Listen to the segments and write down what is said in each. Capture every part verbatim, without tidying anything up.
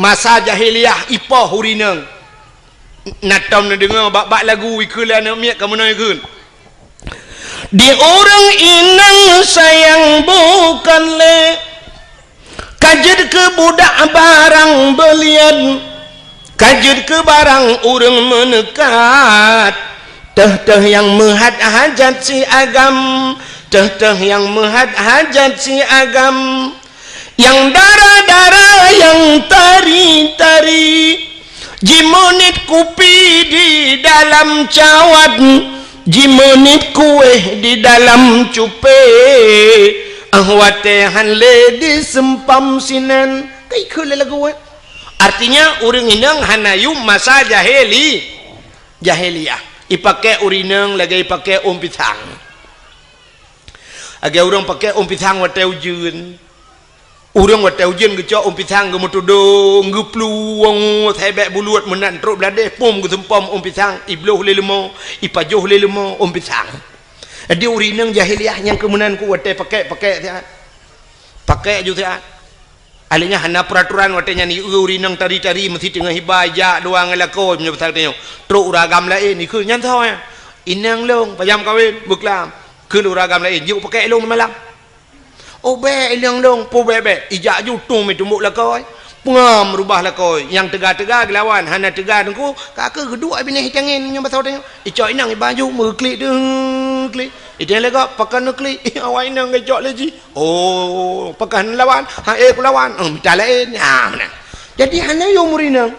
Masa jahiliyah ipoh ureueng inong. Na tom neudeungoe bak-bak lagu ikheun lé aneuk miet ka meunoe kheun. Di ureueng inong sayang bukan lé, ka jeuet keu budak barang beulian, ka jeuet keu barang ureueng meuneukat. Teuh-teuh nyang meuhat hajat si agam, teuh-teuh nyang meuhat hajat si agam. Nyang dara-dara, nyang tari-tari, jimeunit kupi di dalam cawat, jimeunit kueh di dalam cupé. Ah, watée han lé diseumpam sinan. Ka ikheun lé lagu, eh. Artinya, ureueng inong hana yum masa jahili-, jahiliyah. Ipakée ureueng inong lagée ipakée ôn pisang. Lagée ureueng pakée ôn pisang watée ujeuen. Ureueng watée ujeuen geucok ôn pisang, geumeutudong, geuplueng, sabé buluet meunan trok bladeh, pom geuseumpom ôn pisang, ibloh lé leumo, ipajoh lé leumo ôn pisang. Jadi ureueng inong jahiliyah nyang keu meunan ku watée pakée-pakée siat. Pakée ju siat. Alèh nyan hana peuraturan watée nyan, ureueng inong tari-tari meusti teungoh iba, ijak dua ngon lakoe, meunyoe basa geutanyoe. Trok ureueng agam laén, ikheun nyan soe nyan. Inong lôn, pajan kawen, beuklam. Kheun ureueng agam laén, jeuet pakée lôn malam. Oh, bék, inong lôn, peue bék-bék. Ijak ju tueng meutumbok lakoe. Peungam rubah lakoe. Nyang teuga-teuga geulawan, hana teuga teungku, ka keuh geuduek binéh itangen nyoe basa tanyoe. Icok inong iba ju meuklik deuh klik. Iteng lé gob, pakon neuklik. Awak inong geucok lé jih. Oh, pakon lawan. Ha, eh, kulawan. Oh, mita laén. Ha, meunan. Jadi hana yum ureueng inong.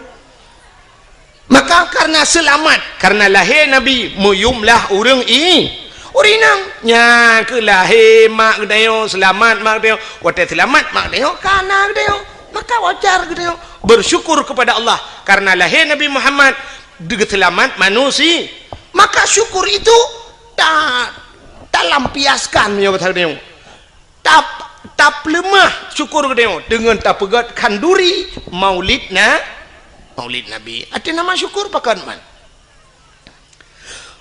Maka karena seulamat, karena lahé Nabi, meuyumlah ureueng i-, ureueng inong. Nyan keuh lahé mak geutanyoe, seulamat mak geutanyoe. Watée seulamat mak geutanyoe, ka na geutanyoe. Maka wajar geutanyoe bersyukur kepada Allah karena lahé Nabi Muhammad, geuseulamat manusi-, maka syukur itu ta-, talampiaskan meunyoe basa geutanyoe. Tap-, tapeuleumah syukur geutanyoe deungon tapeugét khanduri maulid na-, maulid Nabi. Até nama syukur pakon man.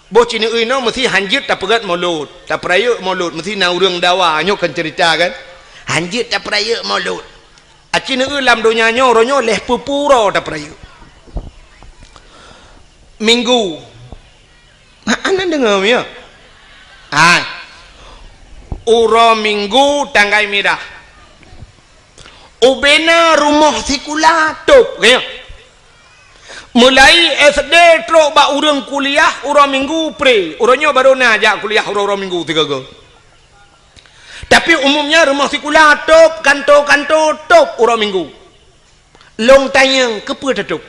Boh ci neueu inoe meusti hanjeuet tapeugét maulud, tapeurayeuk maulud, meusti na ureueng dawa, nyoe kan ceurita kan. Hanjeuet tapeurayeuk maulud. Aci neueu lam donya nyoe, uroe nyoe lheueh peue-peue uroe tapeurayeuk. Minggu. Ha, aneuk deungoe, ya? Hai. Uroe Minggu tanggai mirah. Ubena rumoh sikula tôb, ya. Mulai S D trok bak ureueng kuliah uroe Minggu pre. Uroe nyoe barô na jak kuliah uroe-uroe Minggu sigoe-goe. Tapi umumnya rumoh sikula tôb, kanto-kanto tôb uroe Minggu. Lôn tanyong, keupeue tatôb?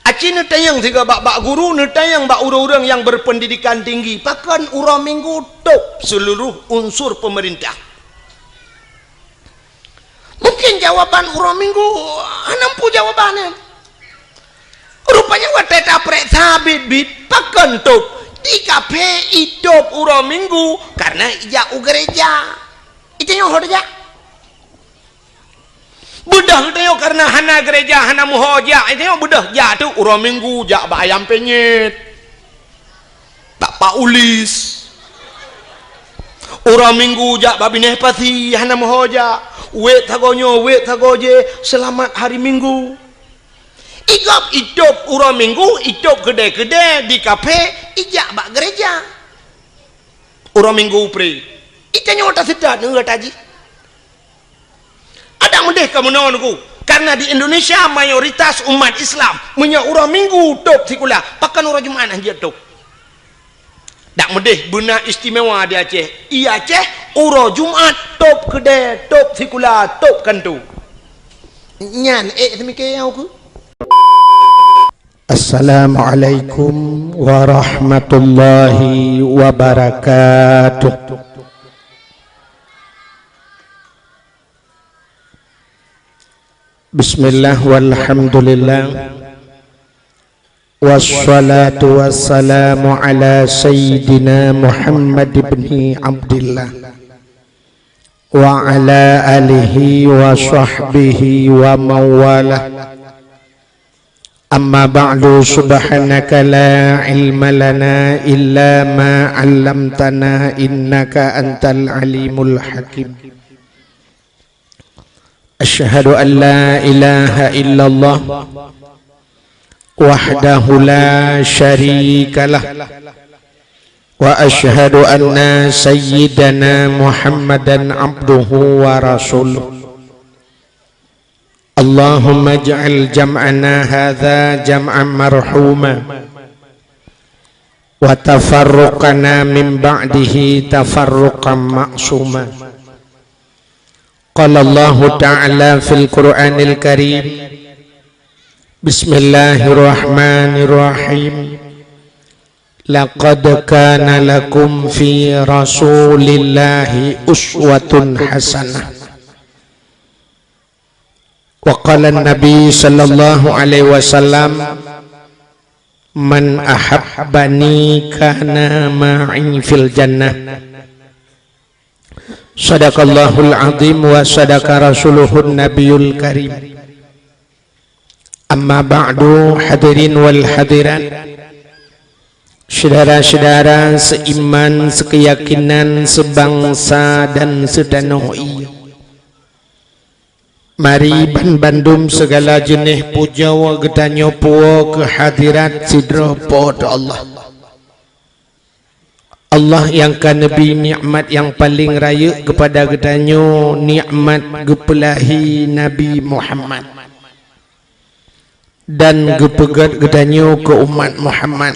Aci neutanyong sigoe bak, bak guru, neutanyong bak ureueng-ureueng nyang berpendidikan tinggi, pakon uroe Minggu tôb seluruh unsur pemerintah? Mungkin jawaban uroe Minggu hana muphom jawaban nyan. Rupanya watée taprek sabit-bit, pakon tôb? Di kaphé itôb uroe Minggu karena ijak u gereja. Itanyoe ho tajak. Beudôh geutanyoe karena hana gereja, hana meuho jak, itanyoe beudôh jak tu uroe Minggu jak bak Ayam Penyet, bak Pak Ulis. Uroe Minggu jak bak binéh pasi, hana meuho jak. Wét sagoe nyoe, wét sagoe jéh, seulamat hari Minggu. Igob itôb uroe Minggu, itôb keudè-keudè di kaphé, ijak bak gereja. Uroe Minggu pre. Itanyoe taseutôt ngon gata jih. Adak meudeh ka meunoe Teungku, karena di Indonesia mayoritas umat Islam meunyoe uroe Minggu tôb sikula, pakon uroe Jumat hanjeuet tôb. Dak meudeh beuna istimewa di Aceh. I Aceh uroe Jumat tôb keudè, tôb sikula, tôb kanto. Nyan ék seumike nyang ukeue. Assalamualaikum warahmatullahi wabarakatuh. Bismillah walhamdulillah. Wassalatu wassalamu ala sayyidina Muhammad ibni Abdillah wa ala alihi wa sahbihi wa mawalah. Amma ba'du, subhanaka la ilma lana illa ma 'allamtana innaka antal alimul hakim. Asyhadu an la ilaha illallah wahdahu la syarikalah, wa asyhadu anna sayyidana Muhammadan abduhu wa rasuluh. Allahumma ij'al jam'ana hadza jam'an marhuma, wa tafarruqana min ba'dihi tafarruqan ma'suma. Qala Allahu Ta'ala fil Qur'anil Karim, Bismillahirrahmanirrahim. Laqad kana lakum fi Rasulillahi uswatun hasanah. Wa qala Nabi sallallahu alaihi wasallam, "Man ahabbani kana ma'i fil jannah." Sadaqallahul azim wa sadaqa rasuluhun nabiyul karim. Amma ba'du, hadirin wal hadirat, syedara-syedara seiman, sekeyakinan, sebangsa dan seutanoh ie. Mari banbandum segala jeuneh pujoe geutanyoe puwoe keu hadirat sidroe Po teu Allah. Allah nyang ka neubri nikmat nyang paleng rayeuk keupada geutanyoe, nikmat geupeulahé Nabi Muhammad dan geupeugét geutanyoe keu umat Muhammad.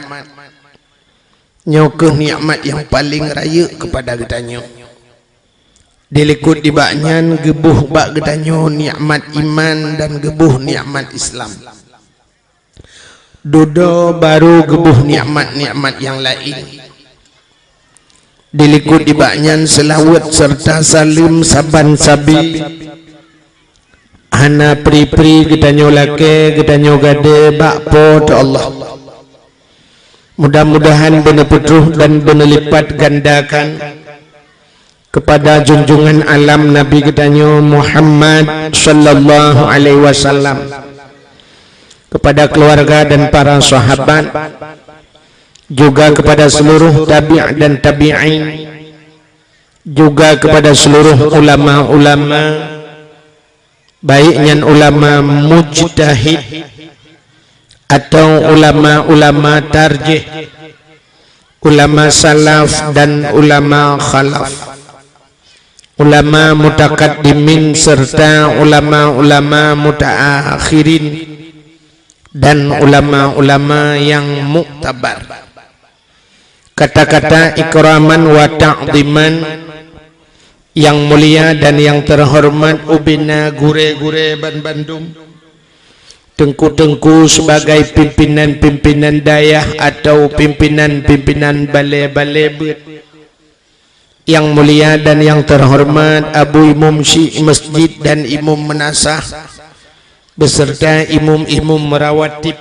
Nyoe kheueh nikmat nyang paleng rayeuk keupada geutanyoe. Dilikot nibak nyan geuboh bak geutanyoe nikmat iman dan geuboh nikmat Islam. Dudoe barô geuboh nikmat-nikmat nyang laén. Dilikot nibak nyan seulaweuet seureuta saleuem saban sabe hana pri-pri geutanyoe lakée geutanyoe gadée bak Po teu Allah. Mudah-mudahan beuneupeutroh dan beuneulipet gandakan keupada junjungan alam Nabi geutanyoe Muhammad sallallahu alaihi wasallam, keupada keuluwarga dan para sahabat, juga keupada seuluruh tabi' dan tabi'in, juga keupada seuluruh ulama-ulama, baik nyan ulama mujtahid atau ulama-ulama tarjih, ulama salaf dan ulama khalaf, ulama mutakaddimin serta ulama-ulama mutaakhirin dan ulama-ulama yang muktabar. Kata-kata ikraman wa ta'ziman, yang mulia dan yang terhormat ubena gurée-gurée banbandum, teungku-teungku sebagai pimpinan-pimpinan dayah atau pimpinan-pimpinan balée-balée beuet. Yang mulia dan yang terhormat Abu Imum Syik Masjid dan Imum Meunasah, beserta imum-imum rawatib.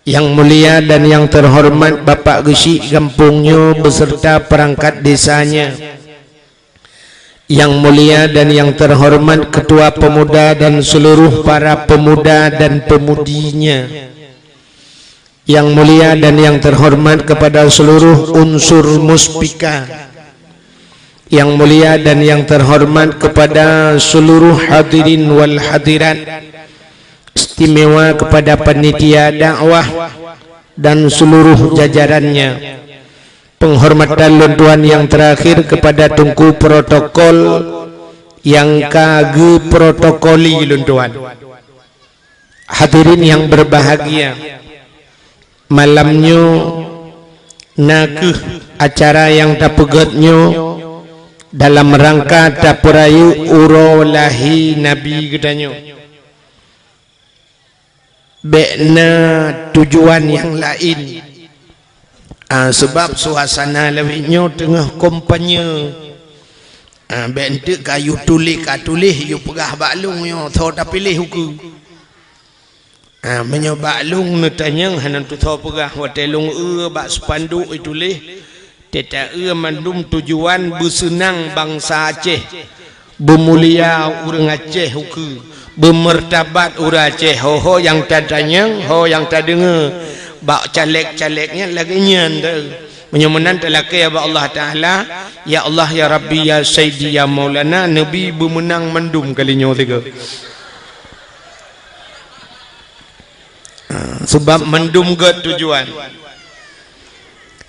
Yang mulia dan yang terhormat Bapak Geuchik gampông nyoe beserta perangkat desanya. Yang mulia dan yang terhormat Ketua Pemuda dan seluruh para pemuda dan pemudinya. Yang mulia dan yang terhormat kepada seluruh unsur Muspika. Yang mulia dan yang terhormat kepada seluruh hadirin wal hadirat, istimewa kepada panitia dakwah dan seluruh jajarannya. Penghormatan lôn tuan yang terakhir kepada teungku protokol yang ka geuprotokoli lôn tuan. Hadirin yang berbahagia, malam nyoe na kheueh acara nyang tapeugét nyoe dalam rangka tapeurayeuk uroe lahé Nabi geutanyoe. Bék na tujuan nyang laén. Ah, seubab suasana lawét nyoe teungoh kampanye. Ah, bék eunteuk ka yue tuléh, ka tuléh, yue peugah bak lôn nyoe, soe tapiléh ukeue. Ah, meunyoe bak lôn neutanyong hana tusoe peugah, watée lôn eu bak spanduk ituléh, teuta-eu mandum tujuan beuseunang bansa Aceh, beumulia ureuëng Aceh ukeue, beumeurtabat ureuëng Aceh, ho-ho nyang tatanyong, ho nyang tadeungoe bak caleg-caleg nyan lagée nyan teuh. Meunyoe meunan talakée bak Allah Taala, "Ya Allah, ya Rabbi, ya Sayyidi, ya Maulana," Nabi beumeunang mandum kali nyoe sigoe. Sebab mandum gét tujuan.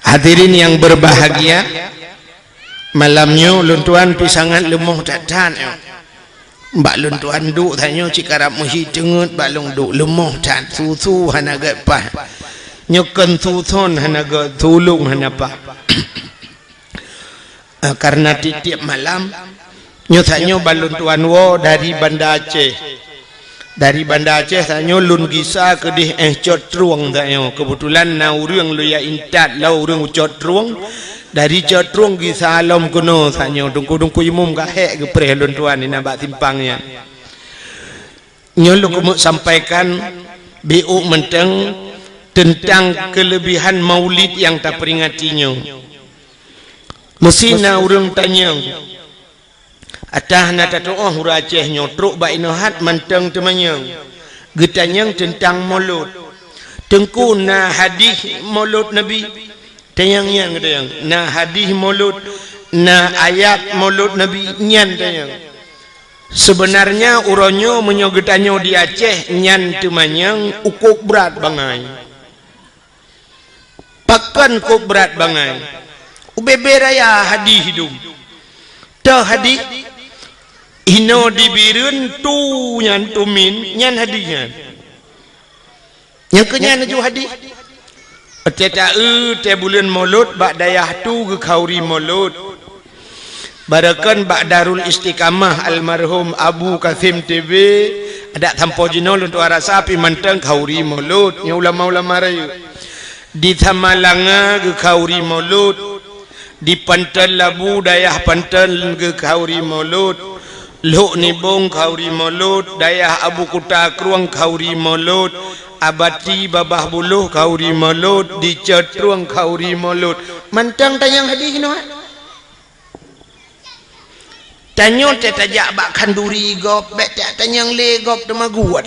Hadirin yang berbahagia, malam nyoe lôn tuan pih sangat leumoh that-that nyoe. Bak lôn tuan duek tanyoe cit karab meuhi teungeut bak lôn duek leumoh that, su-su hana gét paih. Nyoe kon su thon hana gét, su lôn hana paih. Eh, karena tiep-tiep malam, nyoe tanyoe bak lôn tuan woe dari Banda Aceh. Dari Banda Aceh tanyoe lôn gisa keudeh éh Cot Trueng tanyoe. Keubeutulan na ureuëng lôn jak intat lom ureuëng Cot Trueng. Dari Cot Trueng gisa lom keunoe tanyoe. Teungku-teungku imum ka hék geupreh lôn tuan inan bak simpang nyan. Nyoe lôn keumeuk sampaikan biôk mantong teuntang keuleubihan Maulid nyang taperingati nyoe. Meusi na ureuëng tanyong, ata hana tatuoh ureuëng Aceh nyoe trok bak inoe hat mantong teumanyong. Geutanyong teuntang Molot. Teungku, na hadih Molot Nabi? Tanyong nyan geutanyong. Na hadih Molot, na ayat Molot Nabi nyan tanyong. Seubeunarnya uroe nyoe meunyoe geutanyoe di Aceh nyan teumanyong ukôb brat bangai. Pakon kôb brat bangai? Ubé-bé raya hadih dum. Toh hadih? Inoe di Bireuen tu nyan tumin nyan hadih nyan. Nyang keu nyan laju hadih. Watée ta-eu tée buleuen Molot bak dayah tu geukhauri Molot. Barokon bak Darul Istiqamah almarhum Abu Kasim T B, adak sampoe jinoe lôn tuan rasa pih mantong khauri Molot, nyoe ulama-ulama rayeuk. Di Samalanga geukhauri Molot, di Panton Labu, dayah Panton geukhauri Molot, Lhok Nibong khauri Molot, dayah Abu Kuta Krueng khauri Molot, Abati Babah Buloh khauri Molot, di Cot Trueng khauri Molot. Mantong tanyong hadih nyoe. Tanyoe teuh tajak bak khanduri gob, bék tajak tanyong lé gob teuma guwan.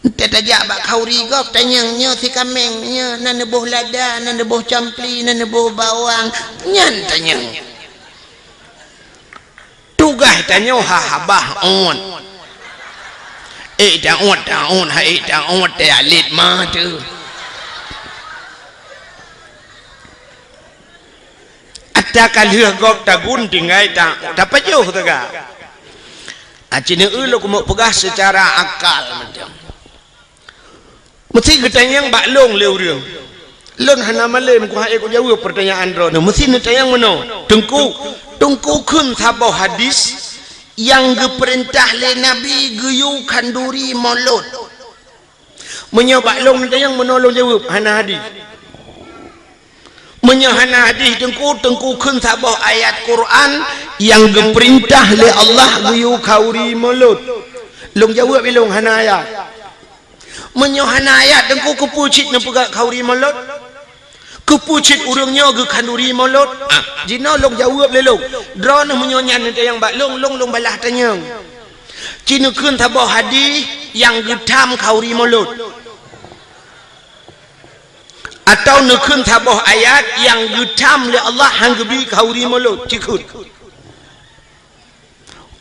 Teuh tajak bak khauri gob tanyong nyoe sikameng, nyoe na neuboh lada, na neuboh campli, na neuboh bawang, nyan tanyong. Tugaih tanyoe ha habah ôt. Ék taôt, taôt, ha ék taôt, teuh alet ma teuh. Ata ka lheueh gob tagun tinggai ta, tapajoh teuga. Aci neu lôn keumeuk peugah seucara akal mantong. Meusi geutanyong bak lôn lé ureuëng. Lôn hana malém kuhai kujaweueb peurtanyaan droeneuh. Meusi neutanyong meunoe, Teungku, Teungku kheun saboh hadis nyang geupeurintah lé Nabi geuyue khanduri Molot. Meunyoe bak lôn neutanyong meunoe lôn jaweueb, hana hadih. Meunyoe hana hadih Teungku, Teungku kheun saboh ayat Quran nyang geupeurintah lé Allah geuyue khauri Molot. Lôn jaweueb ilôn hana ayat. Meunyoe hana ayat Teungku, keupeue cit neupeugah khauri Molot? Keupeue cit ureuëng nyoe geukhanduri Molot? Ah, jinoe lôn jaweueb lé lôn. Droeneuh meunyoe nyan neutanyong bak lôn, lôn, lôn balah tanyong. Ci neukheun saboh hadih nyang geutham khauri Molot. Atawa neukheun saboh ayat nyang geutham lé Allah han geubri khauri Molot, ci kheun.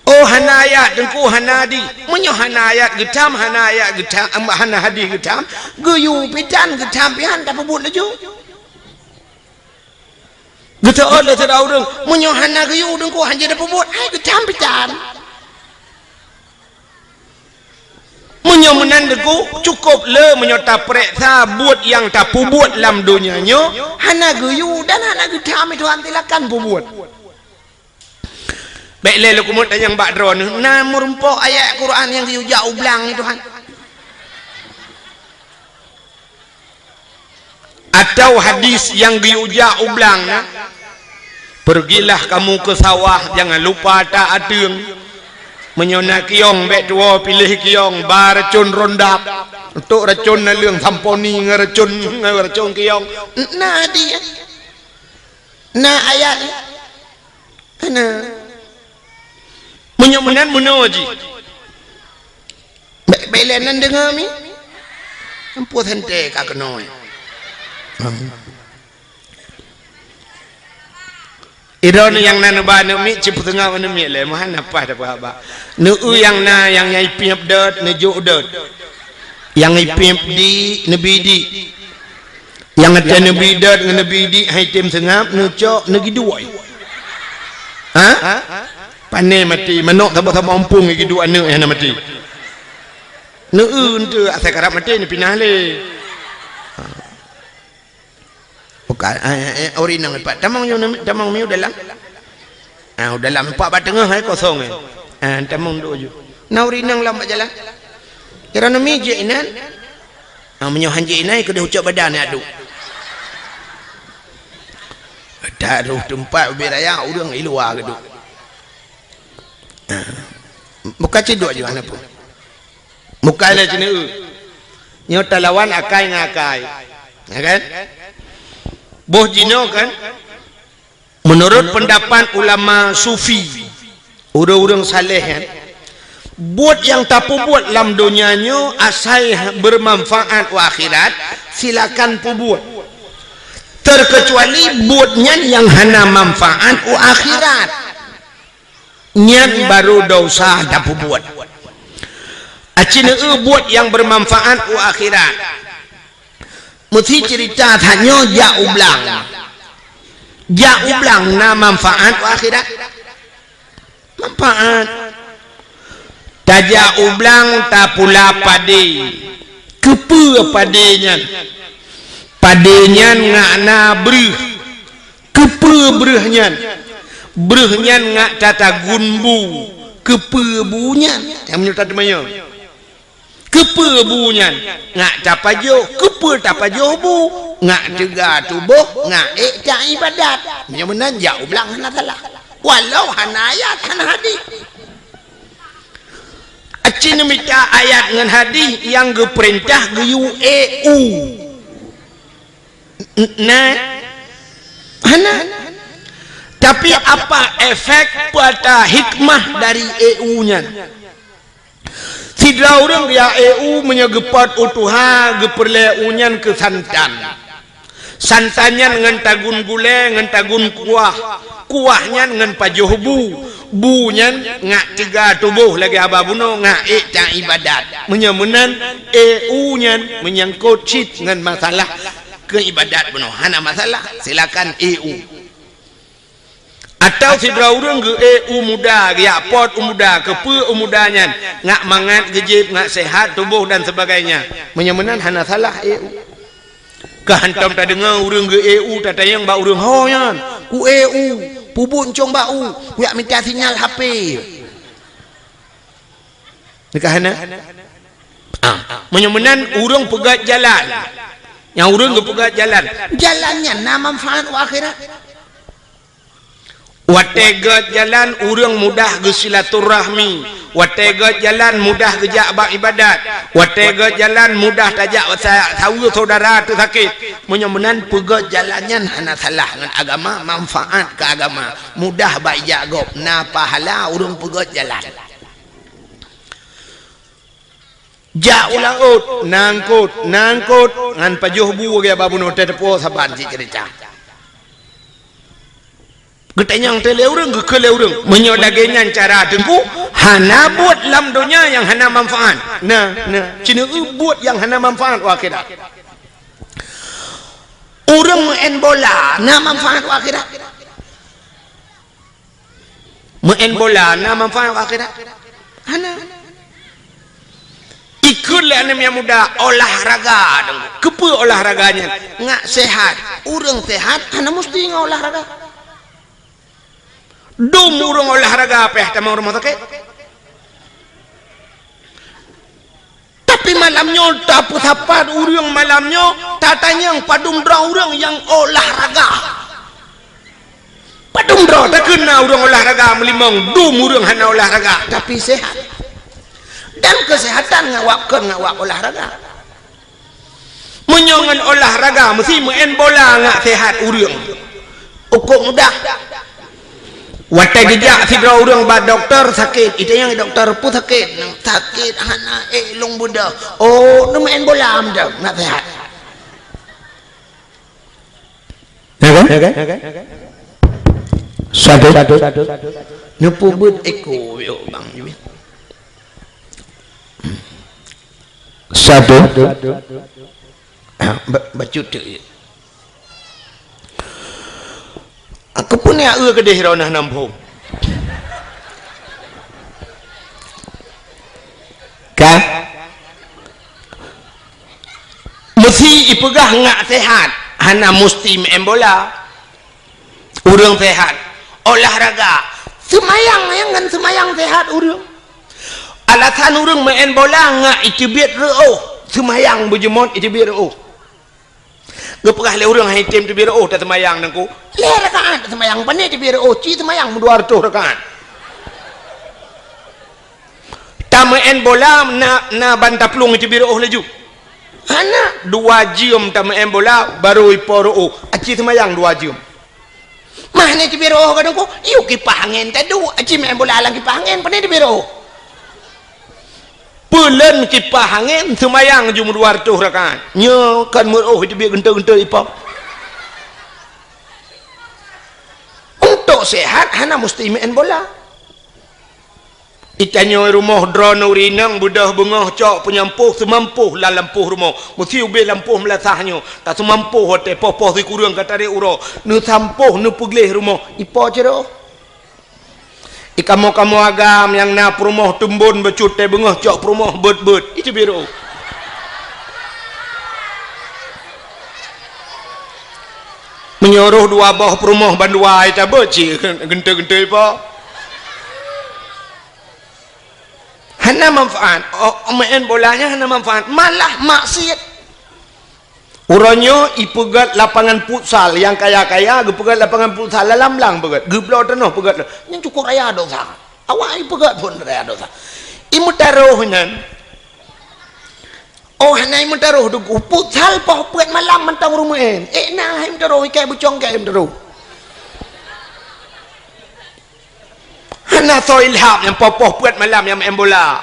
Oh, hana ayat Teungku, hana hadih. Meunyoe hana ayat geutham, hana ayat geutham, hana hadih geutham, geuyue pih tan geutham pih han tapeubuet laju. Geuteuôt lé sidroe ureuëng, meunyoe hana geuyue Teungku han jeuet tapeubuet, hai geutham pih tan. Meunyoe meunan Teungku, cukôp le meunyoe tapareksa buet nyang tapeubuet lam donya nyoe, hana geuyue dan hana geutham, Tuhan silakan peubuet. Bék lé lôn keumeuk tanyong bak droeneuh, na meurumpok ayat Quran nyang geuyue jak u blang nyoe, Tuhan? Atau hadis nyang geuyue jak u blang na, "Pergilah kamu ke sawah, jangan lupa tak ateueng. Meunyoe na kiong, bék tuwoe piléh kiong, ba racon rondap. Tok racon naleueng samponi ngon racon, ngon racon kiong." Na hadis, na ayat. Hana. Meunyoe meunan meunoe jih. Bék, bék lé nan deungoe mi. Ampoh seuntée ka keunoe. Droeneuh nyang na neuba aneuk miet, cit peuteungoh aneuk miet lé, meuhan na paih tapeuhaba. Neu-eu nyang na, nyang, nyang ipiep dot, neujok dot. Nyang ipiep di, neubi di. Nyang watèe neubi dot ngon neubi di hai tem seungab, neucok, neugiduek. Ha? Pané maté, manok saboh-saboh umpung giduek aneuk nyang na maté. Neu-eu eunteuk, asai karab maté neupinah lé. Bukan, eh, eh, eh, ori nang pat. Tamong nyoe, tamong mi u dalam. Ah, u dalam, empat bak teungoh, hai kosong, eh. Ah, tamong duek ju. Na ori nang lam bak jalan. Kira nami jek inan. Ah, meunyoe han jek inan, keudeh ucok badan ya duek. Tak ada tempat ubé raya, ureueng i luwa keudeh. Ah. Bukan cit duek ju, hana pun. Bukan lé cit neu. Nyoe talawan akai ngon akai. Ya kan? Boh jinoe kan? Menurut pendapat ulama sufi, ureueng-ureueng saleh kan, buet nyang tapeubuet lam donya nyoe asai bermanfaat u akhirat, silakan peubuet. Terkecuali buet nyan nyang hana manfaat u akhirat. Nyan baru desya tapeubuet. Aci neu buet nyang bermanfaat u akhirat. Meusi cerita tanyoe jak u blang. Jak u blang na manfaat u akhirat? Manfaat. Tajak u blang tapula padé. Keupeue padé nyan? Padé nyan ngak na breuh. Keupeue breuh nyan? Breuh nyan ngak tatagun bu. Keupeue bu nyan? Nyang meunyoe tateumanyong. Keupeue bu nyan? Ngak tapajoh. Keupeue tapajoh bu? Ngak teuga tuboh, ngak ék taibadat. Meunyoe meunan jak u blang hana salah. Walau hana ayat, hana hadih. Aci neumita ayat ngon hadih nyang geupeurintah geuyue ék u. N-, na? Hana. Tapi apa efek, peue ata hikmah dari ék u nyan? Sidroe ureueng geujak ék u meunyoe geupot u tuha, geupeureulée u nyan keu santan. Santan nyan ngon tagun gulée, ngon tagun kuah. Kuah nyan ngon pajoh bu. Bu nyan ngak teuga tuboh lagée haba bunoe, ngak ék taibadat. Meunyoe meunan, ék u nyan meunyangkot cit ngon masalah keu ibadat bunoe. Hana masalah, silakan ék u. Atawa sidroe ureueng geuék u muda, geujak pot u muda, keupeue u muda nyan, ngak mangat geujieb, ngak seuhat tuboh dan sebagainya. Meunyoe meunan hana salah ék u. Ka hantom tadeungoe ureueng geuék u tatanyong bak ureueng ho nyan, "Kuék u, peubuet cong bak u, kujak mita sinyal H P." Nyan ka hana? Ah, meunyoe meunan ureueng peugöt jalan. Nyang ureueng geupeugöt jalan. Jalan nyan na manfaat u akhirat. Watée göt jalan ureueng mudah geusilaturahmi. Watée göt jalan mudah geujak bak ibadat. Watée göt jalan mudah tajak sa-, saweue syedara teusakét. Meunyoe meunan peugöt jalan nyan hana salah ngon agama, manfaat keu agama. Mudah bak ijak gob, na pahala ureueng peugöt jalan. Jak u laôt, na eungkôt, na eungkôt, ngon pajoh bu lagée bak bunoe teuh teupeue saban cit ceurita. Geutanyong teuh lé ureueng, geukheun lé ureueng, "Meunyoe lagée nyan cara Teungku, hana buet lam donya nyang hana manfaat." Na, na, ci neu buet nyang hana manfaat u akhirat. Ureueng meu'en bola na manfaat u akhirat? Meu'en bola na manfaat u akhirat? Hana. Ikheun lé aneuk nyang muda olahraga dong. Keupeue olahraga nyan? Ngak seuhat. Ureueng seuhat hana musti ngon olahraga. Dum ureueng olahraga payah tamong rumoh sakét. Tapi malam nyoe tapeusapat ureueng malam nyoe, tatanyong padum droe ureueng nyang olahraga. Padum droe takheun na ureueng olahraga meulimong, dum ureueng hana olahraga, tapi sehat. Dan kesehatan ngawak kon ngawak olahraga. Meunyoe ngon olahraga meusti meu'en bola ngak sehat ureueng. Ukok mudah. Watée geujak sidroe ureueng bak dokto sakét, itanyong dokto peue sakét, sakét hana ék lôn beudôh. Oh, neumeu'en bola meudoh, nak sehat. Ya kan? Ya kan? Ya kan? Satu. Neupeubuet eko, yo, bang. Satu. Ba-, bacut tu. Aku pun ya, eu, keudeh rona nampung. Ka? Meusi ipeugah ngak sehat, hana musti main bola. Ureuëng sehat, olahraga, seumayang nyang ngon seumayang sehat ureuëng. Alasan ureuëng main bola ngak iteubiet reuôh, seumayang beujeuet iteubiet reuôh. Geupeugah lé ureuëng hai tem teubiet reuôh taseumayang nangku. Lhée rakaat taseumayang, pane teubiet reuôh, ci seumayang meudua reutôh rakaat. Tameuén bola na, na ban taplueng iteubiet reuôh laju. Hana, dua jeuem tameuén bola, barô ipo reuôh, aci seumayang dua jeuem. Mah ni teubiet reuôh kadang ko, yuk kipah angén tadu, aci meuén bola lam kipah angén, pane teubiet reuôh. Peulon kipah angén, seumayang jeuem dua reutôh rakaat. Nyoe kan meureuôh iteubiet geuntôi-geuntôi ipo. Untuk sehat, hana musti meuén bola. Itanyoe rumoh droeneuh rinong beudôh beungoh cok peunyampôh seumampoh lam lampôh rumoh. Meusi ubé lampôh meulasah nyoe, taseumampôh watée poh-poh sikureueng ka tarek uroe, neusampôh neupeugleh rumoh, ipo cit reuôh? Ikamoe-kamoe agam nyang na peurumoh teumbon bacut tée beungoh cok peurumoh beuet-beuet, iteubiet reuôh. Meunyoe rôh dua boh peurumoh bandua itabeuet cit geuntôi-geuntôi ipo. Hana manfaat. Oh, main bola nyan hana manfaat, malah maksiet. Uroe nyoe ipeugét lapangan futsal, nyang kaya-kaya geupeugét lapangan futsal lam blang peugét, geubloe tanoh peugét. Nyan cukôp raya dosa. Awak ipeugét phon raya dosa. Imeutarôh nyan. Oh, hana imeutarôh, futsal poh peuet malam mantong ureuëng main. Eh, na imeutarôh, ikai bucong kai imeutarôh. Hana soe ilham nyang poh-poh peuet malam nyang main bola.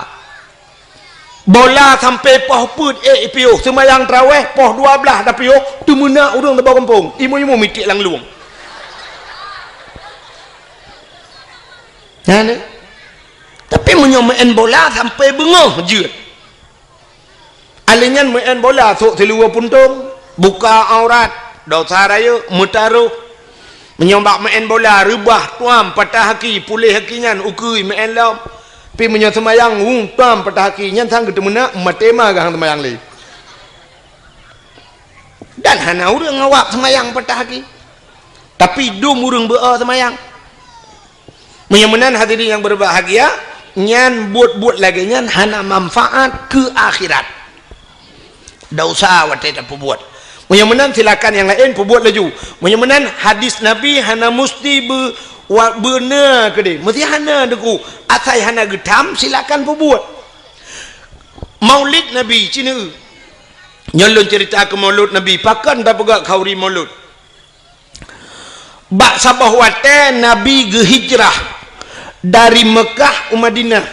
Bola sampai poh peuet, eh, ipiôh, seumayang taraweh poh dua blaih tapiôh, teumeunak ureuëng teuba gampông, imeum-imeum mitiek lam lueng. Nah, ni. Tapi meunyoe main bola sampai beungoh jeuet. Alèh nyan meu'en bola sôk siluweue puntông, buka aurat, dosa rayeuk, meutarôh. Meunyoe bak meu'en bola reubah tuam patah aki, puléh aki nyan ukeue meu'en lom. Pi meunyoe seumayang, wu, tuam patah aki, nyan sang geuteumeunak maté ma geuhang seumayang lé. Dan hana ureuëng awak seumayang patah aki. Tapi dum ureuëng beu-o seumayang. Meunyoe meunan hadirin nyang berbahagia, nyan buet-buet lagée nyan hana manfaat keu akhirat. Dosa watée tapeubuet. Meunyoe meunan silakan nyang laén peubuet laju. Meunyoe meunan hadis Nabi hana musti be-, wa-, beuna keudeh. Meusti hana deungoe, asai hana geutam silakan peubuet. Maulid Nabi, ci neu. Nyoe lôn ceurita keu Maulud Nabi, pakon tapeugah khauri Maulud. Bak saboh watée Nabi geuhijrah dari Meukah u Madinah.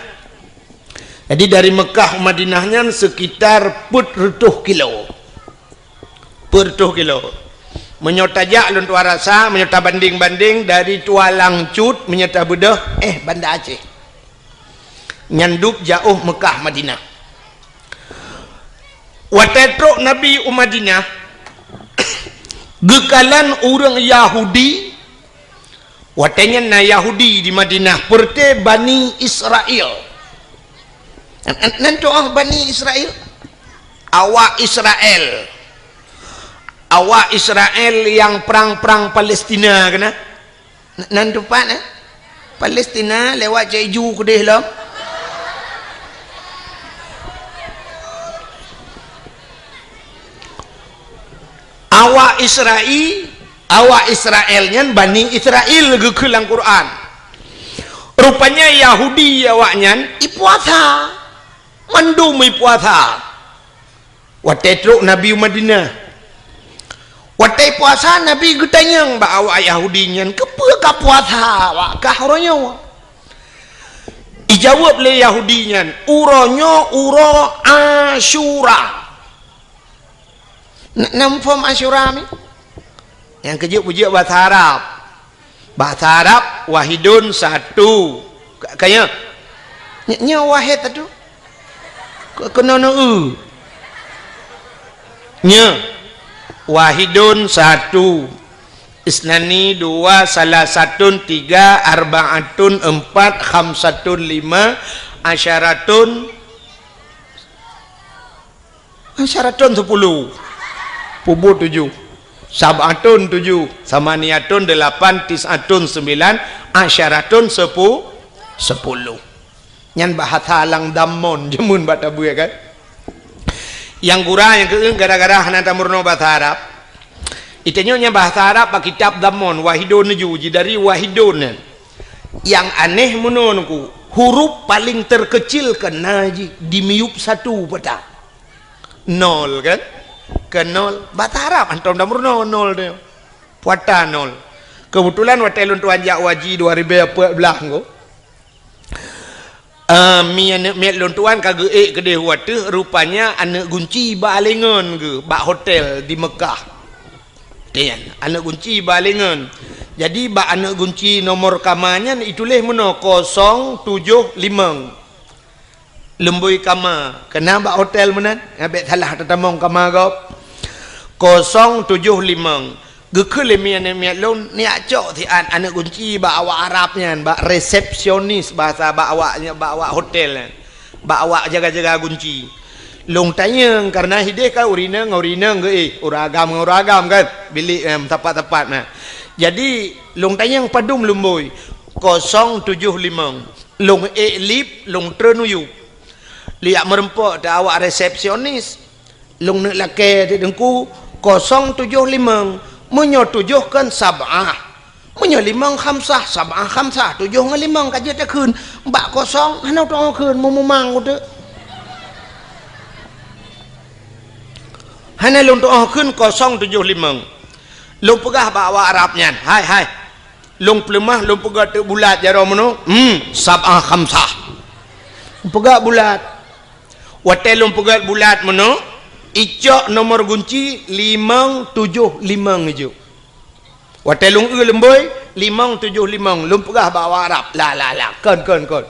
Jadi, dari Meukah u Madinah nyan sekitar peuet reutôh kilo. Peuet reutôh kilo. Meunyoe tajak lôn tuan rasa, meunyoe tabandeng-bandeng dari Tualang Cut, meunyoe tabeudôh, eh, Banda Aceh. Nyan dub jaôh Meukah Madinah. Watée trok Nabi u Madinah, geukalon ureuëng Yahudi, watée nyan na Yahudi di Madinah, peureuté Bani Israel. Nan, nan, nan tu'oh Bani Israel? Awak Israel. Awak Israel nyang prang-prang Palestina keunan. Nan teumpat, eh? Palestina lewat Cek Ju keudeh lom. Awak Israel, awak Israel nyan Bani Israel geukheun lam Quran. Rupanya Yahudi awak nyan ipuasa. Mandum ipuasa. Watée trok Nabi u Madinah. Watée puasa, Nabi geutanyong bak awak Yahudi nyan, "Keupeue ka puasa awak kah uroe nyoe?" Ijaweueb lé Yahudi nyan, "Uroe nyoe uroe Asyura." Na, na muphom Asyura mi? Nyang keujeuet peujeuet basa Arab. Bahasa Arab, wahidun satu. Ka-, kaya? Nya, nya wahid satu. Ke-, kena na u. Nya. Wahidun satu. Isnani dua, salasatun tiga, arbaatun empat, khamsatun lima, asyaratun, asyaratun sepuluh. Pubu tujuh. Sab'atun tujuh. Samaniatun delapan, tis'atun sembilan, asyaratun sepu-, sepuluh. Nyan bahasa lam dhammon jameun bak tabeue kan. Nyang gura nyang keu gara-gara hana tameurunoe bahasa Arab. Itanyoe nyan bahasa Arab bak kitab dhammon, wahidun tuju, jidari wahidun nyan. Nyang aneh meunoe nungku, huruf paling terkecil kena jih di miyup satu peta. Nol kan? Ke nol. Bahasa Arab antom tameurunoe nol tu. Puata nol. Kebetulan watèe lôn tuan jak haji dua ribu empat belas nyoe, eh, mi aneuk miet lôn tuan ka geuék keudeh u ateueh, rupanya aneuk gunci bak alengon geuh, bak hotel di Mekah. Kan, aneuk gunci bak alengon. Jadi, bak aneuk gunci nomor kama nyan ituléh meunoe kosong tujoh limong. Lumbôi kama, keunan bak hotel meunan, nyan bèk salah tatamong kama gob. Kosong tujoh limong. Geukheun lé mi aneuk miet lôn, neujak cok siat aneuk gunci bak awak Arab nyan, bak resepsionis bahasa bak awak, bak awak hotel nyan. Bak awak jaga-jaga gunci. Lôn tanyong, kareuna hideh ka ureueng inong, ureueng inong geuéh, ureueng agam ngon ureueng agam kan, bilék, eh, meusapat-sapat na. Jadi, lôn tanyong padum lumbôi, kosong tujoh limong. Lôn ék lip, lôn treun u yup. Lôn jak meureumpok teuh awak resepsionis. Lôn neuk lakèe teuh teungku, kosong tujoh limong. Meunyoe tujoh kan sab'ah. Meunyoe limong khamsah, sab'ah khamsah, tujoh ngon limong ka jeuet takheun. Bak kosong hana tu'oh kheun, meumumang uteuk. Hana lôn tu'oh kheun kosong tujoh limong. Lôn peugah bak awak Arab nyan, "Hai, hai. Lôn peuleumah, lôn peugöt teuk bulat jaroe meunoe, hmm, sab'ah khamsah." Peugöt bulat. Watèe lôn peugöt bulat meunoe, icok nomor gunci limong tujoh limong ijok. Watèe lôn eu lumbôi, limong tujoh limong, lôn peugah bak awak Arab, "La, la, la, kon, kon, kon."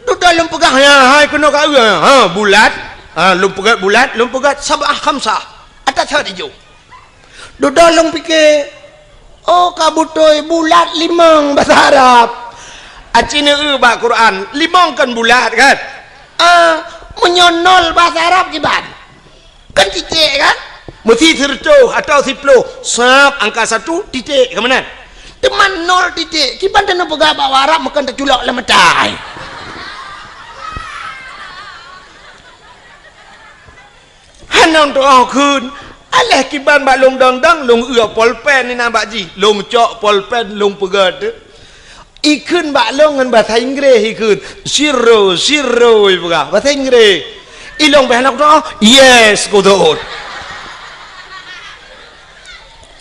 Dudoe lôn peugah, "Ya, hai keunoe ka eu, ha, bulat." Ha, lôn peugöt bulat, lôn peugöt sab'ah khamsah. Ata that ijok. Dudoe lôn pike, "Oh, ka beutôi bulat limong bahasa Arab." Aci neu eu bak Quran, limong kon bulat kan? Ah, meunyoe nol bahasa Arab kiban? Kan titik kan? Meusi sireutôh atau siploh, sab angka satu, titik, ka meunan. Teuma nol titik, kiban taneuk peugah bak Arab meukon taculok lam mata. Hana tu'oh kheun, alah kiban bak lôn dong-dong, lôn eu polpen inan bak jih, lôn cok polpen, lôn peugöt. Ikheun bak lôn ngon bahasa Inggréh ikheun, "Zero, zero," ipeugah, bahasa Inggréh. Ilôn bèk hana kutu'oh, "Yes," kutu'oh.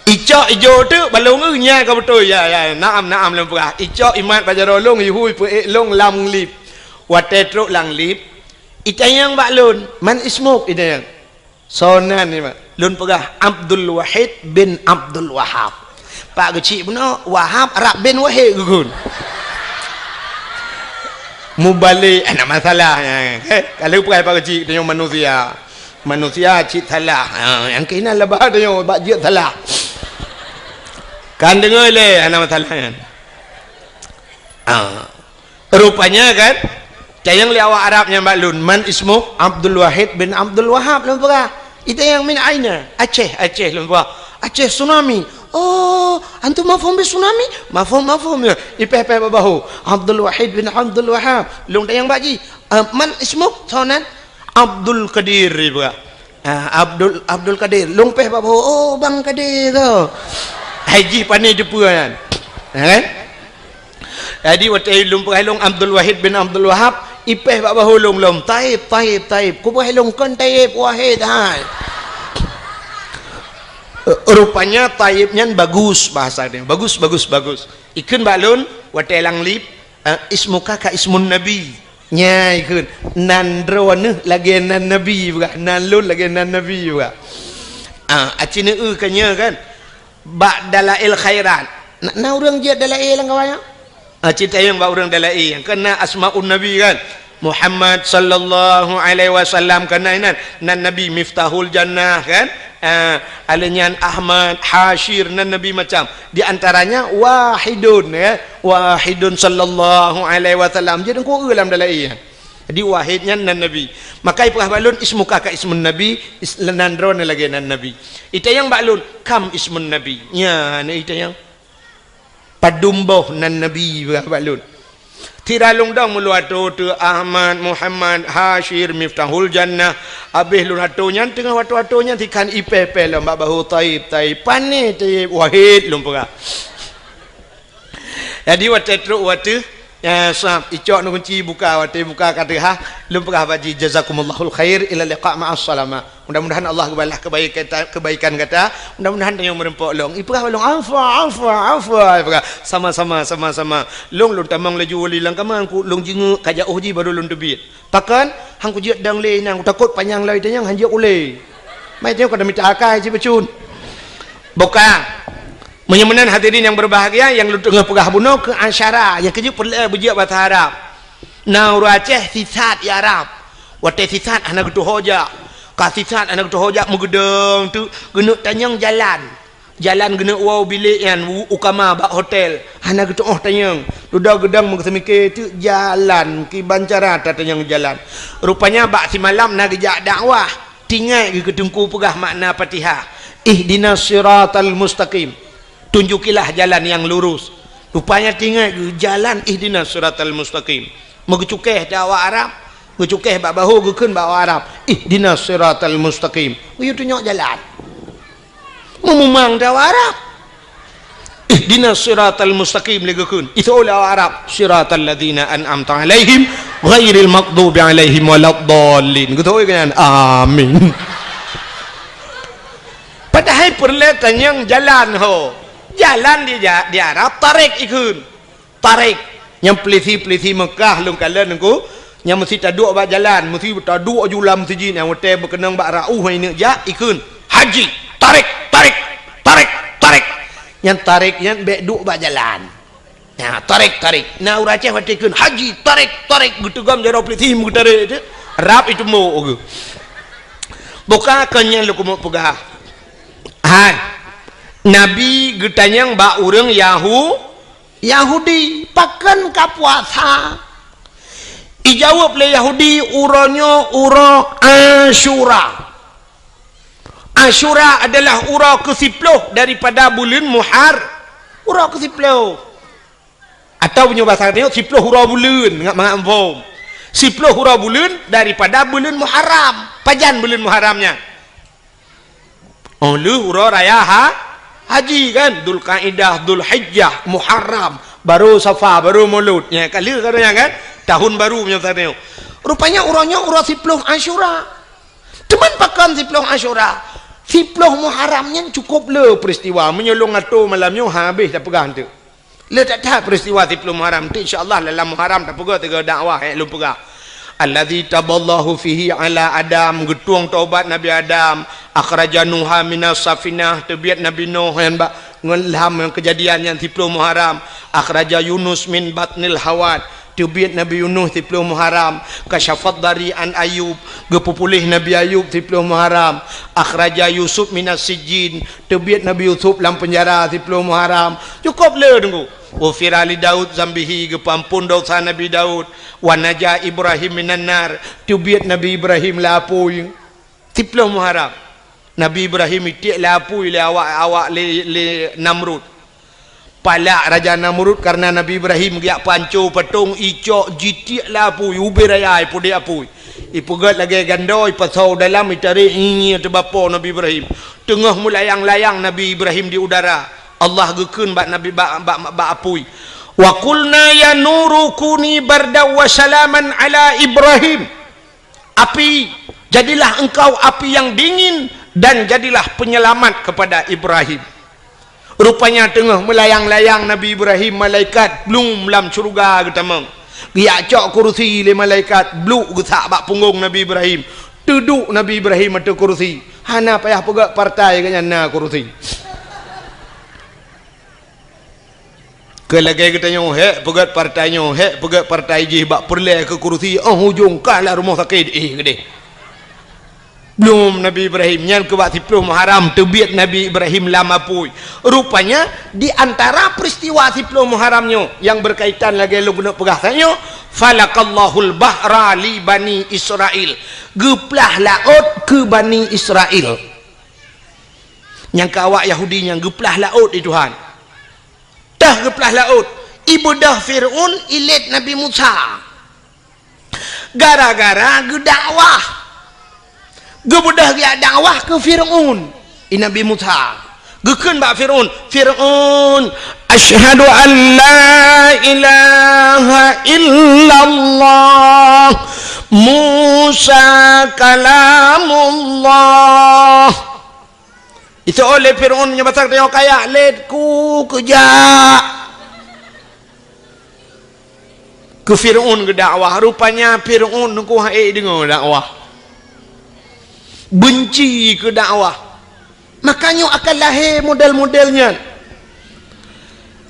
Icok ijok teuk bak lôn eu nyan ka beutôi. "Ya, ya, naam, naam," lôn peugah. Icok imat bak jaroe lôn, ihu ipeuék lôn lam lift. Watèe trok lam lift, itanyong bak lôn, "Man ismuk?" itanyong. Soe nan nyoe, Mak? Lôn peugah, "Abdul Wahid bin Abdul Wahab." Pak geuchik bunoe, Wahab rab bin Wahid geukheun. Mubalek, hana masalah nyan. Eh, ka lheueh peugah Pak geuchik, tanyoe manusia. Manusia cit salah. Ha, nyang keunan laba tanyoe bak jeuet salah. Kan deungö lé, hana masalah nyan. Ha. Rupanya kan, tanyong lé awak Arab nyan bak lôn, "Man ismuk?" "Abdul Wahid bin Abdul Wahab," lôn peugah. Itanyong, "Min aina?" "Aceh, Aceh," lôn peugah. "Aceh tsunami." "Oh, antum mafhum bi tsunami?" "Mafhum, mafhum," ya. Ipèh-pèh bak bahô. "Abdul Wahid bin Abdul Wahab." Lôn tanyong bak jih, "Ah, man ismuk?" "Soe nan?" "Abdul Qadir," ipeugah. Ah, Abdul, Abdul Qadir. Lôn pèh bak bahô, "Oh, Bang Qadir kah?" Hai jih pané teupeue nyan. Ha, kan? Jadi, watèe lôn peugah lôn Abdul Wahid bin Abdul Wahab, ipèh bak bahô lôn lom, "Taib, Taib, Taib." Kupeugah lôn, "Kon Taib, Wahid hai." Rupanya Taib nyan bagus bahasa dia. Bagus, bagus, bagus. Ikheun bak lôn, watèe lam lift, eh, "Ismuka ka ismun Nabi." Nyan ikheun, "Nan droeneuh lagèe nan Nabi," ipeugah. "Nan lôn lagèe nan Nabi," ipeugah. Ah, aci neu eu ka nyoe kan. Bak dalail khairat. Na, na ureuëng jeuet dalail lam kawan nyan? Ah, cit tanyong bak ureuëng dalail. Kan na asmaun nabi kan? Muhammad sallallahu alaihi wasallam kan na inan. Nan Nabi Miftahul Jannah kan? Ah, aleuh nyan Ahmad, Hasyir, nan Nabi macam. Di antaranya Wahidun, ya. Wahidun sallallahu alaihi wasallam. Jadi engkau lam dalail. Jadi Wahid nyan nan Nabi. Maka ipeugah bak lôn ismuka ka ismun Nabi, is-, nan droeneuh lagée nan Nabi. Itanyong bak lôn kam ismun Nabi. Nya, na itanyong. Padum boh nan Nabi bak lôn. Tira lôn dong meulua tu, tu Ahmad, Muhammad, Hasyir, Miftahul Jannah. Habéh lôn atoe nyan, teungoh atoe-atoe nyan, sikhan ipéh-péh lom bak bahô Taib, Taib. Pané Taib, Wahid lôn peugah. Jadi watée trok watée, ya, sab, icok nu kunci buka, watée buka ka teuhah, lôn peugah bak jih, "Jazakumullahu khair, ila liqa ma'as salamah." Mudah-mudahan Allah geubalah kebaikan, kebaikan gata. Mudah-mudahan tanyoe meureumpok lôn. Ipeugah lôn, "Afwa, afwa, afwa." Ipeugah, "Sama-sama, sama-sama." Lôn, lôn tamong laju wali lam kama, ku lôn jingeuk ka jauh jih baru lôn teubiet. Pakon? Han kujeuet dong lé nyan, kutakot panyang lom itanyong han jeuet ulée. Mai tanyoe ka mita akai cit bacut. Buka. Meunyoe meunan hadirin yang berbahagia, nyang lôn teungoh peugah bunoe keu asyara, nyang keujeuet peureulée beujeuet basa Arab. Na ureuëng Aceh sisat i Arab. Watée sisat hana geutuho jak. Ka sisat hana geutuho jak meugeudong teuk geuneuk tanyong jalan. Jalan geuneuk woe bilék nyan u, u kama bak hotel. Hana geutuoh tanyong. Dudoe geudong meugeuseumiké teuk jalan kiban cara tatanyong jalan. Rupanya bak simalam na geujak dakwah. Tingai geuh keu teungku peugah makna Fatihah. Ihdinas siratal mustaqim. Tunjukilah jalan yang lurus. Rupanya tingai geuh jalan ihdinas siratal mustaqim. Meugeucukéh di awak Arab, geucukéh bak bahô geukheun bak awak Arab. Ihdinas siratal mustaqim. Geuyue tunyok jalan. Meumumang di awak Arab. Ihdinas siratal mustaqim lé geukheun. Iseuôt lé awak Arab, siratal ladzina an'amta 'alaihim ghairil maghdubi 'alaihim waladdallin. Geuteuôt keu nyan. Amin. Padahai peureulée tanyong jalan ho. Jalan di ja-, di Arab tarik ikheun. Tarik. Nyang peulisi-peulisi Meukah lôn kalon nyan ku, nyang meusi taduek bak jalan, meusi taduek ju lam meuseujid nyang watée beukeunong bak rauh hai neuk jak, ikheun, "Haji, tarik, tarik, tarik, tarik." Nyang tarik nyan bék duek bak jalan. Nah, tarik, tarik. Na ureuëng Aceh watée ikheun, "Haji, tarik, tarik," geuteugom jaroe peulisi meugeutarék teuk. Rab itu mo geuh. Buka kon nyan lôn keumeung peugah. Hai. Nabi geutanyong bak ureuëng Yahu-, Yahudi, "Pakon ka puasa?" Ijaweueb lé Yahudi, "Uroe nyoe uroe Asyura." Asyura adalah uroe keusiploh daripada buleuen Muhar-, uroe keusiploh. Atawa meunyoe basa tanyoe, siploh uroe buleuen, ngat mangat muphom. Siploh uroe buleuen daripada buleuen Muharram. Pajan buleuen Muharram nyan? Oh, lheueh uroe raya ha-, haji kan, Dzulqaidah, Dzulhijjah, Muharram, baru Safar, baru Maulud. Nyan ka lheueh ka nyan kan, tahun baru meunyoe tanyoe. Rupanya uroe nyoe uroe siploh Asyura. Teuma pakon siploh Asyura? Siploh Muharram nyan cukup le peristiwa. Meunyoe lôn atô malam nyoe, habéh tapeugah teuk. Le that-that peristiwa siploh Muharram tu, insya Allah dalam Muharram tapeugah tiga dakwah, eh, lôn peugah. Allazi taballahu fihi ala Adam, geutueng taubat Nabi Adam, akhraja Nuha minas safinah, teubiet Nabi Nuh nyan bak ngon lam ngon keujadian nyan siploh Muharram, akhraja Yunus min batnil hawat, teubiet Nabi Yunus siploh Muharram, kasyafad dari an Ayub, geupeupuléh Nabi Ayub siploh Muharram, akhraja Yusuf minas sijjin, teubiet Nabi Yusuf lam peunjara siploh Muharram. Cukup le teungku. Ghufira li Daud zambihi, geupeuampon dosa Nabi Daud. Wa naja Ibrahim minan nar, teubiet Nabi Ibrahim lé apui. Siploh Muharram. Nabi Ibrahim itiek lé apui lé awak, awak lé, lé Namrud. Palak Raja Namrud karena Nabi Ibrahim geujak panco patong, icok jitiek lé apui, ubé raya ipudek apui. Ipeugét lagée gando, ipasoe dalam, itarék ngieng-ngieng teubapo Nabi Ibrahim. Teungoh meulayang-layang Nabi Ibrahim di udara, Allah geukheun bak Nabi, bak, bak, bak apui, "Wa qulna ya nuru kuni bardan wa salaman ala Ibrahim." Api, jadilah engkau api yang dingin dan jadilah penyelamat kepada Ibrahim. Rupanya teungoh meulayang-layang Nabi Ibrahim, malaikat blum lam syeuruga geutamong. Geujak cok kurusi lé malaikat, bluk geusak bak punggong Nabi Ibrahim. Teuduek Nabi Ibrahim ateueh kurusi. Hana payah peugét partai geuhnyan na kurusi. Keu lagèe geutanyoe, hék peugèt partai nyoe, hék peugèt partai jih bak peureulèe keu kursi, 'oh ujông ka lam rumoh sakét, eh, keudéh. Belum Nabi Ibrahim, nyan keu bak siploh Muharram teubiet Nabi Ibrahim lam apui. Rupanya, di antara peristiwa siploh Muharram nyoe nyang berkaitan lagèe lôn keuneuk peugah saat nyoe, "Falakallahul bahra li Bani Israil." Geuplah laôt keu Bani Israil. Nyang keu awak Yahudi nyan geuplah laôt di Tuhan. Teuh geuplah laôt, ibeudôh Fir'aun ilét Nabi Musa. Gara-gara geudakwah. Geubeudôh geujak dakwah keu Fir'aun, i Nabi Musa. Geukheun bak Fir'aun, "Fir'aun, asyhadu an la ilaha illallah, Musa kalamullah." Iseuôt lé Fir'aun meunyoe basa geutanyoe kaya, "Lét ku keujak." Keu Fir'aun geudakwah, rupanya Fir'aun nungku han ék deungoe dakwah. Beunci keu dakwah. Maka nyoe akan lahé model-model nyan.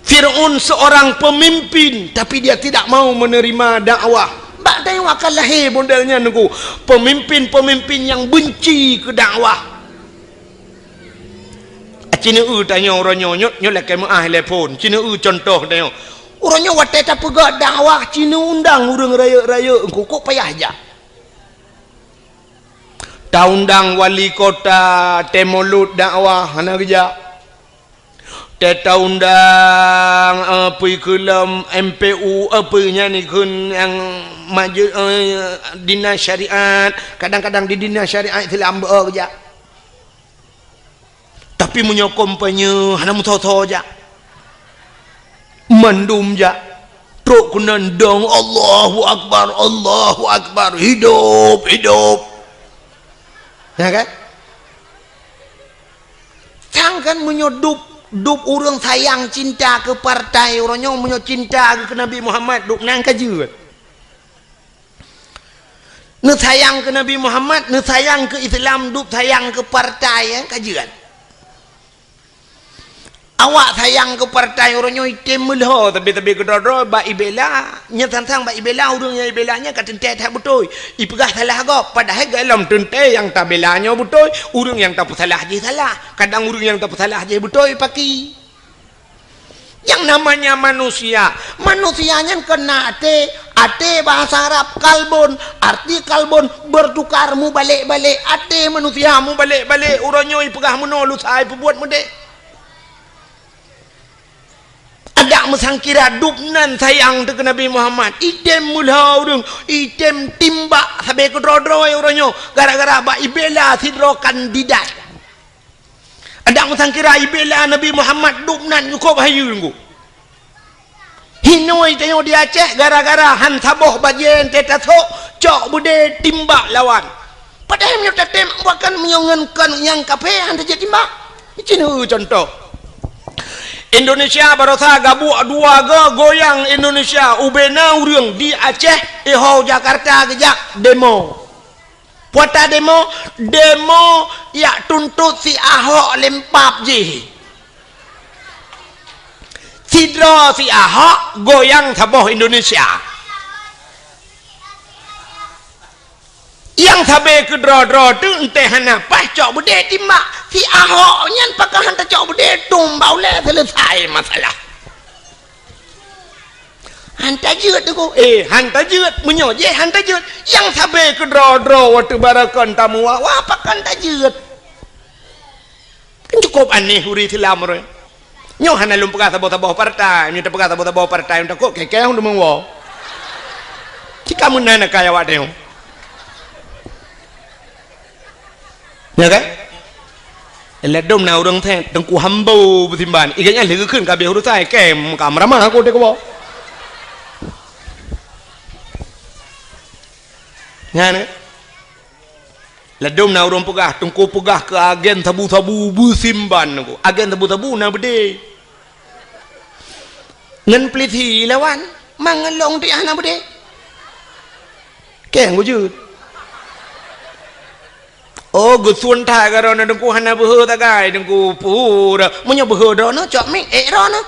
Fir'aun seorang pemimpin, tapi dia tidak mau menerima dakwah. Bak tanyoe akan lahé model nyan nungku. Pemimpin-pemimpin nyang beunci keu dakwah. Cineue tanyoe uroe nyoe, nyoe, nyoe lakèe meu'ah lé phôn. Cineue cuntoh tanyoe. Uroe nyoe watèe tapeugah dakwah, cineue undang ureueng rayeuk-rayeuk, engko kok payah jak. Taundang wali kota, tée mulod dakwah, hana geujak. Tée taundang, eh, peue keu lom M P U, eh, peue nyan ikheun nyang maju, eh, dinas syariat, kadang-kadang di dinas syariat Islam beu geujak. Tapi meunyoe kampanye hana meusoe-soe jak. Mandum jak. Trok keunan dong, "Allahu Akbar, Allahu Akbar, hidup, hidup." Ya kan? Sang kan meunyoe dub, dub ureueng sayang cinta keu partai uroe nyoe, meunyoe cinta keu Nabi Muhammad, dub nan ka jeuet. Neusayang keu Nabi Muhammad, neusayang keu Islam, dub sayang keu partai, eh, ka jeuet. Awak sayang keu partai uroe nyoe item meulhô, tapi-tapi keudroe-droe bak ibela, nyan sang-sang bak ibela ureueng nyang ibela nyan ka teuntée that beutôi. Ipeugah salah gob, padahai gohlom teuntée nyang tabela nyoe beutôi, ureueng nyang tapeusalah jih salah. Kadang ureueng nyang tapeusalah jih beutôi paki. Nyang namanya manusia, manusia nyan kon na até, até bahasa Arab kalbun, arti kalbun bertukar, mubalek-balek, até manusia mubalek-balek, uroe nyoe ipeugah meunoe lusa ipeubuet meudéh. Adak meusangkira dub nan sayang teuh keu Nabi Muhammad, item meulhô ureueng, item timbak sabe keudroe-droe uroe nyoe, gara-gara bak ibela sidroe kandidat. Adak meusangkira ibela Nabi Muhammad dub nan nyukôb hayeue ngon. Hinoe tanyoe di Aceh gara-gara han saboh bajée teuh tasok cok beudé timbak lawan. Padahai meunyoe tatem bukan meunyoe ngon kon nyang kafé han tajeuet timbak. Cina cuntoh. Indonesia barosa gabuek dua go goyang Indonesia ubena ureueng di Aceh iho Jakarta geujak demo. Puata demo, demo yak tuntot si Ahok lempap jih. Sidroe si Ahok goyang saboh Indonesia. Nyang sabe keudroe-droe teuh entée hana paih cok beudé timbak. Si Ahok nyan pakon han tacok beudé tumbak ulée selesai masalah. Han tajeuet tu, eh, han tajeuet. Meunyoe jih han tajeuet, nyang sabe keudroe-droe watée barakon tamu wa-wa pakon tajeuet. Kan cukup aneh ureueng Islam roh. Nyoe hana lôn peugah saboh-saboh partai, nyoe tapeugah saboh-saboh partai, takot keu-keu deungon woe. Cika meunan akai awak teuh. Ya kan? Ladom na ureueng thèe Teungku Hambo beusimban. Ikan nyan lheueh geukheun ka habéh urusan, kém ka meuramah aku dek keubo. Nyan, eh? Ladom na ureueng peugah, Teungku peugah keu agen sabu-sabu beusimban Teungku. Agen sabu-sabu na beudé. Ngon peulisi lawan, mangelong tiah na beudé. Keng wujud. Oh, geusun that keu droeneuh Teungku hana beuhe sagai Teungku pura. Meunyoe beuhe droeneuh, cok mic ék droeneuh.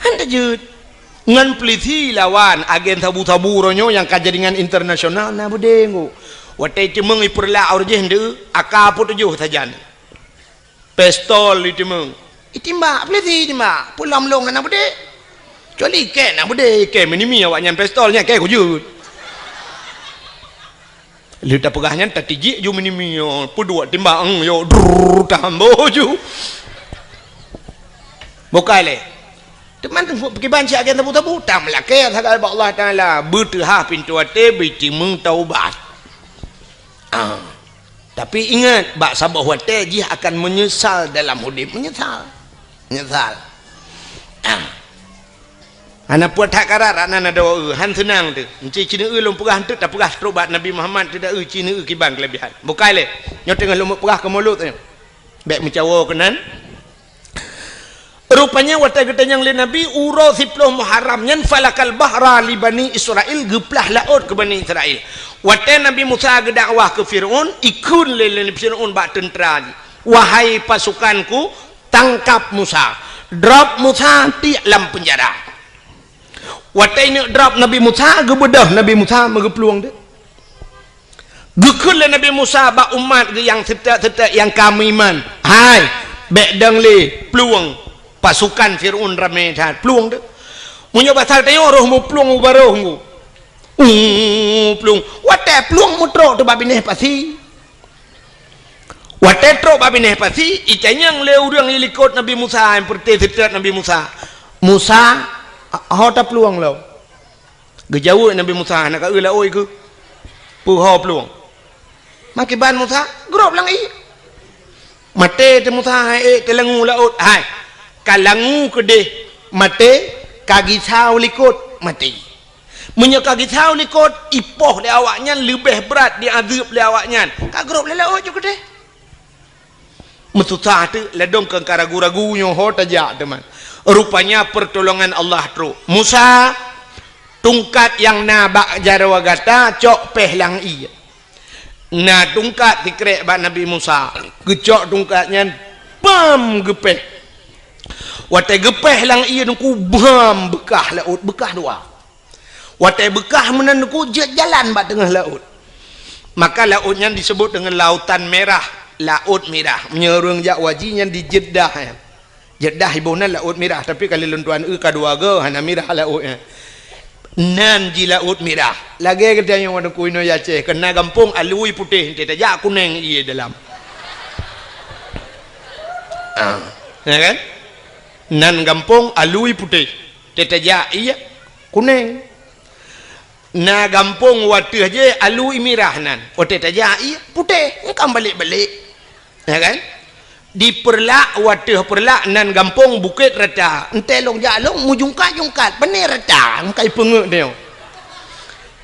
Han tajeuet. Ngon peulisi lawan agen sabu-sabu uroe nyoe nyang ka jaringan internasional na beudé ngu. Watée teumeung ipeurlak ureuëng jih ndeu, aka peutujoh sajan. Pistol iteumeung. Itimbak, peulisi itimbak. Peue lom lôn hana beudé. Kecuali ikée na beudé, ikée meunimi awaknyan pistol nyan, ikée kujeuet. Lheueh tapeugah nyan, tatijik ju meunimi, yo, peuduek timbak, eng, yo, drrrr, tahambo ju. Bukai lé. Teuma peukiban siat agen tabu-tabu, tameulakée sagai bak Allah Taala, beuteuhah pintoe até, beutimeung taubat. Ah. Tapi ingat, bak saboh watée jih akan meunyeusal dalam udeb, meunyeusal. Meunyeusal. Ah. Hana puet that karat, rak nan adoe, han seunang teuh. Enci cineue lôn peugah teuk tapeugah trok bak Nabi Muhammad teuh da eu cineue kiban keulebihan. Bukai lé. Nyoe teungoh lôn peugah keu mulod nyoe. Bék meucawo keunan. Rupanya watée geutanyong lé Nabi uroe siploh Muharram nyan falakal bahra li Bani Israil, geuplah laôt keu Bani Israil. Watée Nabi Musa geudakwah keu Firaun, ikheun lé, lé Firaun bak teuntra jih, "Wahai pasukanku, tangkap Musa, drop Musa tiek lam peunjara." Watée ineuk drop Nabi Musa, geubeudôh Nabi Musa meugeuplueng teuh. Geukheun lé Nabi Musa bak umat geuh nyang seutôt-seutôt nyang ka meuiman, "Hai, bék dong lé plueng, pasukan Firaun ramé that, plueng teuh." Meunyoe basa tanyoe roh meuplueng u barôh ngu. Uh, plueng. Watée plueng meutrok teuh bak binéh pasi. Watée trok bak binéh pasi, itanyong lé ureuëng likot Nabi Musa nyang peureute seutôt Nabi Musa, "Musa, ho taplueng lom?" Geujaweueb Nabi Musa, "Hana ka eu laôt keuh." "Peue ho plueng?" "Makiban Musa, grob lam ié." Maté teuh Musa, hai ék teulangu laôt, hai. Ka langu keudeh maté, ka gisa u likot maté. Meunyoe ka gisa u likot, ipoh lé awaknyan leubeh brat diazeueb lé awaknyan. Ka grob lé laôt ju keudeh. Meususah teuk, ladôm keu ka ragu-ragu nyoe ho tajak teuma. Rupanya pertolongan Allah trok. "Musa, tungkat nyang na bak jaroe gata cok péh lam ié." Na tungkat sikrek bak Nabi Musa. Geucok tungkat nyan, bam, geupéh. Watée geupéh lam ié nyan ku bam, beukah laôt, beukah dua. Watée beukah meunan nyan ku jeuet jalan bak teungoh laôt. Maka laôt nyan disebut deungon Lautan Merah, Laôt Mirah. Meunyoe ureuëng jak haji nyan di Jeddah, ya. Jeddah iboh nan Laôt Mirah, tapi ka lheueh lôn tuan eu ka dua goe, hana mirah laôt nyan. Nan jih Laôt Mirah. Lagée geutanyoe ngon Teungku inoe Aceh, keu na gampông alui putéh, enteuk tajak kunéng ié dalam. Ah, ya kan? Nan gampông alui putéh, enteuk tajak ié kunéng. Na gampông wateueh jih alui mirah nan. Watée tajak ié putéh, nyan ka balek-balek. Ya kan? Di Peureulak, wateueh Peureulak nan gampông Bukét Rata. Enteuk lôn jak lôn meujungkat-jungkat, pané rata, meukai peungeut nyoe.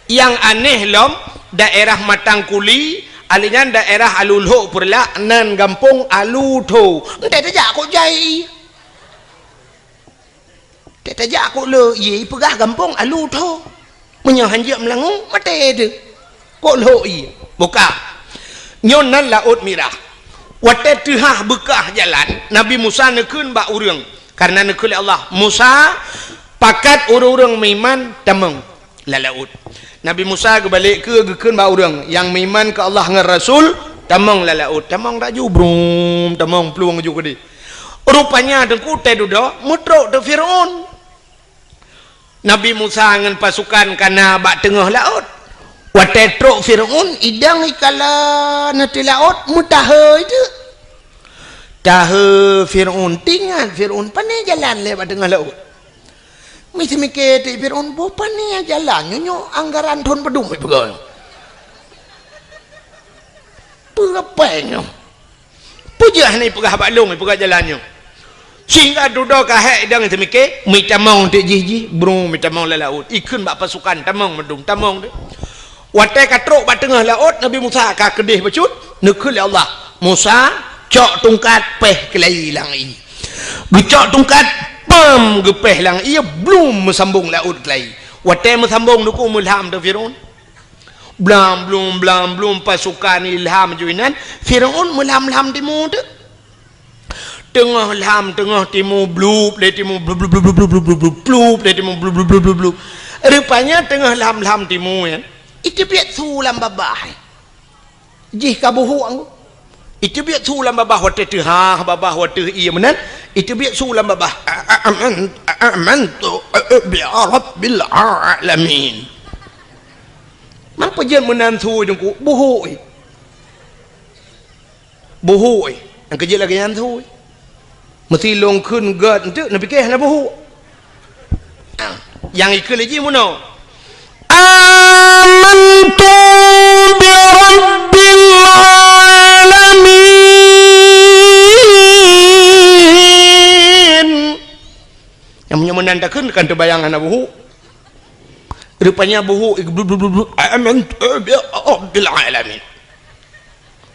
Nyang aneh lom, daerah Matang Kuli, alèh nyan daerah Alu Lhok Peureulak nan gampông Alu Tho. Enteuk tajak kok jai. Tajak kok le ié peugah gampông Alu Tho. Meunyoe hanjeuet meulangue, maté teuh. Kok lhok ié. Buka. Nyoe nan Laôt Mirah. Watée teuhah beukah jalan, Nabi Musa neukheun bak ureuëng. Karena neukheun lé Allah, "Musa, pakat ureuëng-ureuëng meuiman tamong lam laôt." Nabi Musa geubalek keu geukheun bak ureuëng nyang meuiman keu Allah ngon Rasul, "Tamong lam laôt." Tamong laju, brum, tamong plueng ju keudeh. Rupanya Teungku teududoe meutrok teuh Firaun. Nabi Musa ngon pasukan ka na bak teungoh laôt. Watée trok Firaun, idang ikala na teuh laôt, meutahe itu. Tahe Firaun, teuingat Firaun, pané jalan lé bak teungoh laôt. Miseumiké teuk Firaun, boh pané jalan nyoe, nyoe anggaran thon padum ipeugah. Peue rapai nyoe? Peue jeuet hana ipeugah bak lôn, ipeugah jalan nyoe? Sehingga dudoe ka hék idang teumiké, meutamong teuk jih-jih, brung meutamong lam laôt. Ikheun bak pasukan, tamong meudum, tamong teuk. Watée ka trok bak teungoh laôt, Nabi Musa ka keudeh bacut, neukheun lé Allah, "Musa, cok tungkat, péh keulayi lam ié." Geucok tungkat, pam, geupéh lam ié, blum, meusambong laôt keulayi. Watée meusambong Teungku, meulham teuh Firaun. Blam blum, blam blum, pasukan ilham ju inan, Firaun meulham-lham timu teuk. Teungoh lham, teungoh timu, blup lé timu, blup, blup, blup, blup, blup, blup, blup, blup lé timu, blup, blup, blup, blup, blup. Rupanya teungoh lham-lham timu nyan, iteubiet su lam babah. Jih ka buhuk. Iteubiet su lam babah watée teuhah, babah watée ié meunan, iteubiet su lam babah. A-, a-, aman-, a-, amantu, a-, a-, bi rabbil alamin. Mapa jeuet meunan su teungku? Buhuk. Buhôi, nyang keujeuet lagée nyan thui. Meusi lôn kheun gét enteuk, neupiké hana buhôi. Ah, nyang ikheun lé jih meunoe, "Amantu bi rabbil alamin." Nyang meunyoe meunan takheun kan teubayang hana buhôi. Rupanya buhôi, "Amantu bi rabbil alamin."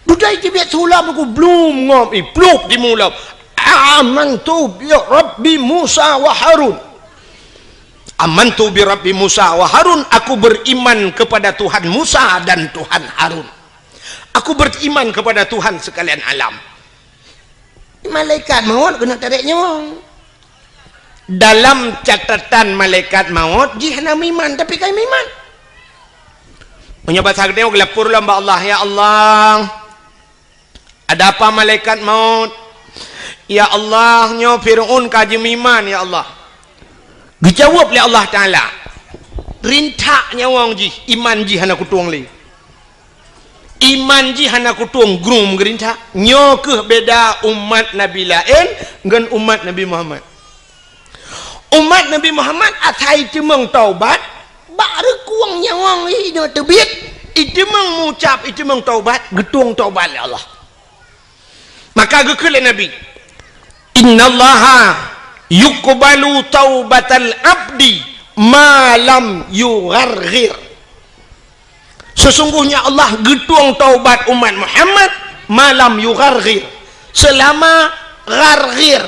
Dudoe iteubiet su lam ku blum ngom, ih, plup timu lam. "Amantu bi Rabbi Musa wa Harun." "Amantu bi Rabbi Musa wa Harun," aku beriman kepada Tuhan Musa dan Tuhan Harun. Aku beriman kepada Tuhan sekalian alam. Malaikat maut keuneuk tarek nyawöng. Dalam catatan malaikat maut, jih hana meuiman, tapi ka meuiman. Meunyoe basa geutanyoe geulapor lom bak Allah, "Ya Allah, ada apa malaikat maut? Ya Allah, nyoe Fir'aun ka jimeuiman, ya Allah." Geujaweueb lé Allah Taala, "Rintak nyawöng jih, iman jih hana kutueng lé." Iman jih hana kutueng, grung geurintak. Nyoe kheueh beda umat nabi laén ngon umat Nabi Muhammad. Umat Nabi Muhammad asai teumeung taubat, bak reukueng nyawöng inoe teubiet, iteumeung mucab, iteumeung taubat, geutueng taubat lé Allah. Maka geukheun lé Nabi, "Innallaha yuqbalu taubatal abdi ma lam yugharghir." Sesungguhnya Allah geutueng taubat umat Muhammad ma lam yugharghir, selama gharghir.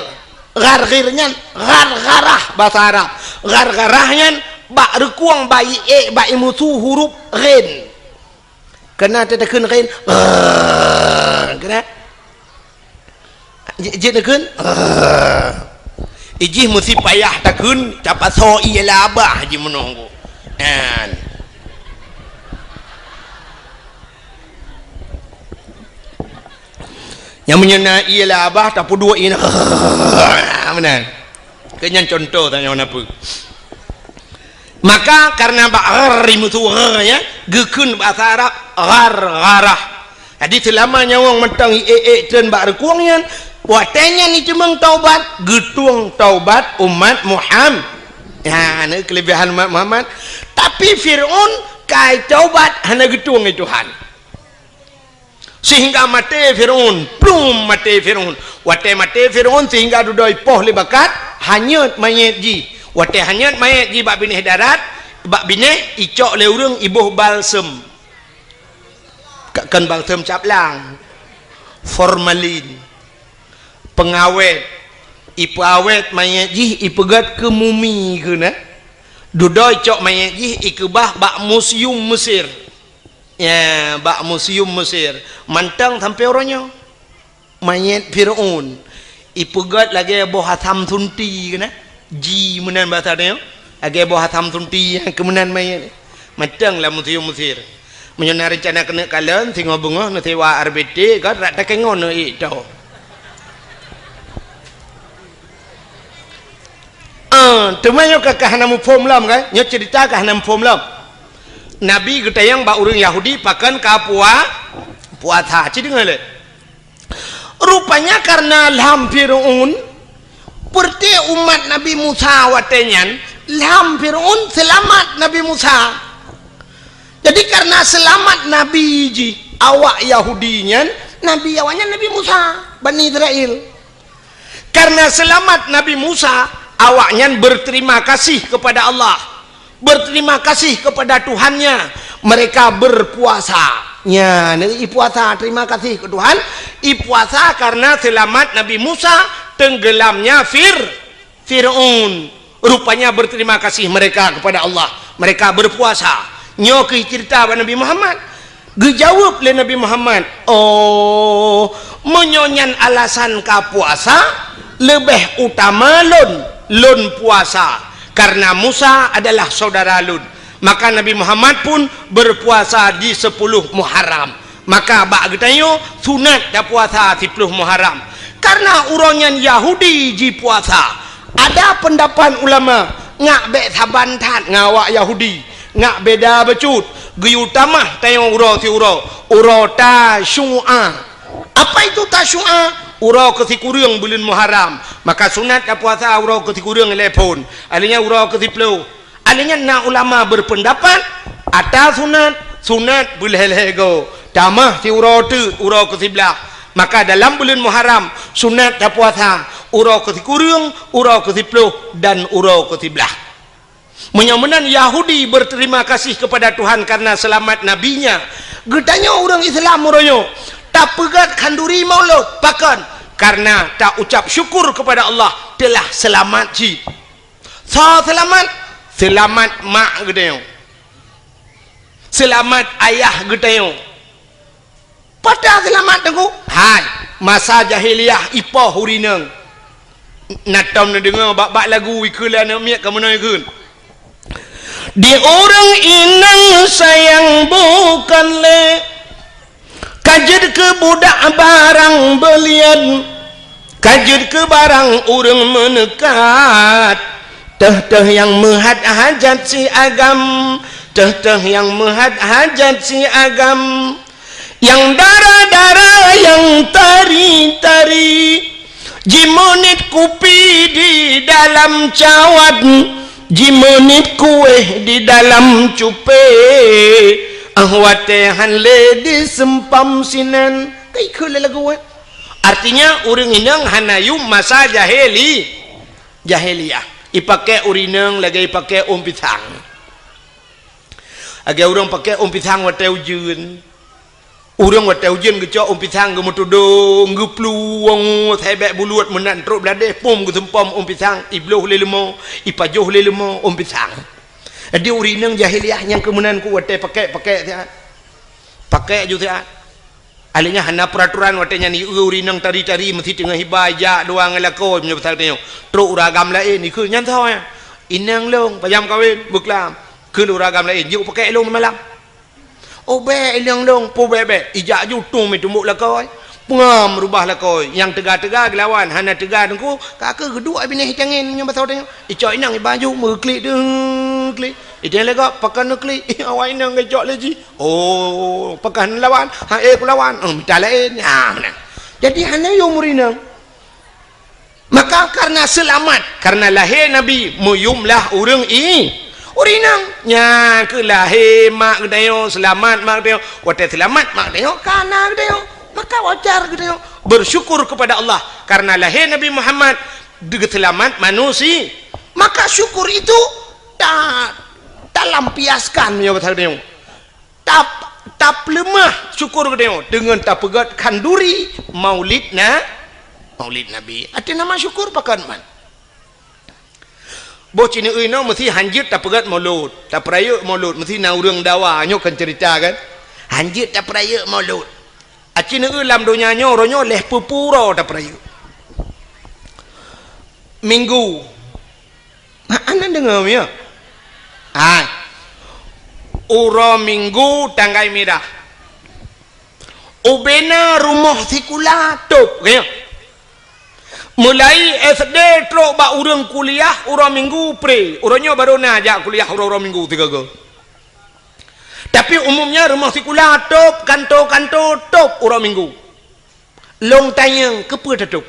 Gharghir nyan ghargharah basa Arab. Ghargharah nyan bak reukueng bak ié, bak imusu huruf ghin. Keunan teuteukheun ghin, ghrr, keunan. Jeuet, jeuet neukheun, ghrr. Ijih meusi payah takheun, tapasoe ié lam babah jih meunoe. Nyan. Nyang meunyoe na ié lam babah, tapeuduek ié, ghrr, meunan. Keu nyan contoh tanyoe na peue. Maka karena bak ghrr imusu ghrr nyan, geukheun basa Arab ghargharah. Jadi seulama nyawöng mantong ié-ié treun bak reukueng nyan, watée nyan iteumeung taubat, geutueng taubat umat Muham-, nyan keulebihan umat Muhammad. Tapi Fir'aun ka taubat hana geutueng lé Tuhan. Sehingga maté Fir'aun, plum maté Fir'aun. Watée maté Fir'aun sehingga dudoe ipoh lé bakat, hanyot manyét jih. Watée hanyot manyét jih bak binéh darat, bak binéh icok lé ureuëng iboh balsem. Ka-, kon balsem cap lang. Formalin. Pengawét. Ipeuawét manyét jih, ipeugét keu mumi keunan. Dudoe icok manyét jih, ikeubah bak museum Mesir. Ya, bak museum Mesir. Mantong sampoe uroe nyoe. Manyét Fir'aun. Ipeugét lagée boh asam sunti keunan. Ji meunan basa nyoe. Lagée boh asam sunti nyang keu meunan manyét. Mantong lam museum Mesir. Meunyoe na reuncana keuneuk kalon, singoh beungoh neusewa R B T, ka rak takée ngon neuék tho. Ah, teuma nyoe ka, ka hana muphom lom, kan? Nyoe cerita ka hana muphom lom. Nabi geutanyong bak ureuëng Yahudi pakon ka pua-, puasa. Ci deungoe lé. Rupanya karena lham Fir'aun, peureuté umat Nabi Musa watée nyan, lham Fir'aun seulamat Nabi Musa. Jadi karena seulamat Nabi jih awak Yahudi nyan, Nabi awaknyan Nabi Musa, Bani Israel. Karena seulamat Nabi Musa, awaknyan berterima kasih kepada Allah, berterima kasih kepada Tuhannya, mereka berpuasa. Nya, ipuasa, terima kasih ke Tuhan, ipuasa karena seulamat Nabi Musa tenggelamnya Fir-, Fir'aun. Rupanya berterima kasih mereka kepada Allah, mereka berpuasa. Nyoe keuh cerita bak Nabi Muhammad. Geujaweueb lé Nabi Muhammad, "Oh, meunyoe nyan alasan ka puasa, leubeh utama lôn, lôn puasa, karena Musa adalah saudara lôn." Maka Nabi Muhammad pun berpuasa di sepuluh Muharram. Maka bak geutanyoe sunat tapuasa siploh Muharram. Karena uroe nyan Yahudi jipuasa. Ada pendapat ulama, ngak bék saban that ngon awak Yahudi, ngak beda bacut, geuyue tamah tanyoe uroe siuroe, uroe Tasyu'a. Apa itu Tasyu'a? Uroe keusikureueng buleuen Muharram. Maka sunat tapuasa uroe keusikureueng lhèe phon. Alèh nyan uroe keusiploh. Alèh nyan na ulama berpendapat, ata sunat, sunat beulhèe-lhèe goe. Tamah siuroe teuk, uroe keusiblaih. Maka dalam buleuen Muharram, sunat tapuasa uroe keusikureueng, uroe keusiploh, dan uroe keusiblaih. Meunyoe meunan Yahudi berterima kasih kepada Tuhan karena selamat nabinya, geutanyoe ureueng Islam uroe nyoe tapeugöt khanduri Maulud, pakon? Karena taucap syukur kepada Allah telah selamat cit. Soe seulamat? Seulamat mak geutanyoe. Seulamat ayah geutanyoe. Peue ta seulamat, Teungku? Hai, masa jahiliyah ipoh ureueng inong. Na tom neudeungoe bak-bak lagu ikheun lé aneuk miet ka meunoe ikheun. Di ureueng inong sayang bukon lé, ka jeuet keu budak barang beuliet, ka jeuet keu barang ureueng meuneukat. Teuh-teuh nyang meuhat hajat si agam, teuh-teuh nyang meuhat hajat si agam. Nyang dara-dara, nyang tari-tari, jimeuniet kupi di dalam cawat, jimeuniet kuéh di dalam cupé, ah, watèe han lé diseumpam sinan. Ka ikheun lé lagu, eh? Artinya, ureueng inong hana yum masa jahili-, jahiliyah. Ipaké ureueng inong lagèe ipaké ôn pisang. Lagèe ureueng paké ôn pisang watèe ujeuen. Ureueng watèe ujeuen geucok ôn pisang geumeutudong, geuplueng, sébèk buleut meunan trok beuladeh, pom geuseumpom ôn pisang, ibloh lé leumo, ipajoh lé leumo ôn pisang. Jadi ureueng inong jahiliyah nyang keu meunan ku watèe paké-paké siat. Paké ju siat. Alèh nyan hana peuraturan watèe nyan, ieu ureueng inong tari-tari meusti teungoh iba ijak dua ngon lakoe meunyoe pasal tanyoe. Trok ureueng agam laén, ikheun nyan soe nyan? Inong lôn, pajan kawen, beuklam. Kheun ureueng agam laén, jeuet paké lôn malam. Oh, bèk, inong lôn, peue bèk-bèk. Ijak ju tueng meutumbok lakoe. Peungam rubah lakoe. Nyang teuga-teuga geulawan, hana teuga teungku, ka keuh geuduek binéh itangen meunyoe basa tanyoe. Icok inong iba ju, meuklik deuh, klik. Iteng lé gob, pakon neuklik? Awak inong geucok lé jih. Oh, pakon lawan? Ha, eh, kulawan. Oh, mita laén. Ha, meunan. Jadi, hana yum ureueng inong. Maka karena seulamat, karena lahé Nabi, meuyum lah ureueng i-, ureueng inong. Nyan keuh lahé mak geutanyoe, seulamat mak geutanyoe. Watèe seulamat mak geutanyoe, ka na geutanyoe. Maka wajar geutanyoe bersyukur kepada Allah karena lahé Nabi Muhammad, geuseulamat manusia. Maka syukur itu ta-, talampiaskan meunyoe basa geutanyoe. Tap-, tapeuleumah syukur geutanyoe deungon tapeugöt khanduri Maulid na-, Maulid Nabi. Arti nama syukur pakon man? Boh ci neueu inoe meusti hanjeuet tapeugöt Maulud, tapeurayeuk Maulud, meusti na ureueng dawa, nyoe kan ceurita kan? Hanjeuet tapeurayeuk Maulud. Aci neueu lam donya nyoe, uroe nyoe lhèe peuet ploh uroe tapeurayeuk. Minggu. Ha, aneuk deungoe, ya? Ha. Uroe Minggu tanggai mirah. Ubena rumoh sikula tôb, ya. Mulai S D trok bak ureueng kuliah uroe Minggu pre. Uroe nyoe barô na jak kuliah uroe-uroe Minggu sigoe-goe. Tapi umumnya rumoh sikula tôb, kanto-kanto tôb uroe Minggu. Lôn tanyong, keupeue tatôb?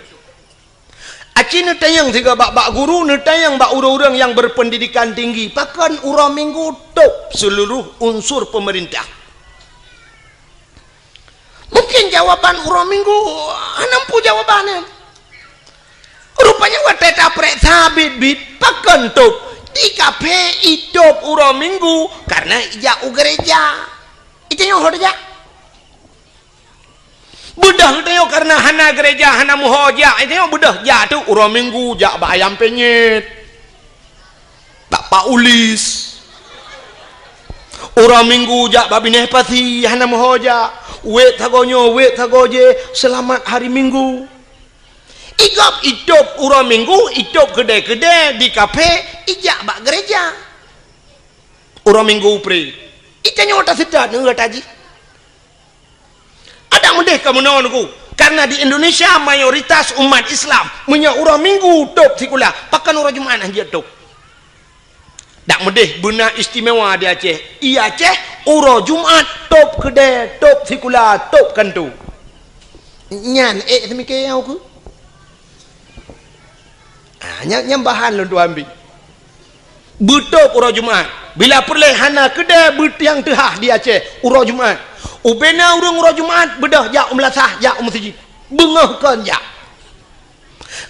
Aci neutanyong sigoe bak, bak guru, neutanyong bak ureueng-ureueng nyang berpendidikan tinggi, pakon uroe Minggu tôb seuluruh unsur peumeurintah? Mungken jawaban uroe Minggu hana muphom jawaban nyan. Rupanya watèe tapareksa biet-biet, pakon tôb? Di kaphé itôb uroe Minggu karena ijak u gereja. Itanyoe ho tajak. Beudôh geutanyoe karena hana gereja, hana muho jak, itanyoe beudôh jak tu uroe Minggu jak bak Ayam Penyet. Bak Pak Ulis. Uroe Minggu jak bak binéh pasi, hana meuho jak. Wék sagoe nyoe, wék sagoe jéh, seulamat hari Minggu. Igop itôb uroe Minggu, itôb keudè-keudè di kaphé, ijak bak gereja. Uroe Minggu pré. Itanyoe taseutôt neu gata jih. Adak meudeh ka meunoe Teungku, karena di Indonesia mayoritas umat Islam meunyoe uroe Minggu tôb sikula, pakon uroe Jumat hana jeuet tôb. Dak meudeh beuna istimewa di Aceh. I Aceh uroe Jumat tôb keudè, tôb sikula, tôb kantô. Nyan ék seumike nyang ukeue. Ah, nyan, nyan bahan lôn tuan bi. Beutôb uroe Jumat. Bila peureulée hana keudè beutiang teuhah di Aceh uroe Jumat. Ubena ureuëng uroe Jumat beudôh jak u meulasah, jak u meuseujid. Beungoh kon jak.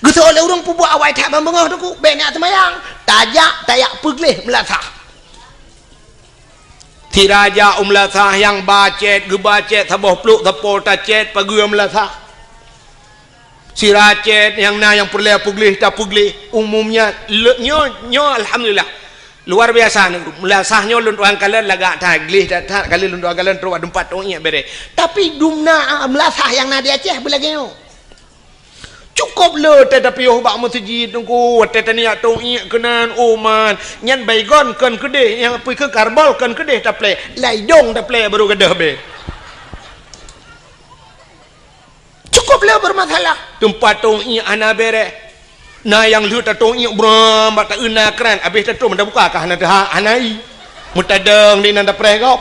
Geuseuôt lé ureuëng peubuet awai that ban beungoh Teungku, bék neujak seumayang. Tajak, tajak peugleh meulasah. Sira jak u meulasah nyang ba cét, geuba cét saboh plôk sapo tacét pageue meulasah. Sira cét nyang na nyang peureulée peugleh tapeugleh. Umum nyan, le-, nyoe, nyoe alhamdulillah. Luar biasa, meulasah nyoe lôn tuan kalon lagak that, gleh that, that, kali lôn tuan kalon trok bak teumpat tong iék béré. Tapi dumna meulasah nyang na di Aceh beulagée nyoe. Cukôp le watée tapiôh bak meuseujid Teungku, watée taniyak tong iék keunan, oh man, nyan baygon kon keudeh, nyang pih keu karbol kon keudeh taplé, laidong taplé baru gadôh bé. Cukôp le bermasalah. Teumpat tong iék hana béré. Na nyang lheueh tatong iék bram bak taeu na kran, abéh tatong tabuka ka hana teuha-, hana i. Meutadong di nan tapreh gob.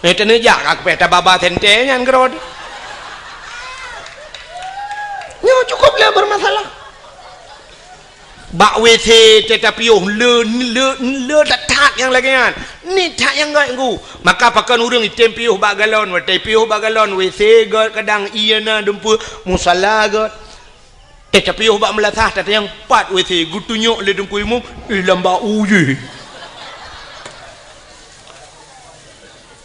Eh, teuneujak ka keupeh tababa sente nyan keudroe. Nyoe cukôp le bermasalah. Bak W C teuh tapiôh le, le, le that-that nyang lagée nyan. Niet that nyang gét Teungku. Maka pakon ureuëng item piôh bak galon, watée piôh bak galon, W C gét kadang ié na dumpeue, musala gét. Teuh tapiôh bak meulasah, tatanyong pat W C, geutunyok lé Teungku Imum, eh, lam bak u jih.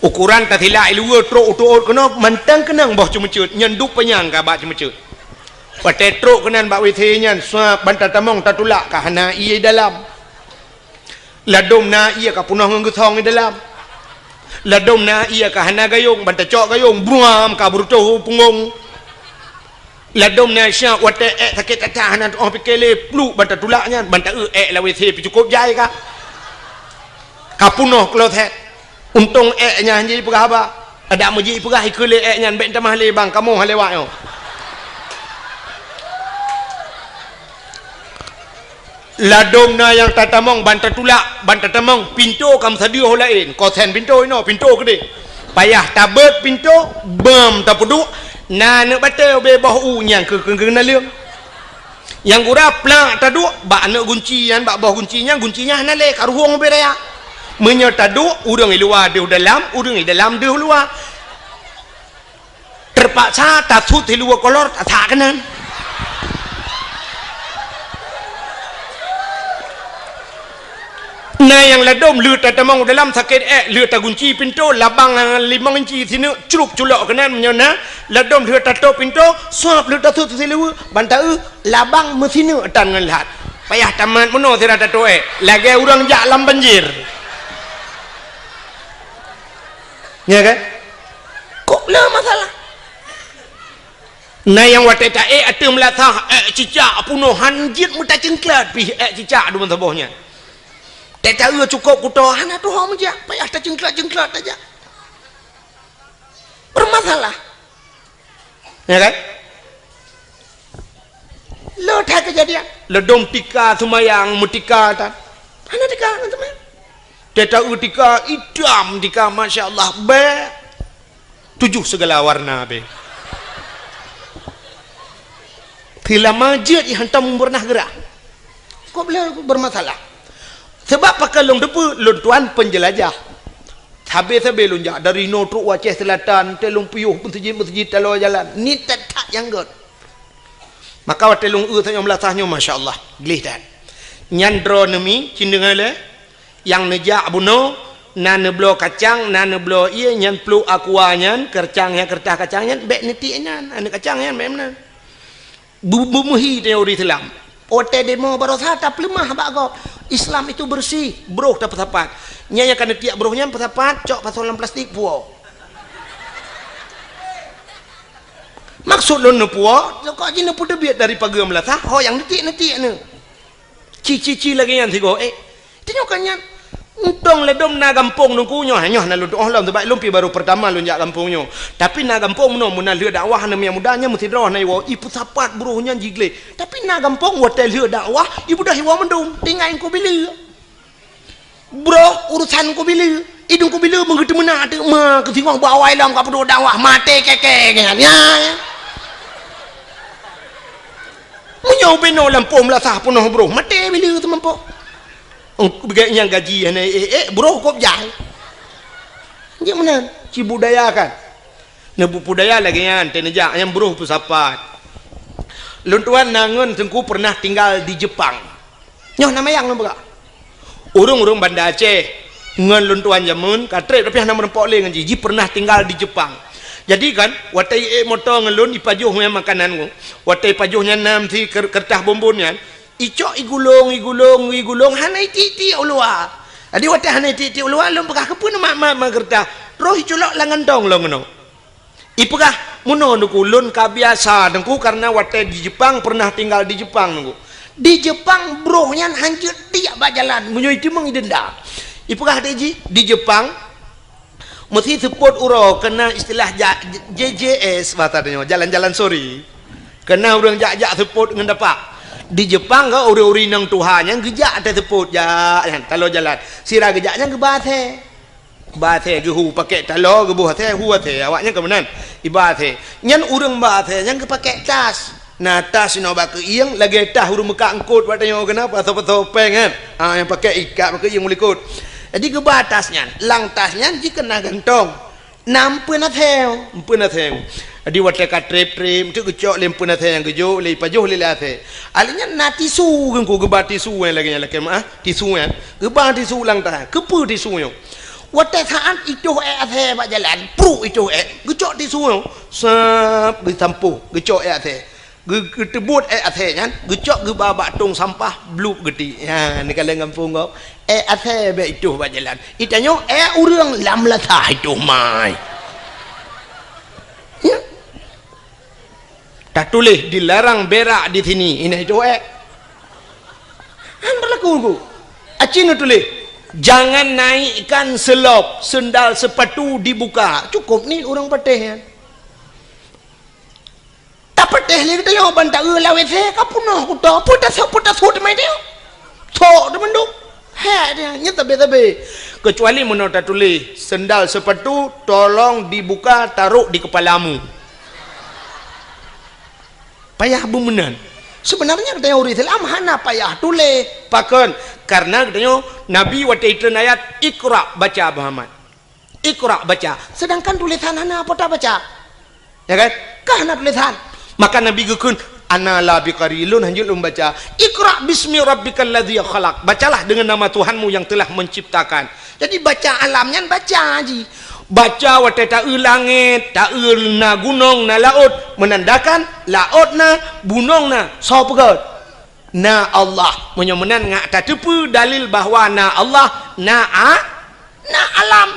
Ukoran tasilak i luwa trok u teuôt keunoe mantong keunong boh ceumeuceuet, nyan duek panyang ka bak ceumeuceuet. Watée trok keunan bak W C nyan, suab ban tatamong tatulak ka hana ié dalam. Ladôm na ié ka peunoh ngon geusong i dalam. Ladôm na ié ka hana gayong, ban tacok gayong, bruam ka beureutoh u punggong. Ladôm na syah watée ék sakét that-that hana tu'oh pike lé, pluek ban tatulak nyan, ban taeu ék lam W C pih cukôp jai ka. Ka peunoh kloset. Untông ék nyan hana jipeugah haba. Adak meujih ipeugah ikeue lé ék nyan, bék tamah lé bang, kamoe han lewat nyoe. Ladôm na nyang tatamong ban tatulak, ban tatamong, pintoe ka meusadeue ho laén, kosen pintoe inoe, pintoe keudeh. Payah tabeuet pintoe, beuem tapeuduek, na aneuk batée ubé boh u nyang keu, keu, keu naleueng. Nyang gura plak taduek bak aneuk gunci nyan, bak boh gunci nyan, gunci nyan hana lé, ka ruhueng ubé raya. Meunyoe taduek, ureuëng i luwa deuh dalam, ureuëng i dalam deuh luwa. Teupaksa tasut siluweue kolor tasak keunan. Na nyang ladôm lheueh tatamong u dalam sakét ék, lheueh tagunci pintoe, labang limong inci sineuk cruk culok keunan meunyoe na, ladôm lheueh tatôp pintoe, suab lheueh tasut siluweue, ban taeu labang meusineuk tan ngon lhat. Payah tamat meunoe sira tatôp ék, lagée ureuëng jak lam banjir. Nya kan? Kok le masalah? Na nyang watée taék ateueh meulasah, ék cicak peunoh han jeuet meutaceuengklat pih ék cicak dumpeue saboh nyan. Tée taeu cukôp kutoe hana tuho meujak, payah taceuengklat-ceuengklat tajak. Bermasalah. Ya kan? Le that keujadian. Ladôm tika seumayang meutika tan. Hana tika ngon seumayang. Tée taeu tika itam tika, masya Allah, bék. Tujoh sigala warna bé. Teulama jeuet i hantom beurnah geurah. Kok beulah bermasalah? Sebab pakon lôn teupeue lôn tuan penjelajah. Sabe-sabe lôn jak dari inoe trok u Aceh Selatan, tée lôn piôh meuseujid-meuseujid taloe jalan. Niet that-that nyang gét. Maka watée lôn eu tanyoe meulasah nyoe, masya Allah, gleh that. Nyan droeneuh mi, cindeueng lé. Nyang neujak bunoe, na neubloe kacang, na neubloe ié, nyan pluek aqua nyan, keureutang nyan, keureutah kacang nyan, bék neutiek nyan, aneuk kacang nyan bék meunan. Bu-, bu-, meuhi tanyoe ureuëng Islam. Watèe demo baroesa tapeuleumah bak gob. Islam itu bersih, broh tapeusapat. Nyan nyang ka neutiek broh nyan peusapat, cok pasoe lam plastik, puwoe. Maksud lôn neupuwoe, kok jih neupeuteubiet dari pageue meulasah, ho nyang neutiek-neutiek neu. Ci-ci-ci lagèe nyan sigoe, eh. Tanyoe ka nyan, untông ladôm na gampông Teungku nyoe, nyoe na lôn tu'oh lom, sabab lôn pih baru peurtama lôn jak gampông nyoe. Tapi na gampông meunoe, meunan lheueh dakwah aneuk muda nyan meusidroe na iwoe, ipeusapat broh nyan jigleh. Tapi na gampông watèe lheueh dakwah, ibeudôh iwoe mandum, tinggai Teungku Bileue. Broh urosan Teungku Bileue, idong Teungku Bileue meugeuteumeunak teuk ma keu singoh bak awai lom ka peuduek dakwah, maté kèe-kèe nyan. Ya, ya. Meunyoe binoe lampôh meulasah peunoh broh, maté Bileue teumampoh. Oh, beugai nyang gaji hana ék-ék, broh kop jai. Jeuet meunan, ci budaya kan. Neubudaya lagèe nyan, teuneujak nyang broh peusapat. Lôn tuan na ngon Teungku pernah tinggal di Jepang. Nyoe na mayang lôn peugah. Ureueng-ureueng Banda Aceh ngon lôn tuan jameun ka trép tapi hana meurumpok lé ngon jih. Jih pernah tinggal di Jepang. Jadi kan, watèe iék moto ngon lôn, ipajoh nyan makanan ngon. Watèe ipajoh nyan nam si ker-, keureutas bonbon nyan, icok igulong, igulong, igulong, hana itiek-tiek u luwa. Jadi watèe hana itiek-tiek u luwa, lôn peugah, "Keupeue neumat-mat ma keureutas?" Terus iculok lam gantong lôn keunoe. Ipeugah, "Meunoe Teungku, lôn ka biasa Teungku, kareuna watèe di Jepang, pernah tinggal di Jepang Teungku. Di Jepang broh nyan hanjeuet tiek bak jalan, meunyoe iteumeung idenda." Ipeugah lé jih, di Jepang meusi seupôt uroe keuna istilah ja-, J J S bahasa tanyoe, jalan-jalan sore. Keuna ureueng jak-jak seupôt ngon dapak. Di Jepang ka ureueng-ureueng inong tuha nyan geujak ateueh seupôt jak nyan, taloe jalan. Sira geujak nyan geuba asèe. Ba asèe geuhu pakèk taloe, geuboh asèe, hu asèe, awaknyan ka meunan. Iba asèe. Nyan ureueng ba asèe nyan geupakék tas. Na tas inoe bak keuieng, lagèe tas ureueng meukat eungkôt bak tanyoe keunan, pasoe-pasoe péng kan. Ha, nyang pakék ikat bak keuieng u likôt. Jadi geuba tas nyan. Lam tas nyan jih keuna gantong. Na empeuen asèe, empeuen asèe. Jadi watèe ka trép-trép, enteuk geucok lé empeuen asèe nyang geujok, lé ipajoh lé, lé asèe. Ahli nyan na tisu, Teungku geuba tisu nyang lagèe nyan lakèe meu'ah, tisu nyan. Geuba tisu lam tas. Keupeue tisu nyoe? Watèe saát itoh ék asèe bak jalan, pruk itoh ék, geucok tisu nyoe, sab, geusampôh, geucok ék asèe. Geu-, geuteubot ék asèe nyan, geucok geuba bak tông sampah, blup geutiek. Nyan, neukalon gampông gob. Ék asèe bèk itoh bak jalan. Itanyoe ék ureueng lam lasah itoh mai. Ya. Tatuléh dilarang berak di sini, inan itoh ék. Han berlaku, Bu. Aci neutuléh, "Jangan naikkan selop, sendal sepatu dibuka." Cukôp nit ureueng patéh nyan. Tapatéh lé geutanyoe ban taeu lam W C ka peunoh kuto, peue tasôk, peue tasôk teuma nyoe. Sok teumandum. Hèk dia, nyan sabé-sabé. Keucuali meunoe tatuléh, "Sendal sepatu tolong dibuka, taruh di kepalamu." Payah beumeunan. Seubeunarnya geutanyoe ureueng Islam hana payah tuléh. Pakon? Kareuna geutanyoe Nabi watèe itreun ayat, "Iqra," baca, Muhammad. "Iqra," baca. Sedangkan tulésan hana po tabaca. Ya kan? Ka hana tulésan. Maka Nabi geukheun, "Ana la biqari," lôn hanjeuet lôn baca. "Iqra bismi rabbikal ladzi khalaq." Bacalah dengan nama Tuhanmu yang telah menciptakan. Jadi baca alam nyan baca jih. Baca watèe taeu langèt, taeu na gunong, na laôt, meunandakan laôt na, gunong na, soe peugöt? Na Allah. Meunyoe meunan ngat tateupeue dalil bahwa na Allah, na a-, na alam.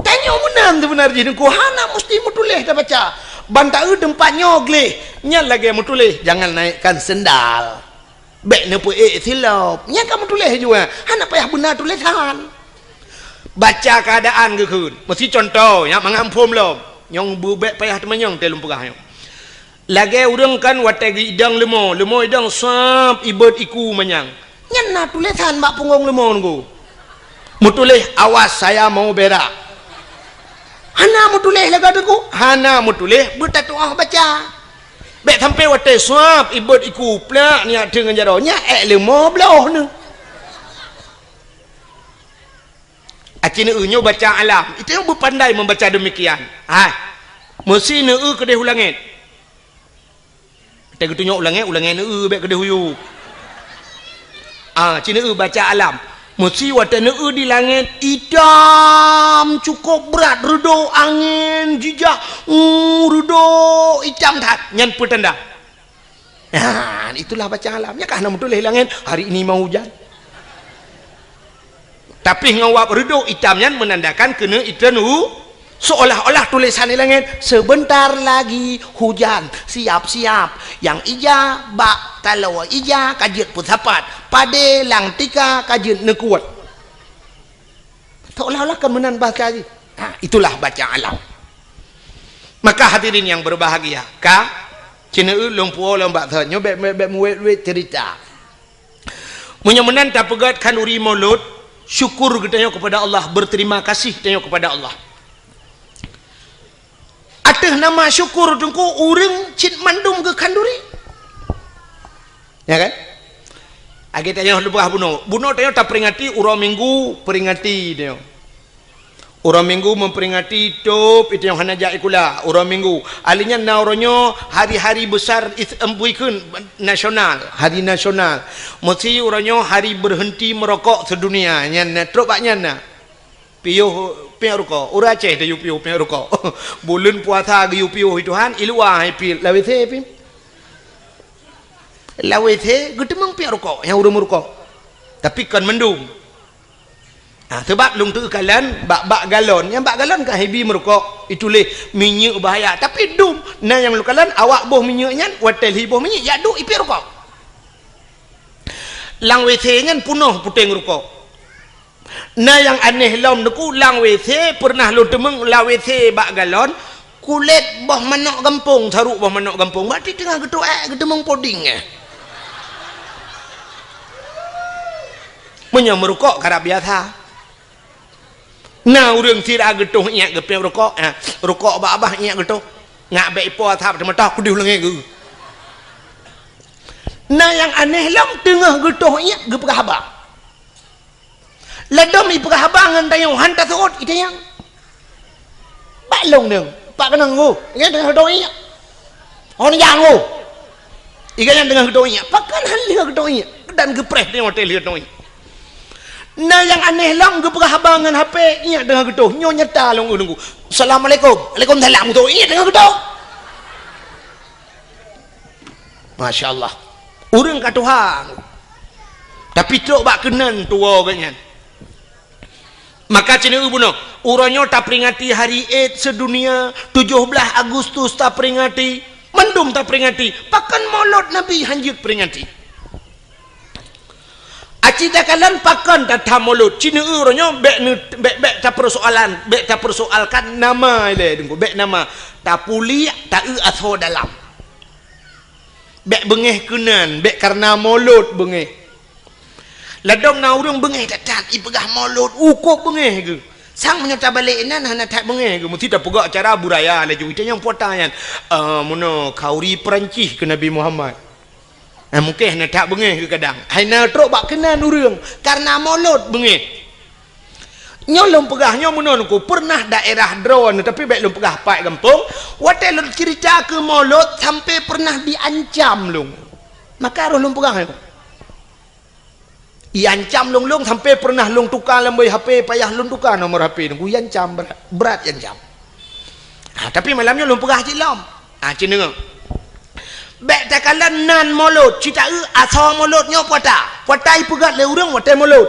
Tanyoe meunan seubeuna jih Teungku, hana musti meutuléh tabaca. Ban taeu teumpat nyoe gleh, nyan lagèe meutuléh, "Jangan naikkan sendal." Bèk neupeuék silop. Nyan ka meutuléh jua. Hana payah beuna tulésan. Baca keuadaan geukheun. Meusi cuntoh, nyak mangat muphom lom. Nyang beubèk payah teumanyong teuh lôn peugah nyoe. Lagèe ureueng kan watèe geuidong leumo, leumo idong sab ibot iku manyang. Nyan na tulésan bak punggong leumo Teungku. Meutuléh, "Awas, saya mau berak." Hana meutuléh lagèe Teungku? Hana meutuléh, beutatu'oh baca. Bèk sampoe watèe sab ibot iku plak nyak teungeut jaroe, nyak ék leumo bloh neuh. Aci neueu nyoe baca alam. Itu nyang beupandai membaca demikian. Hai. Meusi neueu keudeh u langèt. Watèe geutunyok u langèt, u langèt neueu bèk keudeh u yub. Ah, ci neueu baca alam. Meusi watèe neueu di langèt itam cukôp brat, reudôk angén jijak, uh, reudôk itam that. Nyan peue tanda? Nah, itulah bacaan alam. Nyan ka hana meutuléh langét, "Hari ini mau hujan." Tapi ngon wab reudôk itam nyan meunandakan keuneuk itreun hu-, seolah-olah tulésan di langét, "Sebentar lagi hujan, siap-siap. Nyang ija bak taloe ija ka jeuet peusapat, padé lam tika ka jeuet neukuet." Seolah-olah kan meunan bahasa jih. Ha, itulah bacaan alam. Maka hadirin yang berbahagia, ka, ci neueu lôn puwoe lôn bak thon, nyoe bèk, bèk, bèk meuwét-wét cerita. Meunyoe meunan tapeugöt khanduri Maulud, syukur geutanyoe kepada Allah, berterima kasih tanyoe kepada Allah. Ateueh nama syukur Teungku, ureueng cit mandum geukhanduri. Ya kan? Lagèe tanyoe leubeh bunoe. Bunoe tanyoe taperingati uroe Minggu, peringati tanyoe. Uroe Minggu memperingati tôb, itu nyang hana jak sikula, uroe Minggu. Ahli nyan na uroe nyoe hari-hari besar is-, em, buikheun nasional, hari nasional. Meusi uroe nyoe hari berhenti merokok sedunia. Nyan na, trok bak nyan na. Piôh, piôh rukok. Ureueng Aceh tayue piôh, piôh rukok. Buleuen puasa geuyue piôh, hai Tuhan, i luwa hai piôh. Lam W C piôh. Lam W C geuteumeung piôh rukok, nyang ureueng meurukok. Tapi kon mandum. Ah, seubab lôn teukalon bak, bak galon. Nyang bak galon kan hibi meurukok, ituléh minyeuk bahaya. Tapi dum, na nyang lôn kalon awak boh minyeuk nyan, watèe lhi boh minyeuk, jak duek i piôh rukok. Lam W C nyan peunoh puténg rukok. Na nyang aneh lom Teungku, lam W C pernah lôn teumeung lam W C bak galon, kulét boh manok gampông, saruk boh manok gampông, berarti teungoh geutoh èk geuteumeung poding, eh. Meunyoe meurukok karab biasa. Na ureueng sira geutoh iék geupiep rukok, eh, rukok bak babah iék geutoh. Ngak bèk ipo asap teumeutah kudeuh leungèe geuh. Na nyang aneh lom teungoh geutoh iék geupeugah haba. Ladôm ipeugah haba ngon tanyoe han taseuôt itanyong. Bak lôn deueng, bak keunong geuh, nyan teungoh geutoh iék. Hon nyang geuh. Iga nyan teungoh geutoh iék. Pakon han lheueh geutoh iék? Dan geupreh tanyoe watèe lheueh geutoh iék. Na nyang aneh lom geupeugah haba ngon H P, iék teungoh geutoh. Nyoe nyata lôn Teungku. Assalamualaikum. Waalaikumsalam. Geutoh iék teungoh geutoh. Masya Allah. Ureueng ka tuha. Tapi trok bak keunan tuwoe geuh nyan. Maka ci neueu bunoe, uroe nyoe taperingati Hari Id sedunia, tujoh blaih Agustus taperingati, mandum taperingati. Pakon Maulud Nabi han jeuet peringati? Aci takalon pakon tatham Maulud, ci neueu uroe nyoe bèk neu-, bèk, bèk tapeursoalan, bèk tapeursoalkan nama ilèe Teungku, bèk nama. Tapuliek, taeu asoe dalam. Bèk beungèh keunan, bèk kareuna Maulud beungèh. Ladôm na ureueng beungèh that-that, ipeugah Maulud, ukôb beungèh geuh. Sang meunyoe tabalek inan hana that beungèh geuh, meusti tapeugah cara budaya laju. Itanyong peue ata nyan, "Eh, meunoe khanduri Peurancih keu Nabi Muhammad." Eh, mungken hana that beungèh geuh kadang. Hai na trok bak keunan ureueng, kareuna Maulud beungèh. Nyoe lôn peugah nyoe meunoe Teungku, pernah daerah droeneuh, tapi bèk lôn peugah pat gampông, watèe lôn cerita keu Maulud sampai pernah diancam lôn. Maka harôh lôn peugah nyoe. Iancam lôn, lôn sampai pernah lôn tuka lam boh H P, payah lôn tuka nomor H P Teungku, iancam brat, brat iancam. Ha, tapi malam nyoe lôn peugah cit lom. Ha, ci neueu. Bèk takalon nan Maulud, ci taeu asoe Maulud nyoe peue ata. Peue ata ipeugöt lé ureueng watèe Maulud.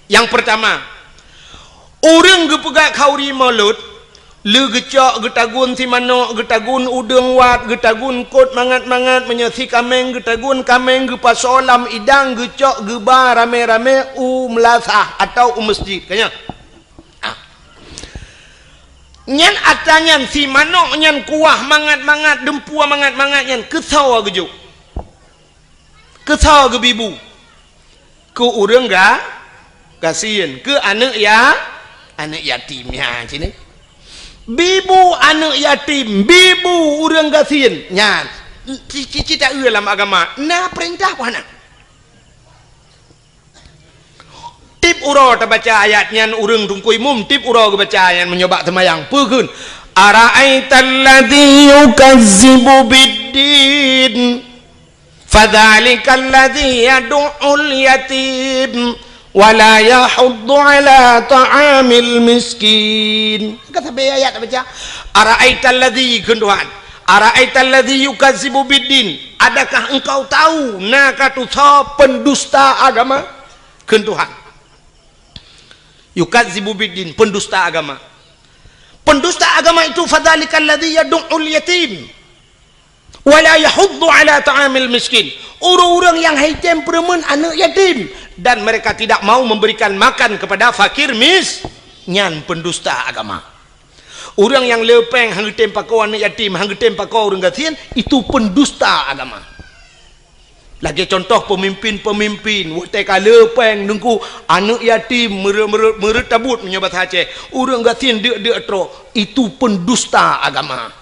Nyang peurtama, ureueng geupeugöt khanduri Maulud, lé geucok, geutagun si manok, geutagun udeueng wat, geutagun kôt mangat-mangat, meunyoe si kaméng geutagun kaméng, geupasoe lam idang, geucok geuba ramé-ramé u meulasah atawa u meuseujid. Ka nyan? Ah. Nyan atra nyan si manok nyan kuah mangat-mangat, deumpue mangat-mangat nyan keusoe geujok. Keusoe geubi bu? Keu ureueng ga-, gasien, keu aneuk ya-, aneuk yatim nyan cit. Bi bu aneuk yatim, bi bu ureueng gasien. Nyan, ci-, ci-, ci taeu lam agama, na peurintah peue hana? Tiep uroe tabaca ayat nyan ureueng Teungku Imum, tiep uroe geubaca ayat nyan meunyoe bak seumayang. Peue kheun? "Ara'aital ladzi yukazzibu biddin, fadzalikal ladzi yadu'ul yatim, wa la yahuddu ala ta'amil miskin." Ka sabe ayat tabaca. "Ara'aital ladzi," kheun Tuhan. "Ara'aital ladzi yukazzibu biddin?" Adakah engkau tahu na ka tusoe pendusta agama? Kheun Tuhan. Yukazzibu biddin, pendusta agama. Pendusta agama itu, "Fadzalikal ladzi yadu'ul yatim wa la yahuddu ala ta'amil miskin." Ureuëng-ureuëng nyang haitem peureumeun aneuëk yatim dan mereka tidak mau memberikan makan kepada fakir mis-, nyan pendusta agama. Ureuëng nyang le péng han geutem pakoe aneuëk yatim, han geutem pakoe ureuëng gasien, itu pendusta agama. Lagée contoh pemimpin-pemimpin, watée ka le péng teungku, aneuëk yatim meureuet-meureuet, meureuet tabot meunyoe basa Aceh, ureuëng gasien deuk-deuk trok, itu pendusta agama.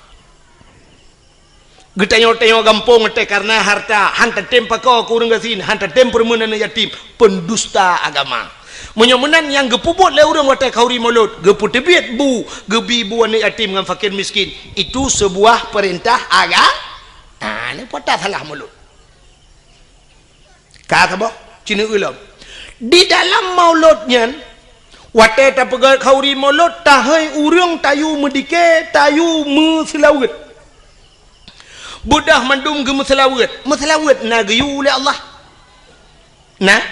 Geutanyoe-tanyoe gampông watée karna harta, han tatem pakoe keu ureuëng gasien, han tatem peureumeun aneuëk yatim, pendusta agama. Meunyoe meunan nyang geupeubuet lé ureuëng watée khauri mulod, geupeuteubiet bu, geubi bu aneuëk yatim ngon fakir miskin, itu sebuah perintah aga-, ah, ni pota salah mulod. Ka saboh, cineuk lom. Di dalam mulod nyan, watée tapeugét khauri mulod, tahôi ureuëng tayue meudike, tayue meuseulaweuet. Beudoh mandum geumeuseulaweuet. Meuseulaweuet na geuyue lé Allah? Na?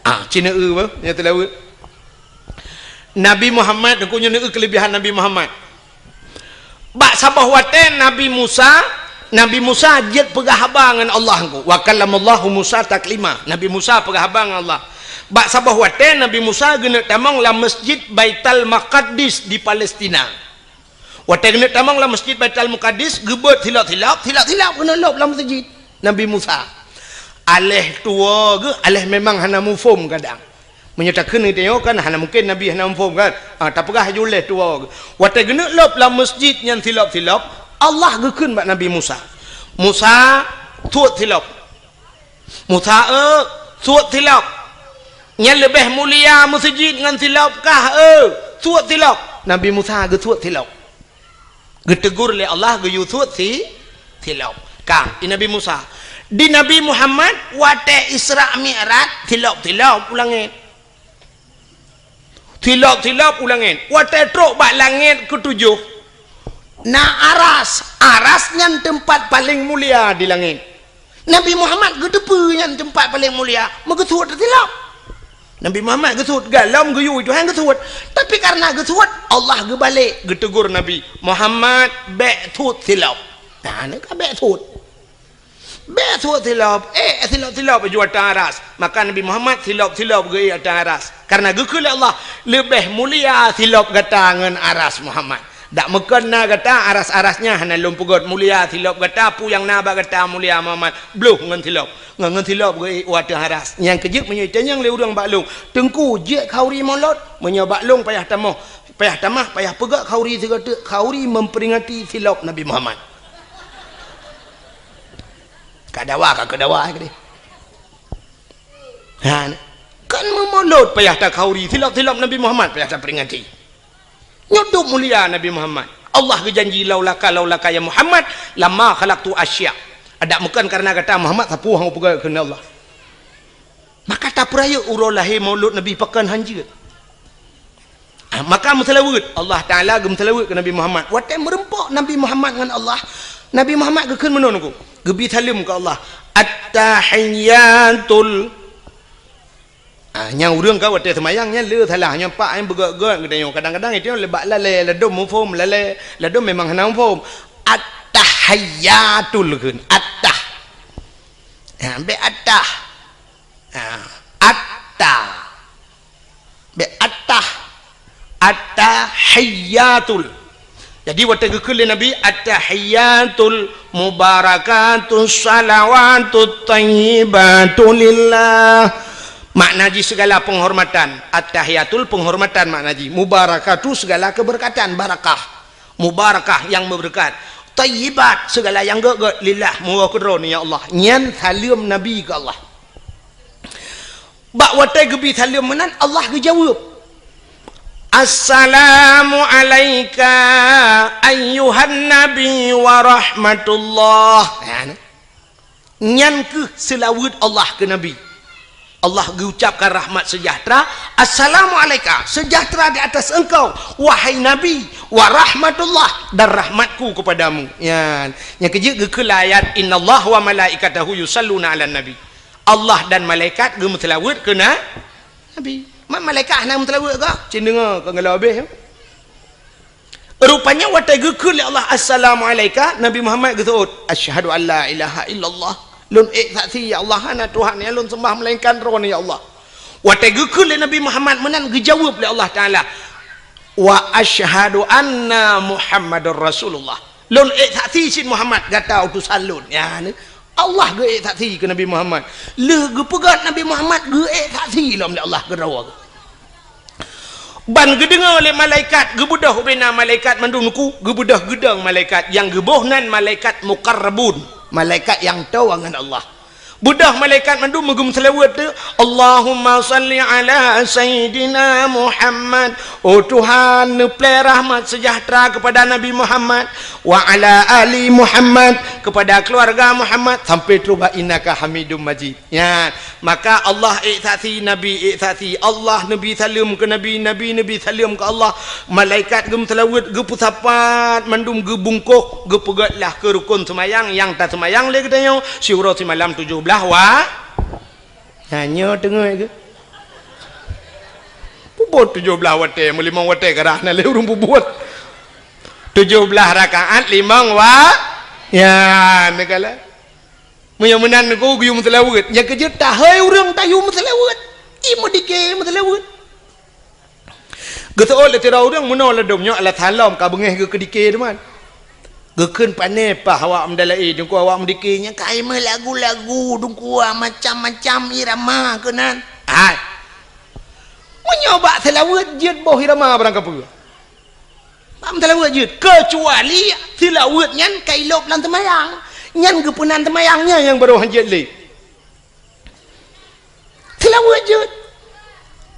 Ah, cineuk bah, nyang seulaweuet. Nabi Muhammad, aku nyoe neuk keulebihan Nabi Muhammad. Bak saboh watée Nabi Musa, Nabi Musa jeuet peugah haba ngon Allah engko. Wa kallamallahu Musa taklima. Nabi Musa peugah haba ngon Allah. Bak saboh watée Nabi Musa geuneuk tamong lam Masjid Baitul Maqdis di Palestina. Watée geuneuk tamong lam Masjid Baitul Maqdis, geubeuet silop-silop, silop-silop geuneuk lop lam masjid Nabi Musa. Aléh tuwoe geuh, aléh memang hana muphom kadang. Meunyoe takheun geutanyoe kan hana mungken Nabi hana muphom kan? Ha, tapeugah laju lé tuwoe geuh. Watée geuneuk lop lam masjid nyan silop-silop, Allah geukheun bak Nabi Musa, "Musa, suet silop." "Musa, eu, suet silop. Nyan leubeh mulia meuseujid ngon silop kah, eu? Suet silop." Nabi Musa geusuet silop. Geutegur lé Allah geuyue suet si, silop. Ka, di Nabi Musa. Di Nabi Muhammad, watée Isra Mi'raj, silop-silop u langét. Silop-silop u langét. Watée trok bak langét keutujoh, na aras. Aras nyan teumpat paleng mulia di langét. Nabi Muhammad geuteupeue nyan teumpat paleng mulia, meugeusuet silop. Nabi Muhammad geusuet, galom geuyue Tuhan geusuet. Tapi karna geusuet, Allah geubalek geutegur Nabi, "Muhammad, bék suet silop." Nah, ni ka bék suet. Bék suet silop, eh, silop-silop ju ateueh aras. Maka Nabi Muhammad silop-silop geuék ateueh aras. Karna geukheun lé Allah, "Leubeh mulia silop gata ngon aras Muhammad." Dak meukon na gata aras-aras nyan hana lôn peugét, mulia silop gata, peue nyang na bak gata mulia Muhammad, bloh ngon silop. Ngon, ngon silop geuék u ateueh aras. Nyang keujeuet meunyoe itanyong lé ureuëng bak lôn, "Teungku, jeuet khauri mulod?" Meunyoe bak lôn payah tamoh, payah tamah, payah peugét khauri sigoe teuk, khauri memperingati silop Nabi Muhammad. Ka dawa, ka keu dawa, eh, keudeh. Ha, kan meumulod payah takhauri, silop-silop Nabi Muhammad payah taperingati. Nyoe dum mulia Nabi Muhammad. Allah geujanji, "Laulaka, laulaka ya Muhammad, lama khalaqtu asya." Adak meukon karena gata Muhammad, sapeue hana peugah keu Allah. Maka tapeurayeuk uroe lahé mulod Nabi pakon hanjeuet. Ah, maka meuseulaweuet, Allah Taala geumeuseulaweuet keu Nabi Muhammad. Watée meureumpok Nabi Muhammad ngon Allah, Nabi Muhammad geukheun meunoe nunggu, geubi saleuem keu Allah. At-tahiyyatul. Ah, nyang ureuëng ka watée seumayang nyan le salah, nyang pak nyang beugét-gét geutanyoe. Kadang-kadang itu le bak lalée, ladom muphom, lalée, ladom memang hana muphom. At-tahiyyatul kheun, at-tah. Ha, bék at-tah. Ha, at-tah. Bék at-tah. At-tahiyyatul. Jadi, watée geukheun lé Nabi, "At-tahiyyatul mubarakatus salawatut thayyibatu lillah." Makna jih segala penghormatan. At-tahiyyatul penghormatan makna jih. Mubarakatu segala keberkatan, barakah. Mubarakah yang memberkat. Thayyibat segala yang gét-gét, lillah, meuwoe keu Droeneuh ya Allah. Nyan saleuem Nabi keu Allah. Bak watée geubi saleuem meunan, Allah geujaweueb, "Assalamu alaika ayyuhan nabi wa rahmatullah." Nyan, nyan kheueh seulaweuet Allah keu Nabi. Allah geucapkan rahmat seujahteura, "Assalamu alaika, seujahteura di atas engkau, wahai Nabi, "Wa rahmatullah, dan rahmat-Ku kepadamu." Nyan, nyang keujeuet geukheun lam ayat, "Innallaha wa malaikatahu yusalluna 'alan nabi." Allah dan malaikat geumeuseulaweuet keu na-, Nabi. Ma-, malaikat hana meuseulaweuet kah? Cit deungoe ka geulabeh. Rupanya watée geukheun lé Allah, "Assalamu alaika," Nabi Muhammad geuseuôt, "Asyhadu an la ilaha illallah." Lôn ék saksi, ya Allah, hana Tuhan nyang lôn seumbah melainkan Droeneuh, ya Allah. Watée geukheun lé Nabi Muhammad meunan, geujaweueb lé Allah Taala, "Wa asyhadu anna Muhammadar Rasulullah." Lôn ék saksi cit Muhammad gata utosan lôn. Ya, ni. Allah geuék saksi keu Nabi Muhammad. Lheueh geupeugét Nabi Muhammad geuék saksi lom lé Allah keudroe. Ban geudeungoe lé malaikat, geubeudôh ubena malaikat mandum nuku, geubeudôh geudong malaikat, nyang geuboh nan malaikat muqarrabun, malaikat nyang toe ngon Allah. Beudôh malaikat mandum meugeumeuseulaweuet tu, "Allahumma salli ala Sayyidina Muhammad." Oh Tuhan, neuplée rahmat sejahtera kepada Nabi Muhammad, "wa ala ali Muhammad," kepada keluarga Muhammad, sampai trok bak "innaka Hamidum Majid." Nyan, maka Allah ék saksi, Nabi ék saksi, Allah neubi saleuem keu Nabi, Nabi neubi saleuem keu Allah, malaikat geumeuseulaweuet, geupeusapat mandum, geubungkôh, geupeugét lah keu rukon seumayang nyang taseumayang lé geutanyoe siuroe simalam tujoh blaih wa-, nyan nyoe teungoh geuh. Peubuet tujoh blaih watée, meulimong watée karah na lé ureuëng peubuet. Tujoh blaih rakaat limong wa-, ya, neukalon. Meunyoe meunan Teungku geuyue meuseulaweuet, nyang keujeuet tahôi ureuëng tayue meuseulaweuet. I meudike meuseulaweuet. Geuseuôt lé sidroe ureuëng meunoe ladôm nyoe alah salom ka beungéh geuh keudike teuma. Geukheun pané paih awak meudalaé, Teungku, awak meudike nyan ka i meulagu-lagu, Teungku, macam-macam irama keunan. Hai. Meunyoe bak seulaweuet jeuet boh irama barangkapeue. Bak meuseulaweuet jeuet, keucuali seulaweuet nyan ka ilôb lam teumayang. Nyan geupeunan teumayang nyan nyang barô hanjeuet lé. Seulaweuet jeuet.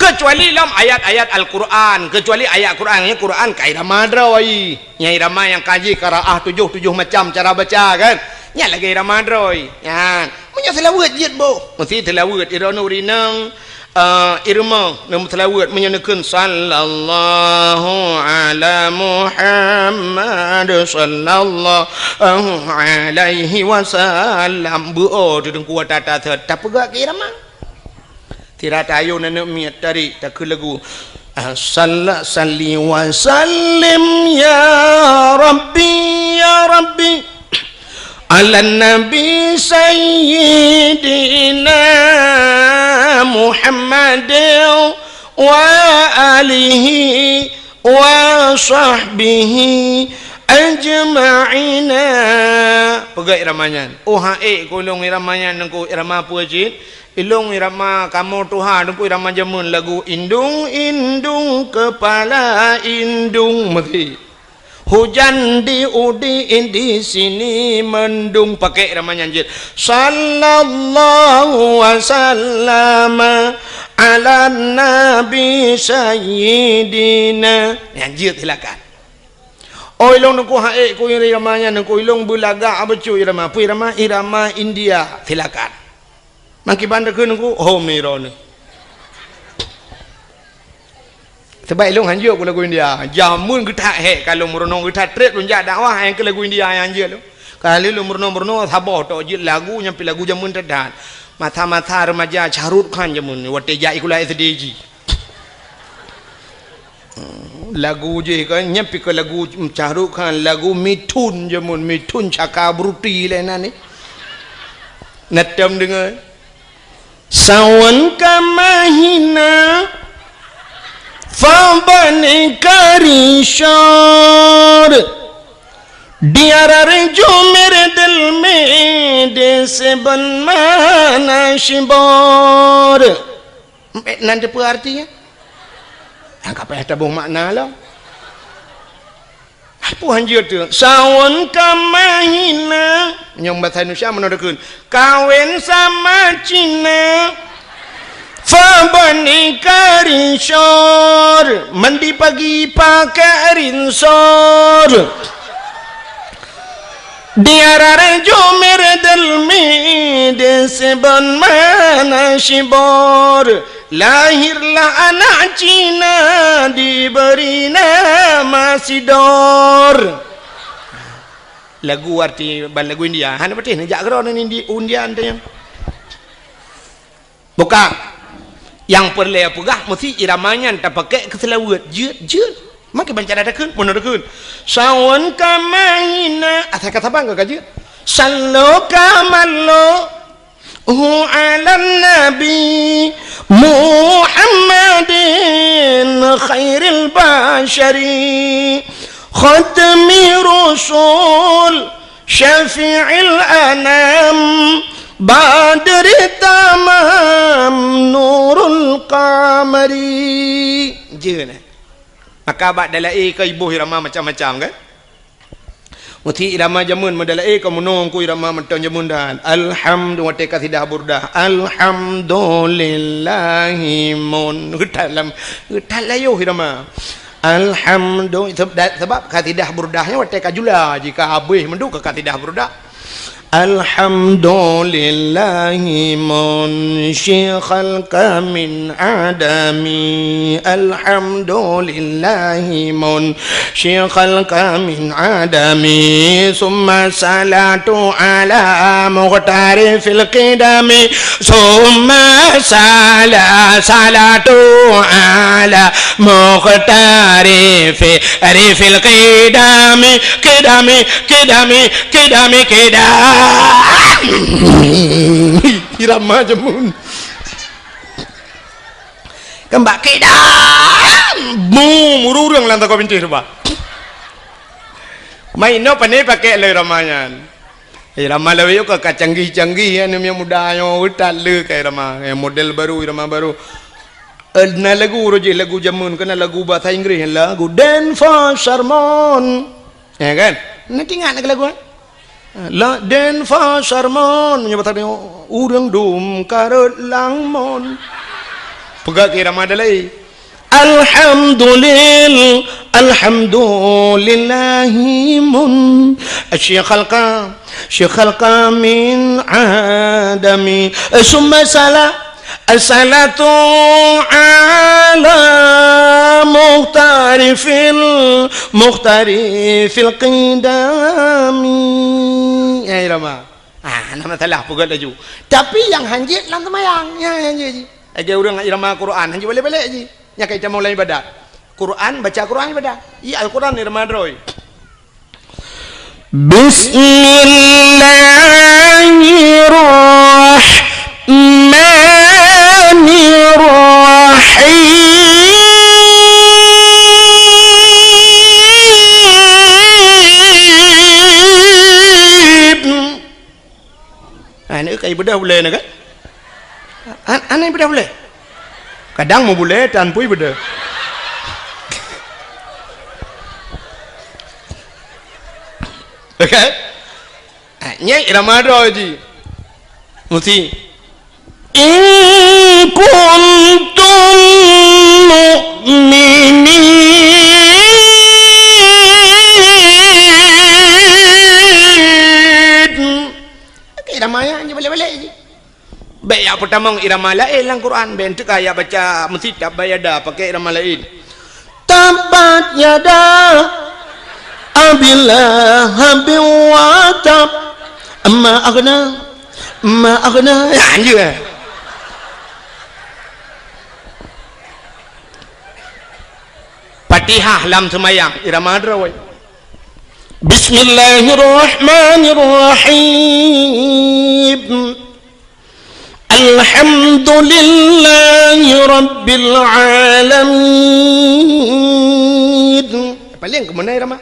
Keucuali lam ayat-ayat Al-Quran, keucuali ayat Quran, nyan Quran ka irama droe. Nyan irama nyang ka jih qiraah tujoh, tujoh macam cara baca kan. Nyan lagée irama droe. Nyan. Meunyoe seulaweuet jeuet boh, meusti seulaweuet. Droeneuh ureuëng inong, eh, irama neumeuseulaweuet meunyoe neukheun, "Sallallahu ala Muhammad, sallallahu alaihi wasallam." Beu-o teudeungku ata-ata tapeugah keu irama. Sira tayue aneuk miet tarék takheun lagu, "Salla-, salli wa sallim ya Rabbi, ya Rabbi, ala Nabi Sayyidina Muhammad wa alihi wa sahbihi ajma'ina." Peugah irama nyan. Oh, han ék keu lôn irama nyan, Teungku, irama peue cit? Ilôn irama kamoe tuha, Teungku, irama jameun lagu, "Indung, indung, kepala indung," meusti. "Hujan di udi di sini mendung," pakai irama nyan jeuet. "Sallallahu wa sallama ala nabi sayyidina." Nyan jeuet silakan. Oh, ilôn Teungku han ék keu irama nyan, Teungku, ilôn beulagak bacut irama. Peue irama? Irama India. Silakan. Makiban takheun Teungku, hom ni droeneuh. Sabab ilôn han jeuet keu lagu India. Jameun geutak hék ka lôn meurunoe, geutak treb lôn jak dakwah nyang keu lagu India nyang jeuet lôn. Ka lheueh lôn meurunoe-meurunoe saboh tok jeuet lagu nyang pih lagu jameun that-that. Masa-masa remaja Shah Rukh Khan jameun watée jak sikula S D jih. Lagu jih kan, nyan pih keu lagu Shah Rukh Khan, lagu Mithun jameun, Mithun Chakraborty lé nan ni. Na tom deungoe. Sawan ka mahina, fa bani karishor. Diarar jumer dil me de seban mana shibor. Nan teupeue artinya? Nyang ka payah taboh makna lom. Peue han jeuet tu? Sawan ka mahina. Nyang bahasa Indonesia mana takheun? Kawin sama Cina. Fa bani karishor. Mandi pagi pakai rinsor. Diarar jumer dil me de seban mana shibor. Lahirlah anak Cina diberi nama Masidor. Lagu arti ban lagu India. Hana patéh neujak keudroe ngon Indi-, India teuh nyan. Buka. Nyang peureulée peugah meusti irama nyan tapakék keu seulaweuet. Jeuet, jeuet. Makai banca takheun, meunoe takheun. Sawan ka mahina. Asai ka saban ka jeuet. Sallo ka mallo. Hu 'alan nabi Muhammadin khairil basyari, khatmi rusul, syafi'il anam, badri tamam, nurul qamari. Jeuet, eh? Maka bak dalai ka iboh irama macam-macam, kan? Meusti irama jameun meudalai ka meunoe ku irama mantong jameun dan. Alhamdu-, watée kasidah Burdah. Alhamdulillahi mun. Geutat lam, geutat layoh irama. Alhamdu-, seb-, da-, sebab kasidah Burdah nyan watée ka jula, jika habéh mandum ka kasidah Burdah. Alhamdulillahi munsyi khalqa min adami. Alhamdulillahi munsyi khalqa min adami. Summa salatu ala mukhtari fil qidami. Summa sala-, salatu ala mukhtari fi, ri fil qidami, qidami, qidami, qidami, qidami. Irama jameun. Keumbak qidam. Bum, ureueng lam sagoe bintéh ruba. Mai inoe pane pakék lé irama nyan. Eh, irama lawét ka, ka canggih-canggih, ya, aneuk muda nyoe, utat le ka irama. Eh, model baru, irama baru. Eh, na lagu roh jih, lagu jameun, keu na lagu bahasa Inggris, lagu Dance for Sermon. Ya kan? Na teuingat lagu, eh? La Dance for Sermon, meunyoe bahasa Inggris, ureueng dum karot langmon. Peugah keu irama dalai. Alhamdulil-, alhamdulillahi mun-, syi khalqa, syi khalqa min adami. Summa sala-, salatu ala mukhtari fil, mukhtari fil qidami. Ya, irama. Ah, hana masalah, peugah laju. Tapi nyang hanjeuet lam seumayang, ya, hanjeuet jih. Lagée ureueng irama Quran, hanjeuet balek-balek jih. Nyan ka itamong lam ibadat. Quran, baca Quran ibadat. Iya, Al-Quran irama droe. Bismillahirrahmanirrahim. Hana ka ibeudôh ulée nyoe kan? An-, hana ibeudôh ulée. Kadang meubulée tan pui beudôh. Oke? Ah, nyan irama droe jih. Meusti. In kuntum mu'minin. Oke, irama nyan jih balek-balek jih. Bék jak peutamong irama laén lam Quran, bék teuka jak baca meusitab bayada pakai irama laén. Tabbat yada Abi Lahabin wa tab. Ma aghna, ma aghna. Ya, anjeuet. Fatihah lam seumayang, irama droe. Bismillahirrahmanirrahim. Alhamdulillahi rabbil alamin. Paléng keumeunai irama.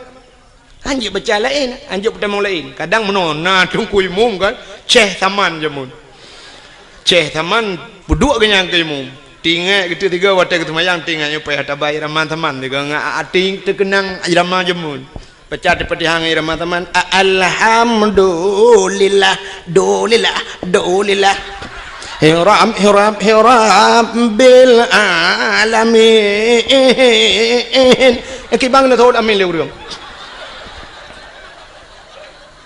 Hanjeuet baca laén, hanjeuet peutamong laén. Kadang meunoe na teungku imum kan, ceh saman jameun. Ceh saman peuduek geuh nyan keu imum. Tinggai geuteuk tiga watée geuseumayang tinggai nyoe payah tabai irama saman tiga ngat até teukeunang irama jameun. Baca Fatihah ngon irama saman. A-, alhamdulillah, dulillah, dulillah. Hiram, hiram, hiram bil alamin. Eh, kibang na thot amin lé ureueng.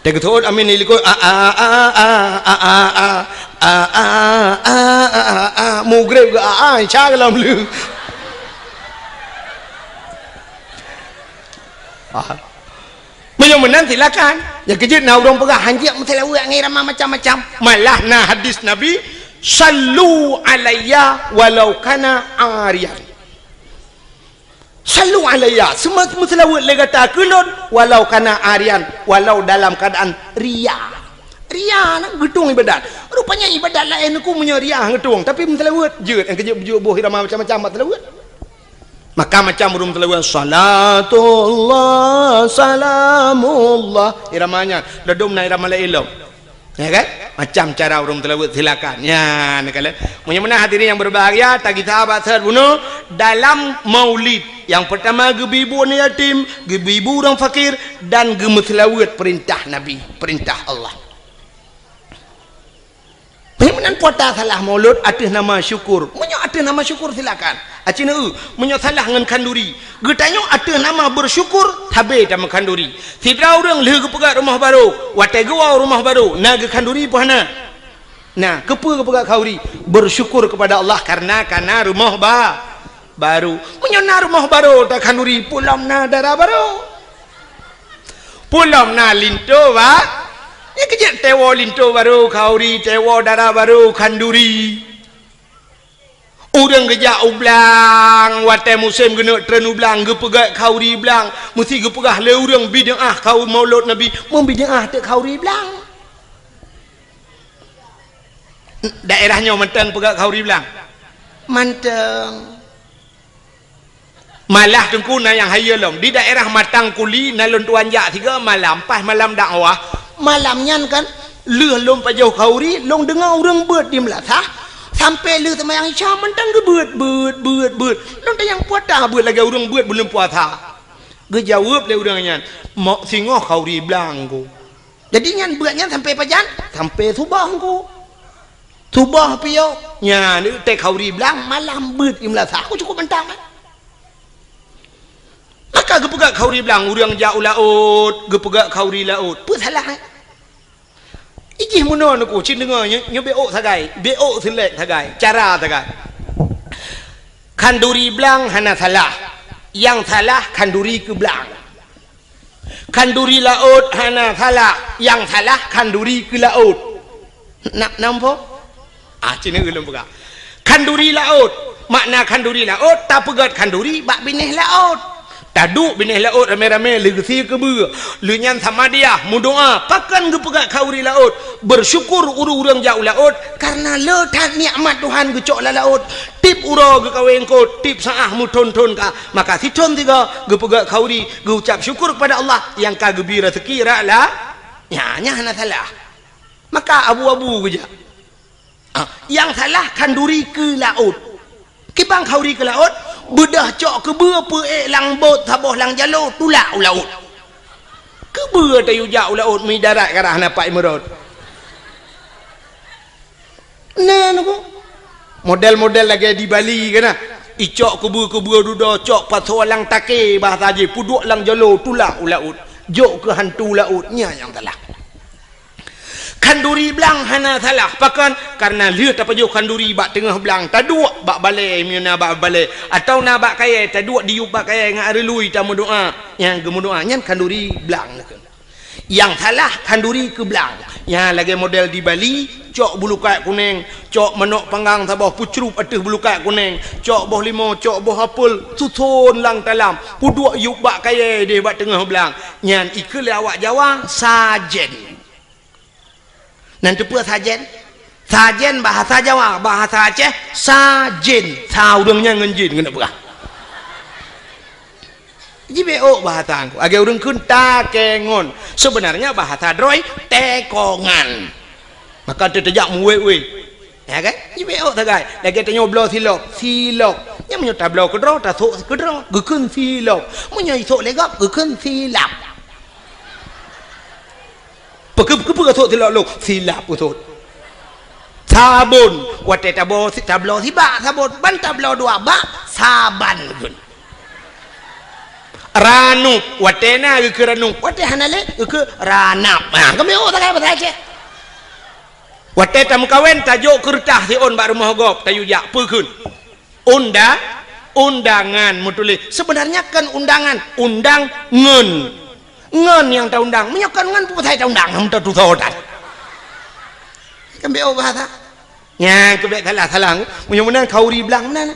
Teugeutôt amin di likot, a, a, a, a, Mugreb geu a, a, Isya geu lam leuh. Ah. Meunyoe meunan silakan. Nyang keujeuet na ureuëng peugah hanjeuet meuseulaweuet ngon irama macam-macam. Malah na hadis Nabi, "Sallu alayya walau kana ariyan." Sallu alayya, seuma-, meuseulaweuet lé gata keu lôn, walau kana ariyan, walau dalam keadaan ria. Ria na geutueng ibadat. Rupanya ibadat laén ku meunyoe ria geutueng, tapi meuseulaweuet jeuet nyang keujeuet beujeuet boh irama macam-macam bak seulaweuet. Maka macam ureuëng meuseulaweuet, "Salatullah, salamullah." Irama nyan, ladom na irama laén lom. Ya kan? Macam cara ureuëng meuseulaweuet silakan. Ya, ni kala. Meunyoe meunan hadirin yang berbahagia, tagi sahabat seuhat bunoe dalam maulid. Yang pertama geubi bu aneuk yatim, geubi bu ureuëng fakir, dan geumeuseulaweuet perintah Nabi, perintah Allah. Meunyoe meunan puasa salah maulud ateueh nama syukur. Meunyoe ateueh nama syukur silakan. Aci neu, meunyoe salah ngon khanduri. Geutanyoe ateueh nama bersyukur, sabe tameu khanduri. Sidroe ureuëng lheueh geupeugöt rumoh barô, watée geuwoe rumoh barô, na geukhanduri peue hana? Na, keupeue geupeugöt khanduri? Bersyukur kepada Allah karena kana rumoh ba-, barô. Meunyoe na rumoh barô takhanduri, peue lom na dara barô. Peue lom na linto ba-, nyang keujeuet teuwoe linto barô khanduri, teuwoe dara barô khanduri. Ureuëng geujak u blang, watée musém geuneuk treun u blang, geupeugöt khanduri blang, meusti geupeugah lé ureuëng bid'ah khanduri maulud Nabi, meubid'ah teuk khanduri blang. Daerah nyoe mantong peugöt khanduri blang? Mantong. Malah teungku na nyang hayeue lom. Di daerah Matang Kuli na lôn tuan jak sigoe malam, pas malam dakwah. Malam nyan kan, lheueh lôn pajoh khanduri, lôn deungoe ureuëng beuet di meulasah, sampoe lheueh seumayang Isya mantong geubeuet, beuet, beuet, beuet. Lôn tanyong peue ata beuet lagée ureuëng beuet buleuen puasa. Geujaweueb lé ureuëng nyan, "Mok singoh khanduri blang ku." Jadi nyan beuet nyan sampoe pajan? Sampoe suboh ku. Suboh piôh. Nyan, teuh khanduri blang malam beuet di meulasah. Aku cukup mantong, eh. Maka geupeugöt khanduri blang, ureuëng jak u laôt, geupeugöt khanduri laôt. Peue salah, eh? Ijih meunoe neuku, cit deungoe nyoe, nyoe bék ôk sagai, bék ôk seulek sagai, cara sagai. Khanduri blang hana salah. Nyang salah khanduri keu blang. Khanduri laôt hana salah, nyang salah khanduri keu laôt. Nak nampak? Ah, cina ulôn peugah. Khanduri laôt, makna khanduri laôt, tapeugöt khanduri bak binéh laôt. Taduek binéh laôt ramé-ramé leugeusé keubeue. Lheueh nyan samadiyah, meudoá, pakon geupeugöt khanduri laôt? Bersyukur ureuëng-ureuëng jak u laôt, karena le that nikmat Tuhan geucok lam laôt. Tieb uroe geukawé eungkôt, tieb saát meuthon-thon ka. Maka sithon sigoe geupeugöt khanduri, geuucab syukur kepada Allah nyang ka geubri raseuki rot la-, nyan, nyan hana salah. Maka abu-abu geujak. Ah, nyang salah khanduri keu laôt. Kiban khanduri keu laôt, beudôh cok keubeue peuék lam bot saboh lam jaloe tulak u laôt. Keubeue tayue jak u laôt meuidarat ka rhah na pat imeurot. Na neuku. Model-model lagée di Bali kan na. Icok keubeue-keubeue dudoe cok pasoe lam takée bahasa jih peuduek lam jaloe tulak u laôt. Jok keu hantu laôt, nyan nyang salah. Khanduri blang hana salah. Pakon? Karena lheueh tapajoh khanduri bak teungoh blang, taduek bak balée, meunyoe na bak balée, atawa na bak kayée, taduek diyueb bak kayée ngon areului tameudoá. Nyang geumeudoá nyan khanduri blang. Nyang salah khanduri keu blang. Nyan lagée model di Bali, cok bulukat kuneng, cok manok panggang saboh peucrueb ateueh bulukat kuneng, cok boh limo, cok boh apel, suson lam talam, peuduek yueb bak kayée deh bak teungoh blang. Nyan ikheun lé awak Jawa, sajen. Nan teupeue sajen? Sajen bahasa Jawa, bahasa Aceh, sajen. Sa ureuëng nyan ngon jin keuneuk peugah. Ji bék ôk bahasa ngku. Lagée ureuëng kheun takengon. Sebenarnya bahasa droe, tekongan. Maka teuteujak muwét-wét. Ya kan? Ji bék ôk sagai. Lagée tanyoe bloe silop, silop. Nyan meunyoe tabloe keudroe, tasok keudroe, geukheun silop. Meunyoe isok lé gob, geukheun silap. Peue-, peue-, peue-, sot silop lôn, silap peue sot. Sabon, watée tabo-, tabloe sibak sabon, ban tabloe dua bak, saban geukheun. Ranup, watée na geukheun ranup, watée hana lé geukheun ranap. Ha, kami oh sagai bahasa Aceh. Watée tameukawen, tajok keureutah siôn bak rumoh gob, tayue jak, peue kheun? Unda-, Undangan meutuléh. Sebenarnya kon undangan, undang ngon. Ngon nyang taundang. Meunyoe kon ngon, peue pasai taundang? Hana tatusoe tan. Kan beu bahasa. Nyan keubiet salah-salah. Meunyoe meunan khauri blang meunan.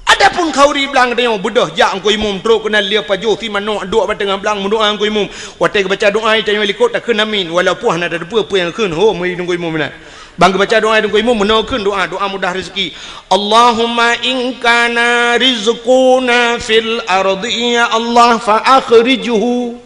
Adapun khauri blang tanyoe beudôh jak Teungku Imum trok keunan lia pajoh si manok duek bak teungoh blang meudoa Teungku Imum. Watée geubaca doa tanyoe likot takheun amin walaupun hana tateupeue peue nyang kheun ho meuri Teungku Imum meunan. Ban geubaca doa Teungku Imum meunoe kheun doa, doa mudah rezeki. Allahumma in kana rizquna fil ardi ya Allah fa akhrijhu.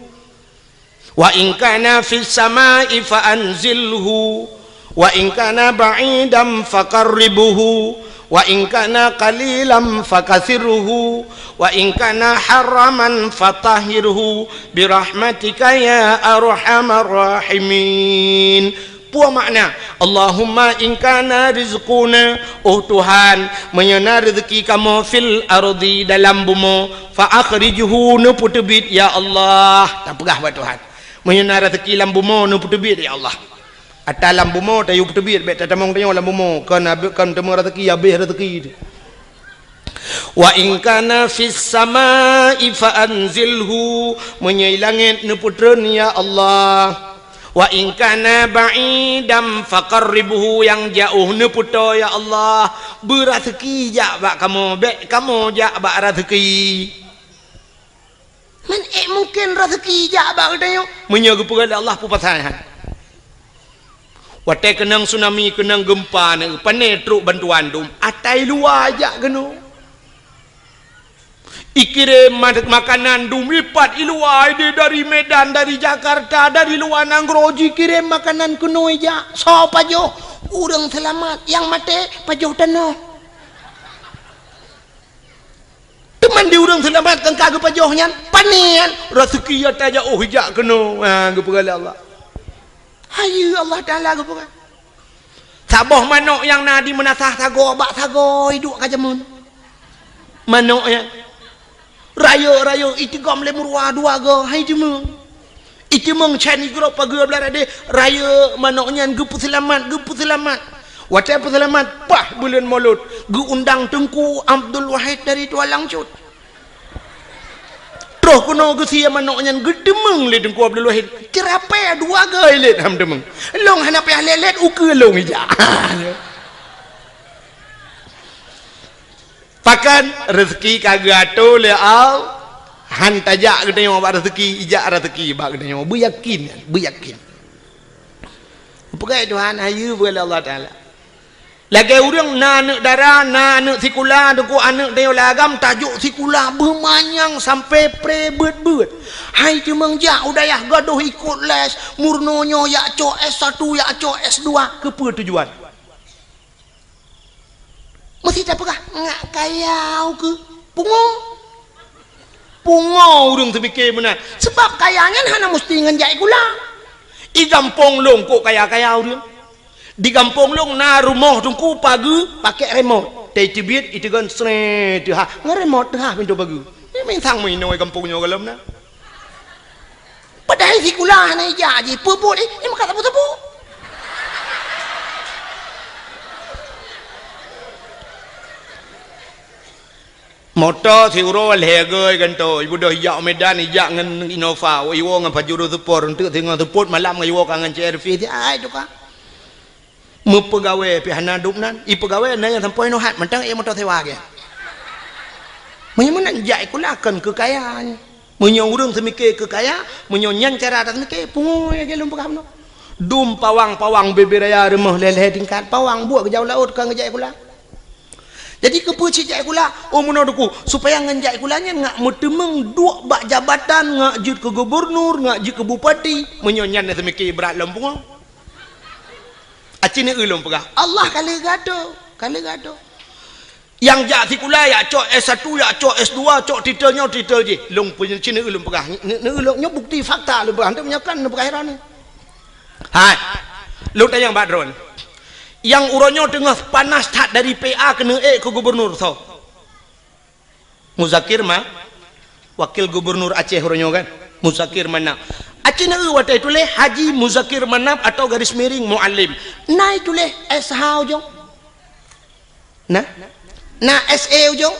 Wa in kana fis samai fa anzilhu, wa in kana ba'idan fa qarribhu, wa in kana qalilan fa kathirhu, wa in kana haraman fa tahhirhu, bi rahmatika ya arhamar rahimin. Peue makna, Allahumma in kana rizquna, oh Tuhan, meunyoe na rezeki kamoe fil ardi dalam bumoe, fa akhrijhu neupeuteubiet ya Allah. Tapeugah bak Tuhan. Meunyoe na raseuki lam bumoe neupeuteubiet ya Allah. Ata lam bumoe tayue peuteubiet bék tatamong tanyoe lam bumoe, kon abéh kon teuma raseuki abéh raseuki. Wa in kana fis samai fa anzilhu, meunyoe i langét neupeutreun ya Allah. Wa in kana ba'idan fa qarribhu, nyang jaoh neupeutoe ya Allah. Beuraseuki jak bak kamoe, bék kamoe jak bak raseuki. Man ék mungken raseuki jak bak geutanyoe? Meunyoe geupeugah lé Allah peue pasai han. Watée keunong tsunami, keunong geumpa neu, pané trok bantuan dum, ata i luwa jak keunoe. Ikirém ma-, makanan dum ipat i luwa idéh dari Medan, dari Jakarta, dari luwa nanggroe jikirém makanan keunoe jak. Soe pajoh? Ureuëng seulamat, nyang maté pajoh tanoh. Teuma di ureuëng seulamat kan ka geupajoh nyan, pané nyan, raseuki ata jaoh ijak keunoe, ha, geupeugah lé Allah. Hayeue Allah Taala geupeugah. Saboh manok nyang na di meunasah sagoe bak sagoe iduek ka jameun. Manok nyan. Rayeuk-rayeuk itigom lé meuruwa dua goe, hai teuma. Itimong chan igrob pageue blah radeh, rayeuk manok nyan geupeuseulamat, geupeuseulamat. Watée peuseulamat, paih buleuen Molot, geuundang Teungku Abdul Wahid dari Tualang Cut. Troh keunoe geusie manok nyan geuteumong lé Teungku Abdul Wahid. Ceurapée dua goe lét ham teumong. Lôn hana payah lét-lét ukeue lôn ijak. Pakon reuzeuki ka geuatoe lé Allah, han tajak geutanyoe bak reuzeuki, ijak reuzeuki bak geutanyoe. Beuyakin, beuyakin. Peugah Tuhan, hayeue beu lé Allah Taala. Lagée ureuëng na aneuëk dara, na aneuëk sikula, teungku aneuëk tanyoe lam agam tajok sikula beumanyang sampai pre beuet-beuet. Hai teumong jak u dayah gadôh ikot les, meurunoe nyoe jak cok S satu, jak cok S dua, keupeue tujuan? Meusti tapeugah, ngak kaya ukeue. Pungo. Pungo ureuëng teumike meunan. Sabab kaya nyan hana meusti ngon jak sikula. I gampông lôn kok kaya-kaya ureuëng. Di gampông lôn na rumoh teungku pageue pakek remot. Teubiet iteugon sre teuhah. Ngon remot teuhah pintoe pageue. Nyan minsang meuinoe gampông nyoe gohlom na. Padahai sikula hana ijak jih, peue buet, eh, nyang meukat sapeue-sapeue. Moto siuroe lhée goe gantoe, ibeudôh ijak u Medan, ijak ngon Innova, iwoe ngon Pajero Sport, eunteuk singoh seupôt malam ngon iwoe ka ngon C R V, ai tuka. Meupeugawée pih hana dum nan, ipeugawée na nyang sampoe inoe hat, mantong ék moto sewa gét. Meunyoe meunan jak sikula kon keu kaya nyan. Meunyoe ureuëng seumike keu kaya, meunyoe nyan cara taseumike, pungo lagée lôn peugah bunoe. Dum pawang-pawang bubé raya rumoh lhée-lhée tingkat, pawang buet geujak u laôt kon geujak sikula. Jadi keupeue cit jak sikula? Oh meunoe teungku, supaya ngon jak sikula nyan ngak meuteumong duek bak jabatan, ngak jeuet keu gubernur, ngak jeuet keu bupati, meunyoe nyan na seumike brat lom pungo. Aci neu lôn peugah, Allah ka lheueh geuatoe, ka lheueh geuatoe. Nyang jak sikula, jak cok S satu, jak cok S dua, cok titel nyoe, titel jih. Lôn peunyeucin neu lôn peugah. Neu, neu lôn nyoe bukti fakta lôn peugah. Hana meunyoe kan lôn peugah droeneuh. Hai. Lôn tanyong bak droeneuh. Nyang uroe nyoe teungoh panas that dari P A keuneuk ék keu gubernur soe? Muzakir Ma, wakil gubernur Aceh uroe nyoe kan? Muzakir Manaf. Aci neu watée tuléh Haji Muzakir Manaf atau garis miring Muallim. Na ituléh S H ujong? Na? Na S E ujong?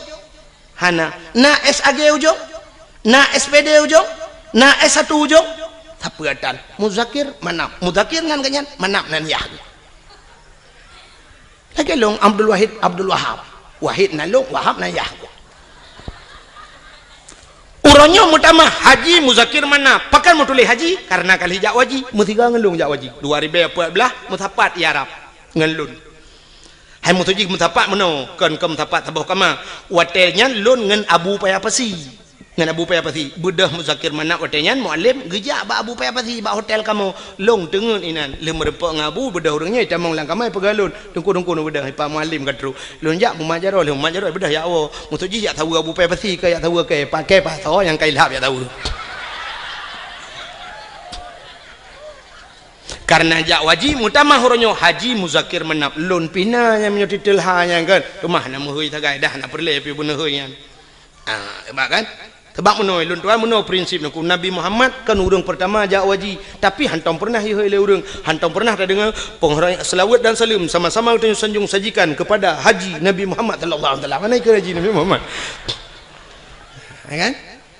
Hana. Na S A G ujong? Na S P D ujong? Na S satu ujong? Sapeue tan. Muzakir Manaf. Muzakir ngon geuh nyan, Manaf nan yah. Lagèe lôn Abdul Wahid, Abdul Wahab. Wahid nan lôn, Wahab nan yah. Uroe nyoe meutamah Haji Muzakir Manaf. Pakon meutuléh Haji? Karena ka lheueh jak u haji. Meusigoe ngon lôn jak u haji. Dua ribèe peuet blah, meusapat i Arab ngon lôn. Hai meutuju meusapat meunoe, kon keu meusapat saboh kama. Watèe nyan lôn ngon Abu Paya Pasi. Ngon Abu Paya Pasi. Beudôh Muzakir Manaf watèe nyan, Mualem geujak bak Abu Paya Pasi bak hotel kamoe. Lôn teungeut inan. Lheueh meurumpok ngon Abu, beudôh ureueng nyoe tamong lam kama peugah lôn. Teungku-teungku neubeudôh, Pak Mualem ka trôk. Lôn jak mumat jaroe, lheueh mumat jaroe beudôh jak woe. Meutuju jak saweue Abu Paya Pasi, ka jak saweue kèe, pakèe pasoe nyang ka ilhab jak saweue. Karena jak u haji, meutamah uroe nyoe Haji Muzakir Manaf. Lôn pih na nyang meunyoe titel ha nyan kan. Teuma hana meuhôi sagai dah, hana peureulèe pih beuneuhôi nyan. Ah, hebat kan? Sebab meunoe, lôn tuan meunoe prinsip nangku. Nabi Muhammad kan ureueng peurtama jak u haji, tapi hantom peureunah ihôi lé ureueng, hantom peureunah tadeungoe peunghoreumat, seulaweuet dan saleuem sama-sama geutanyoe sanjong sajikan kepada Haji Nabi Muhammad sallallahu alaihi wasallam. Hana ikheun Haji Nabi Muhammad. Ya kan?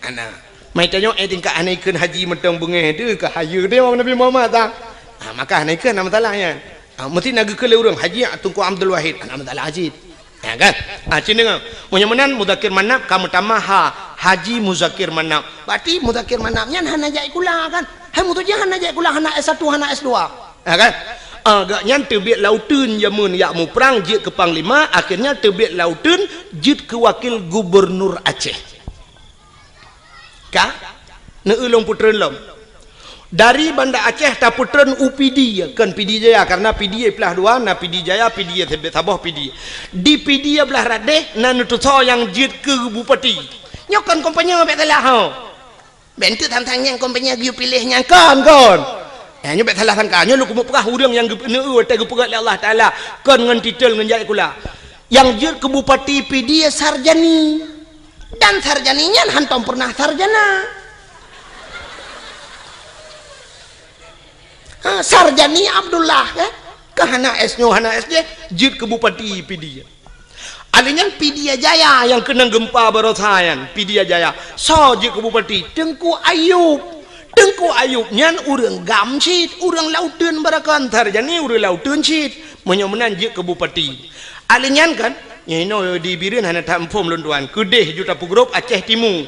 Hana. Mai tanyoe, eh, tingkat hana ikheun haji mantong beungèh teuh, ka hayeue teuh Nabi Muhammad ta. Ha, maka hana ikheun, hana masalah nyan. Ha, meusti na geukheun lé ureueng, Haji Teungku Abdul Wahid, hana masalah cit. Ya kan? Ha, cit deungoe. Meunyoe meunan Muzakir Manaf ka meutamah ha, Haji Muzakir Manaf. Berarti Muzakir Manaf nyan hana jak sikula kan? Hai meutuju hana jak sikula, hana S satu, hana S dua. Ha kan? Ah, gobnyan teubiet lam uteuen jameun jak muprang jeuet keu panglima, akhirnya teubiet lam uteuen jeuet keu wakil gubernur Aceh. Ka? Neueu lôn peutreun lom. Dari Banda Aceh tapeutreun u Pidie, kon Pidie Jaya, karena Pidie plah dua, na Pidie Jaya, Pidie saboh Pidie. Di Pidie blah radeh na neutusoe nyang jeuet keu bupati. Nyoe kon kompanye bèk salah ho. Bèk enteuk sang-sang nyang kompanye geuyue piléh nyang kon, kon. Eh, nyoe bèk salah sangka. Nyoe lôn keumeung peugah ureueng nyang geupeuneu watèe geupeugah lé Allah Taala kon ngon titel ngon jak sikula. Nyang jeuet keu bupati Pidie Sarjani. Dan Sarjani nyan hantom peureunah sarjana. Ha, Sarjani Abdullah, eh? Ka hana S nyoe, hana S jih, jeuet keu bupati Pidie. Alèh nyan Pidie Jaya nyang keunong geumpa barosa nyan, Pidie Jaya. Soe jeuet keu bupati? Teungku Ayub. Teungku Ayub nyan ureueng GAM cit, ureueng lam uteuen baroekon, Sarjani ureueng lam uteuen cit. Meunyoe meunan jeuet keu bupati. Alèh nyan kan, nyoe inoe di Bireuen hana that muphom lôn tuan. Keudeh ju tapeugrôp Aceh Timu.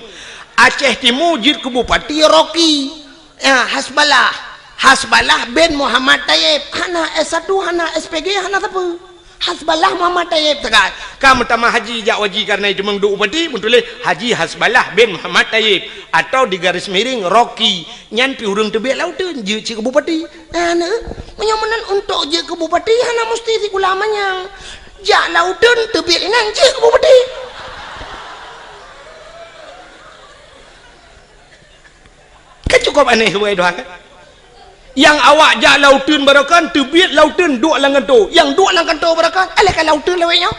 Aceh Timu jeuet keu bupati Rocky. Ya, Hasballah. Hasballah bin Muhammad Tayyib. Hana S satu, hana S P G, hana sapeue. Hasballah Muhammad Tayyib sagai. Ka meutamah haji jak u haji karena itu meuduek bupati, meutuléh Haji Hasballah bin Muhammad Tayyib atau di garis miring Rocky. Nyan pih ureueng teubiet lam uteuen jeuet cit keu bupati. Nah, nah. Meunyoe meunan untuk jeuet keu bupati hana musti sikula manyang. Jak lam uteuen teubiet inan jeuet keu bupati. Kan cukup aneh, wahai Tuhan, kan? Nyang awak jak lam uteuen baroekon, teubiet lam uteuen duek lam kantô. Nyang duek lam kantô baroekon, alah ka lam uteuen lawét nyoe.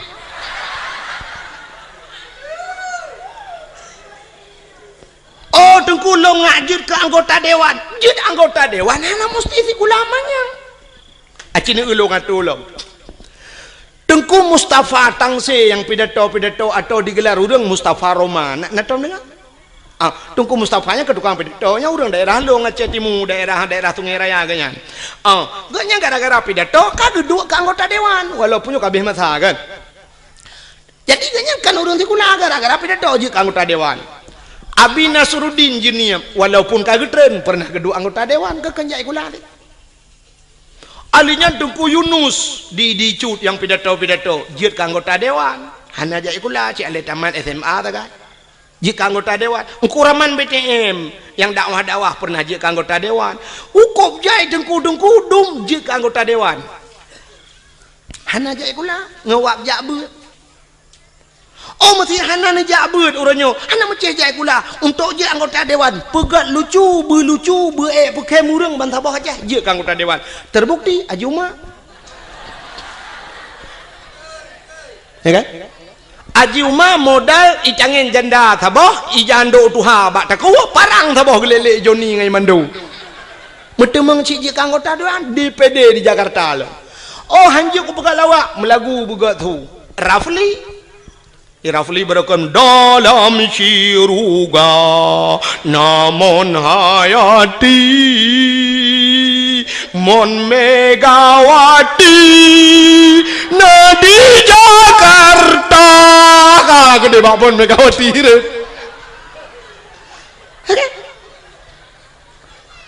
Oh, Teungku, lôn ngak jeuet keu anggota dewan. Jeuet anggota dewan hana musti sikula manyang. Aci neueu lôn atô lom. Teungku Mustafa Tangse nyang pidato-pidato atau digelar ureueng Mustafa Roma. Na, na tom deungoe? Ah, Teungku Mustafa nyan keu tukang pidato, nyan ureueng daerah lôn, Aceh Timu, daerah, daerah Sungai Raya geuh nyan. Ah, geuh nyan gara-gara pidato ka geuduek keu anggota dewan, walaupun nyoe ka abéh masa kan. Jadi geuh nyan kan ureueng sikula, gara-gara pidato jeuet keu anggota dewan. Abi Nasruddin Jeunieb, walaupun ka geutreun, pernah geuduek anggota dewan, geuh kon jak sikula teuh. Alèh nyan Teungku Yunus di, di Cut nyang pidato-pidato, jeuet keu anggota dewan. Hana jak sikula, cit alah tamat S M A sagai. Jeuet keu anggota dewan. Teungku Rahman B T M nyang dakwah-dakwah pernah jeuet keu anggota dewan. Ukôb jai teungku-teungku dum jeuet keu anggota dewan. Hana jak sikula, ngon wab jak beuet. Oh, meusé hana neujak beuet uroe nyoe, hana meucéh jak sikula. Untuk jeuet anggota dewan, peugöt lucu, beulucu, beuék peukhém ureueng bansaboh Aceh, jeuet keu anggota dewan. Terbukti, Haji Uma. Ya kan? Haji Uma modal itangén janda saboh, ija andok tuha bak takue, parang saboh geulélé Joni ngon Imando. Meuteumeung cit jeuet keu anggota dewan D P D di Jakarta lom. Oh, hanjeuet kupeugah lawak, meulagu beugöt su. Rafli. Rafli beureukan dalam syeuruga, na Mon Hayati, Mon Megawati, na di Jakarta. Ka keudeh bak Mon Megawati tu.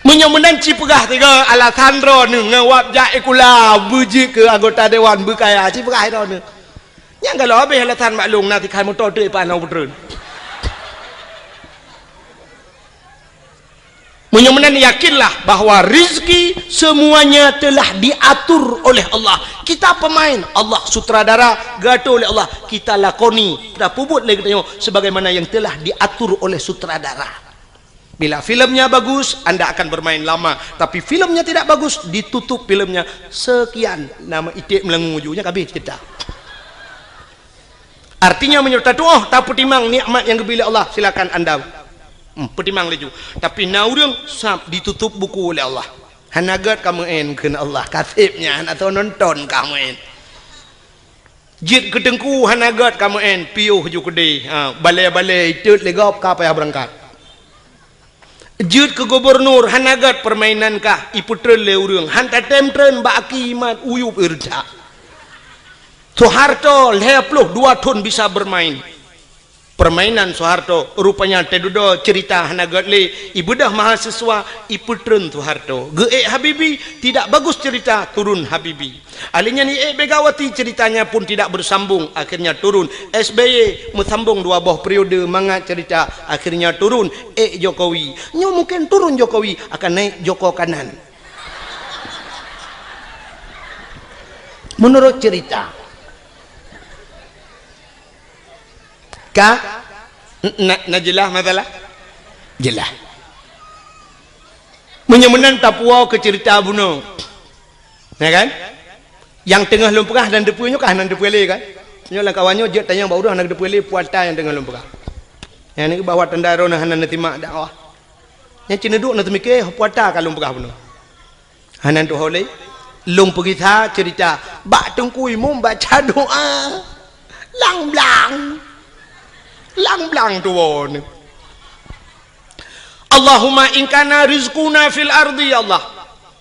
Meunyoe meunan ci peugah tiga alasan droeneuh ngon wab jak sikula beujeuet keu anggota dewan beukaya, ci peugah droeneuh. Nyang galak habéh alasan maklum na tikai moto trek pat na peutreun. Meunyoe meunan yakinlah bahwa rezeki semuanya telah diatur oleh Allah. Kita pemain, Allah sutradara, geuatur oleh Allah. Kita lakoni, kita peubuet lé geutanyoe sebagaimana yang telah diatur oleh sutradara. Bila filmnya bagus, anda akan bermain lama. Tapi filmnya tidak bagus, ditutup filmnya. Sekian, nama iték meulangô ju, nyan ka habéh cerita. Artinya, meunyoe tatuoh, tapeutimang nikmat nyang geubri lé Allah, silakan anda, hmm, peutimang laju. Tapi na ureuëng sab ditutup buku oleh Allah. Hana gét kamoe en kheun Allah, kaseb nyan atau nonton kamoe en. Jeuet keu teungku hana gét kamoe en, piôh ju keudeh. Ha, balée-balée itot lé gob ka payah beurangkat. Jeuet keu gubunur hana gét, peurmainan kah ipeutreun lé ureuëng, han tatem treun bak aki mat uyueb irja. Soeharto lhée ploh dua thon bisa beurmain. Permainan Soeharto, rupanya teududoe cerita hana gét lé, ibeudôh mahasiswa, ipeutreun Soeharto. Geuék Habibie, tidak bagus cerita, turun Habibie. Ahli nyan iék Megawati, ceritanya pun tidak bersambung, akhirnya turun. S B Y meusambong dua boh periode mangat cerita, akhirnya turun. Ék Jokowi. Nyoe mungkin turun Jokowi, akan naik Joko Kanan. Menurut cerita. Ka? Na, na jeulaih masalah? Jeulaih. Meunyoe meunan tapuwoe keu ceurita bunoe. Ya kan? Nyang teungoh lôn peugah hana teupeue nyoe ka hana teupeue lé kan? Nyoe lam kawan nyoe jeuet tanyong bak ureuëng hana teupeue lé puata nyang teungoh lôn peugah. Nyang ni bahwa tanda droeneuh hana neusimak dakwah. Nyang cit neuduek neuteumike puata ka lôn peugah bunoe. Hana tuho lé. Lôn peugisa ceurita bak Teungku Imum baca doa. Lang-blang. Lang-blang tuwoe. Allahumma in kana rizquna fil ardi, ya Allah.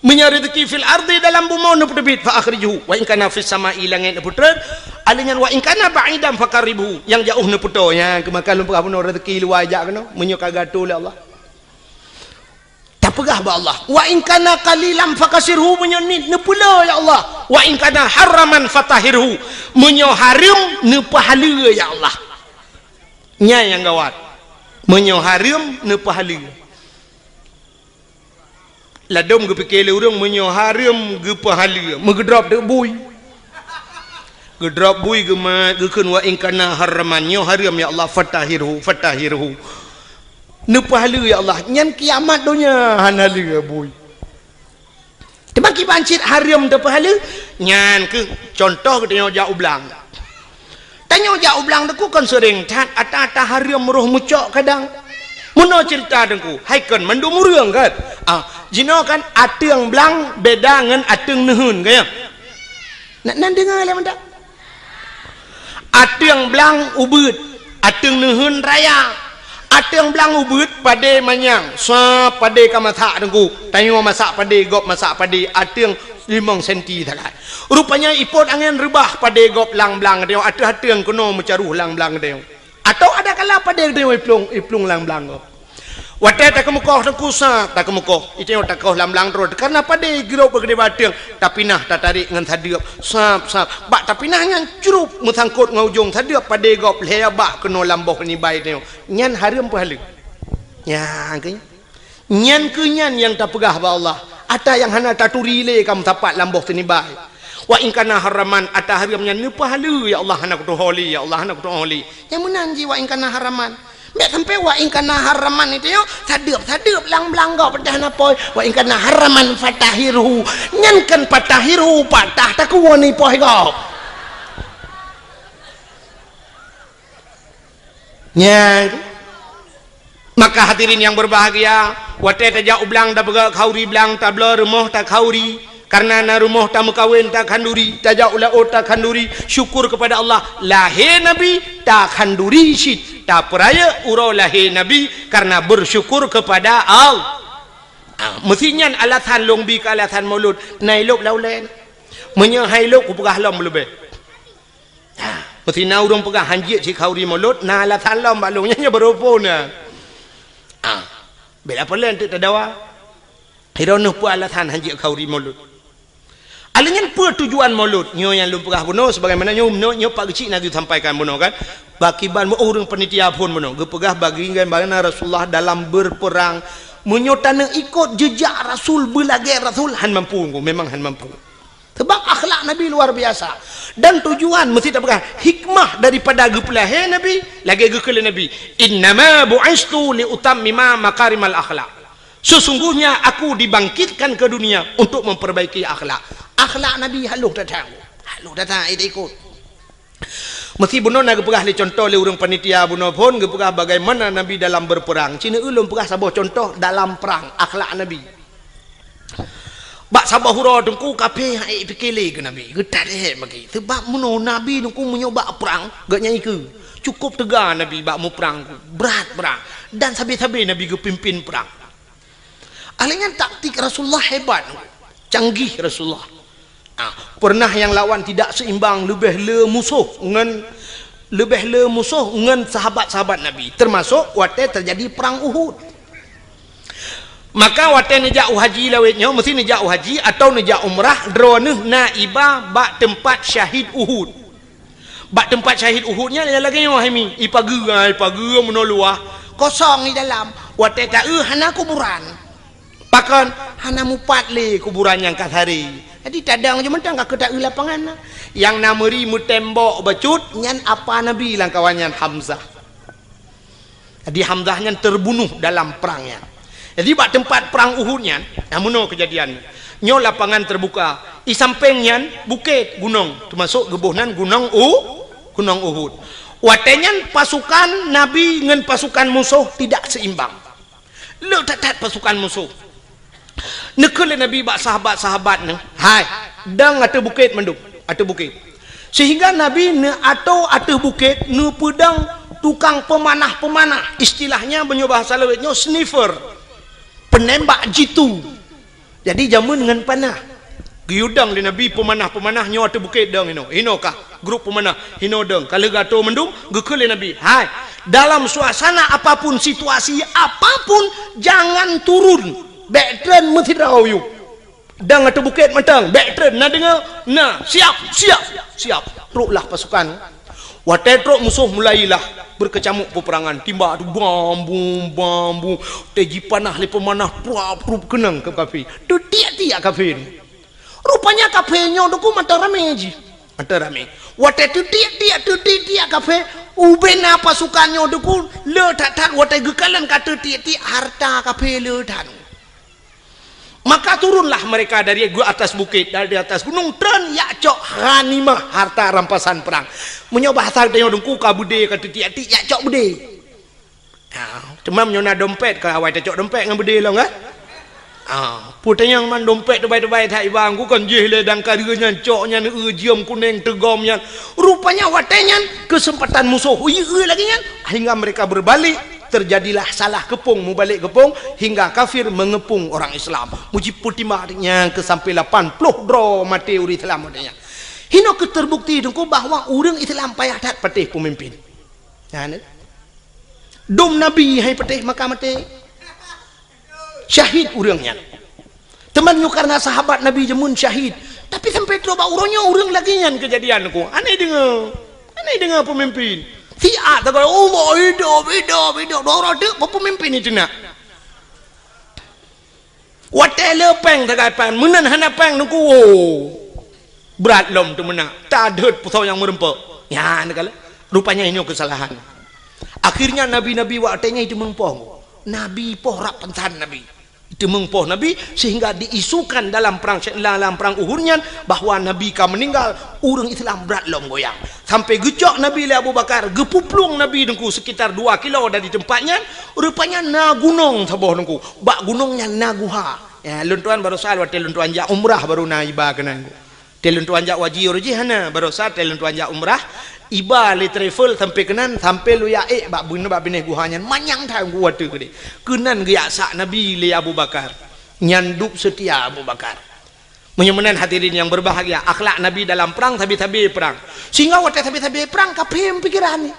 Meunyoe rezeki fil ardi dalam bumoe neupeuteubiet fa akhrijhu, wa in kana fis sama'i langét neupeutreun, alèh nyan wa in kana ba'idan faqarribhu, nyang jaoh neupeutoe, nyang keumakan lôn peugah bunoe rezeki luwa jak keunoe, meunyoe ka geuatoe lé Allah. Tapeugah bak Allah, "Wa in kana qalilan fakasirhu," meunyoe nit neupeule, ya Allah. "Wa in kana haraman fatahhirhu," meunyoe hareuem neupeuhaleue, ya Allah. Nyan nyang gawat. Meunyoe hareuem neupeuhaleue. Ladôm geupike lé ureuëng meunyoe hareuem geupeuhaleue, meugeudrop teuk bui. Geudrop bui geumat, geukheun, "Wa in kana haraman," nyoe hareuem, ya Allah, "fatahhirhu, fatahhirhu." Neupeuhaleue, ya Allah, nyan kiamat donya hana lé bui. Teuma kiban cit hareuem teupeuhaleue, nyan keuh contoh geutanyoe jak u blang. Tanyoe jak u blang Teungku kon seuréng that ata-ata hareuem roh meucok kadang. Meunoe ceurita Teungku, hai kon mandum ureuëng kan? Ah, jinoe kan ateueng blang beda ngon ateueng neuheun, ka ya? Nak nan deungoe lé mantap. Ateueng blang ubeuet, ateueng neuheun raya. Ateueng blang ubeuet padé manyang, sa padé ka masak Teungku. Tanyoe masak padé, gob masak padé, ateueng limong senti sagai. Rupanya ipot angén reubah padé gob lam blang tanyoe, ateueh ateueng keunoe meucaroh lam blang tanyoe. Atau ada kala padé tanyoe iplueng, iplueng lam blang gob. Watée takeumeukoh Teungku sa, takeumeukoh, itanyoe takoh lam blang droe, karena padé girop bak keudeh ateueng, tapinah tatarek ngon sadeuep, sab, sab. Bak tapinah nyan crup meusangkot ngon ujong sadeuep padé gob lhée bak keunoe lam boh nibai tanyoe. Nyan hareuem peuhaleue. Nyan keuh. Nyan keuh nyan nyang tapeugah bak Allah. Ata nyang hana taturi lé ka meusapat lam boh teunibai. Wa in kana haraman, ata hareuem nyan neupeuhaleue, ya Allah, hana kutuho lé, ya Allah, hana kutuho lé. Nyang meunan jih wa in kana haraman. Bék sampai wa in kana haraman itu yo, sadeuep-sadeuep lam blang gob peudah na poi. Wa in kana haraman fatahhirhu. Nyan kan fatahhirhu patah takue ni poi gob. Nyan. Maka hadirin yang berbahagia, watée tajak u blang tapeugah khauri blang, tabloe rumoh takhauri, Karena na rumoh tameukawen takhanduri, tajak u laôt takhanduri, syukur kepada Allah, lahé Nabi takhanduri cit, tapeurayeuk uroe lahé Nabi karena bersyukur kepada Allah. Ah, meusi nyan alasan lôn bi keu alasan Maulud, na ilôb lam ulèe. Meunyoe hai lôb kupeugah lom leubeh. Ha, meusi na ureueng peugah hanjeuet cit khanduri Maulud, na alasan lom bak lôn nyan, nyan baroe phon na. Ha, bela peulén teuk tadawa. Hiroe neuh peue alasan hanjeuet khanduri Maulud. Alèh nyan peue tujuan Maulud? Nyoe nyang lôn peugah bunoe, sebagaimana nyoe, nyoe, nyoe Pak Geuchik na geusampaikan bunoe kan. Pakiban ureueng panitia phon bunoe, geupeugah bagi bagaimana Rasulullah dalam berperang. Meunyoe taneuk ikot jejak Rasul, beulagèe Rasul, han mampu, memang han mampu. Sebab akhlak Nabi luar biasa. Dan tujuan meusti tapeugah, hikmah daripada geupeulahé Nabi, lagèe geukheun lé Nabi, "Innama bu'istu li utammima makarimal akhlak." Sesungguhnya aku dibangkitkan ke dunia untuk memperbaiki akhlak. Akhlak Nabi halôh that-that. Halôh that-that, eh, ikot. Meusti bunoe na geupeugah lé contoh lé ureueng panitia bunoe phon, geupeugah bagaimana Nabi dalam berperang. Ci neueu lôn peugah saboh contoh dalam perang, akhlak Nabi. Bak saboh uroe teungku kafé han ék pike lé keu Nabi, geutat ék bagi. Sebab meunoe Nabi teungku meunyoe bak prang, geuh nyan ikeue. Cukup teuga Nabi bak muprang, brat prang. Dan sabe-sabe Nabi geupimpin prang. Alèh nyan taktik Rasulullah hebat, canggih Rasulullah. Ah, pernah nyang lawan tidak seimbang, leubeh le musoh ngon, leubeh le musoh ngon sahabat-sahabat Nabi, termasuk watèe teujadi prang Uhud. Maka watèe neujak u haji lawét nyoe, meusti neujak u haji atawa neujak umrah, droeneuh na iba bak teumpat syahid Uhud. Bak teumpat syahid Uhud nyan lagèe nyoe hai mi, ipageue, ipageue meunoe luwah, kosong di dalam. Watèe taeu hana kuburan. Pakon? Hana mupat lé kuburan nyang ka saré. Jadi tadong jih mantong ka keu taeu lapangan na. Nyang na meuri meutembok bacut nyan apa Nabi lam kawan nyan Hamzah. Jadi Hamzah nyan terbunuh dalam prang nyan. Jadi bak teumpat prang Uhud nyan, na meunoe keujadian. Nyoe lapangan terbuka. Di sampéng nyan bukét, gunong, teumasok geuboh nan gunong U, gunong Uhud. Watèe nyan pasukan Nabi ngon pasukan musoh tidak seimbang. Le that-that pasukan musoh. Neukheun lé Nabi bak sahabat-sahabat neuh, "Hai, dong ateueh bukét mandum, ateueh bukét." Sehingga Nabi neuatoe ateueh bukét, neupeudong tukang peumanah-peumanah. Istilahnya, meunyoe bahasa lawét nyoe, sniper. Penembak jitu. Jadi, jameun ngon panah. Geuyue dong lé Nabi peumanah-peumanah nyoe ateueh bukét dong inoe. Inoe kah grup peumanah, inoe dong. Ka lheueh geuatoe mandum, geukheun lé Nabi, "Hai, dalam suasana apapun, situasi apapun, jangan turun. Bèk treun meusidroe yue. Dong ateueh bukét mantong, bèk treun. Na deungö? Na. Siap, siap, siap." Troklah pasukan. Watèe trok musoh mulailah beukeucamuk peupeurangan. Timbak tu bam bum, bam bum. Watèe jipanah lé peumanah, prup, prup keunong keu kafé. Teutiek-tiek kafé. Rupanya kafé nyoe teungku mantong ramé jih. Mantong ramé. Watèe teutiek-tiek, teutiek-tiek kafé, ubena pasukan nyoe teungku le that-that watèe geukalon ka teutiek-tiek harta kafé le that. Maka turunlah mereka dari gu-, atas bukit, dari atas gunung, treun jak cok ghanimah, harta rampasan perang. Meunyoe bahasa geutanyoe teungku ka beudé ka teutiek-tiek, jak cok beudé. Ha, teuma meunyoe na dompet, ka awai tacok dompet ngon beudé lom, kan? Ha, peue tanyong man dompet teubai-teubai that iba, ku kon jih lé dangkareue nyan, cok nyan, eu jeuem kunéng teugom nyan. Rupanya watèe nyan keuseumpatan musoh, ui, eu lagèe nyan, hingga mereka berbalik, terjadilah salah keupông, mubalek keupông, hingga kafir mengepung orang Islam. Mujipeutimang nyan keu sampai lapan ploh droe maté ureueng Islam watèe nyan. Hinoe keuh terbukti teungku bahwa ureueng Islam payah that patéh peumimpin. Nyan, eh. Dum Nabi hai patéh maka maté. Syahid ureueng nyan. Teuma nyoe karena sahabat Nabi jameun syahid. Tapi sampai trok bak uroe nyoe ureueng lagèe nyan keujadian ku. Aneh deungö. Aneh deungö peumimpin. Siat tagai, "Allah hidup, hidup, hidup." Dua uroe teuk peumimpin itu nak. Watèe le péng sagai péng, meunan hana péng teungku, wo. Brat lom teumeunak, tadhôt pusoe nyang meurumpok. Nyan kala, rupanya nyoe keusalahan. Akhirnya nabi-nabi watèe nyan teumeupoh. Nabi poh rab pansan nabi. Teumeupoh nabi sehingga diisukan dalam perang, dalam perang Uhud nyan bahwa nabi ka meuninggal, ureueng Islam brat lom goyang. Sampai geucok nabi lé Abu Bakar, geupuplueng nabi teungku sekitar dua kilo dari teumpat nyan, rupanya na gunong saboh teungku. Bak gunong nyan na guha. Ya, lôn tuan barosa watèe lôn tuan jak umrah baru na iba keunan. Watèe lôn tuan jak haji uroe jih hana, barosa watèe lôn tuan jak umrah, iba lé travel sampai keunan, sampai lôn jak ék bak bun-, bak binéh guha nyan, manyang that watèe keudéh. Keunan geujak sak Nabi lé Abu Bakar. Nyan dub seutia Abu Bakar. Meunyoe meunan hadirin nyang beubahgia, akhlak Nabi dalam prang, sabe-sabe prang. Sehingga watèe sabe-sabe prang, kafé meupikiran nyan.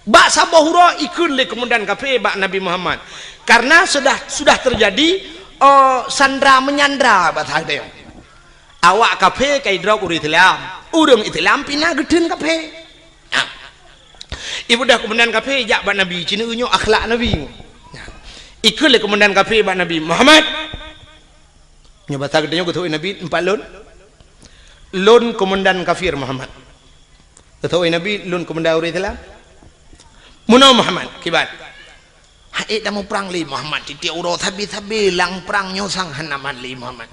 Bak saboh uroe ikheun lé keumandan kafé bak Nabi Muhammad. Karena sudah, sudah terjadi, eh, sandra menyandra bak saat nyan. Awak kafé ka idrop ureueng Islam. Ureueng Islam pih na geutheun kafé. Nah. Ibeudôh keumandan kafé jak bak Nabi, ci nyoe akhlak Nabi. Nah. Ikheun lé keumandan kafé bak Nabi, "Muhammad." Nyoe basa geutanyoe geuteupeue Nabi, "Teumpat lôn? Lôn keumandan kafir, Muhammad." Geuteupeue Nabi, "Lôn keumandan ureueng Islam." "Meunoe Muhammad, kiban?" "Han ék tamuprang lé Muhammad, tiep-tiep uroe sabe-sabe lam prang nyoe sang hana mat lé Muhammad."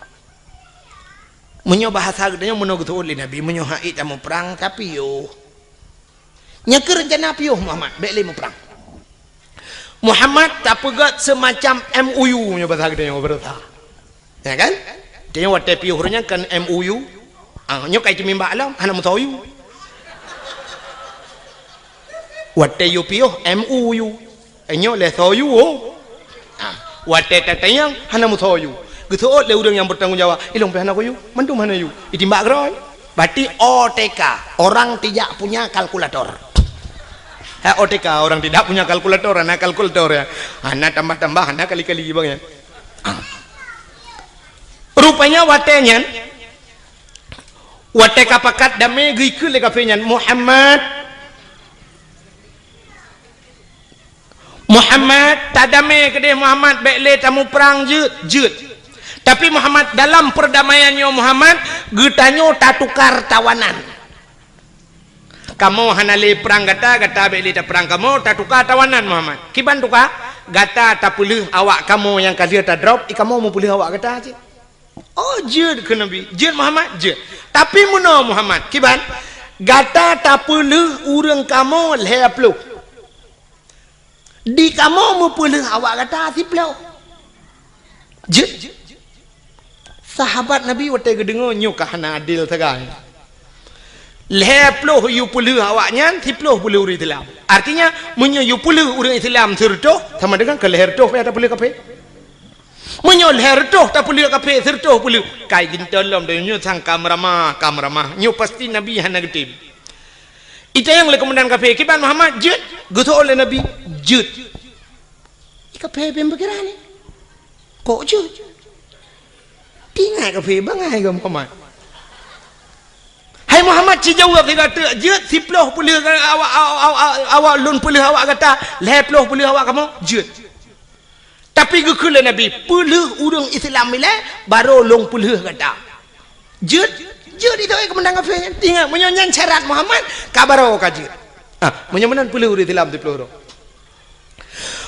Meunyoe bahasa geutanyoe meunoe geuteupeue lé Nabi, "Meunyoe han ék tamuprang, tapiôh." "Nyan keuh reuncana piôh Muhammad, bèk lé muprang." Muhammad tapeugèt seumacam M O U nyoe basa geutanyoe beureusa. Ya kan? Tanyoe watèe piôh ureueng nyan kan M O U. Ah, nyoe ka iteumimbak lom, hana meusoe U. Watèe yue piôh M O U. Eh, nyoe lé soe U, oh. Ah, watèe tatanyong hana meusoe U. Geuseuôt lé ureueng nyang beutanggung jawab, "Ilôn pih hana ku U, mandum hana U." Itimbak keudroe. Berarti O T K, orang tidak punya kalkulator. Ha, O T K, orang tidak punya kalkulator, hana kalkulator ya. Hana tambah-tambah, hana kali-kali bang ya. Ah. Rupanya watèe nyan, watèe ka pakat damé geukheun lé kafé nyan, "Muhammad, Muhammad, tadamé keudéh Muhammad, bèk lé tamuprang jeuet, jeuet." Tapi Muhammad, dalam perdamaian nyoe Muhammad, geutanyoe tatukar tawanan. Kamoe hana lé prang gata, gata bèk lé taprang kamoe, tatukar tawanan Muhammad. Kiban tukar? Gata tapeulheueh awak kamoe nyang ka lheueh tadrop, i kamoe meupeulheueh awak gata cit. Oh, jeuet kheun Nabi. Jeuet Muhammad, jeuet. Tapi meunoe Muhammad, kiban? Gata tapeulheueh ureueng kamoe lhèe ploh. Di kamoe meupeulheueh awak gata siploh. Jeuet. Sahabat Nabi watèe geudeungoe nyoe ka hana adil sagai. Lhèe ploh yue peulheueh awak nyan, siploh peulheueh ureueng Islam. Artinya, meunyoe yue peulheueh ureueng Islam sireutôh, sama dengan keu lhèe reutôh pih tapeulheueh kafé. Meunyoe lhèe reutôh tapeulheueh kafé, sireutôh peulheueh, kai geuntôi lom donya nyoe sang ka meuramah, ka meuramah. Nyoe pasti Nabi hana geutem. Itanyong lé keumandan kafé, "Kiban Muhammad, jeuet?" Geuseuôt lé Nabi, "Jeuet." I kafé bèk pikiran nyan. "Kok jeuet?" Tingat kafé bangai keu Muhammad. "Hai Muhammad, ci jaweueb sigoe teuk, jeuet siploh peulheueh awak, awak, awak, awak lôn peulheueh awak gata, lhèe ploh peulheueh awak kamoe, jeuet." Tapi geukheun lé Nabi, "Peulheueh ureueng Islam ilèe, barô lôn peulheueh gata." Jeuet, jeuet itu, eh, keumandan kafé nyan. Ingat, meunyoe nyan syarat Muhammad, ka barô ka jeuet. Ah, meunyoe meunan peulheueh ureueng Islam siploh droe.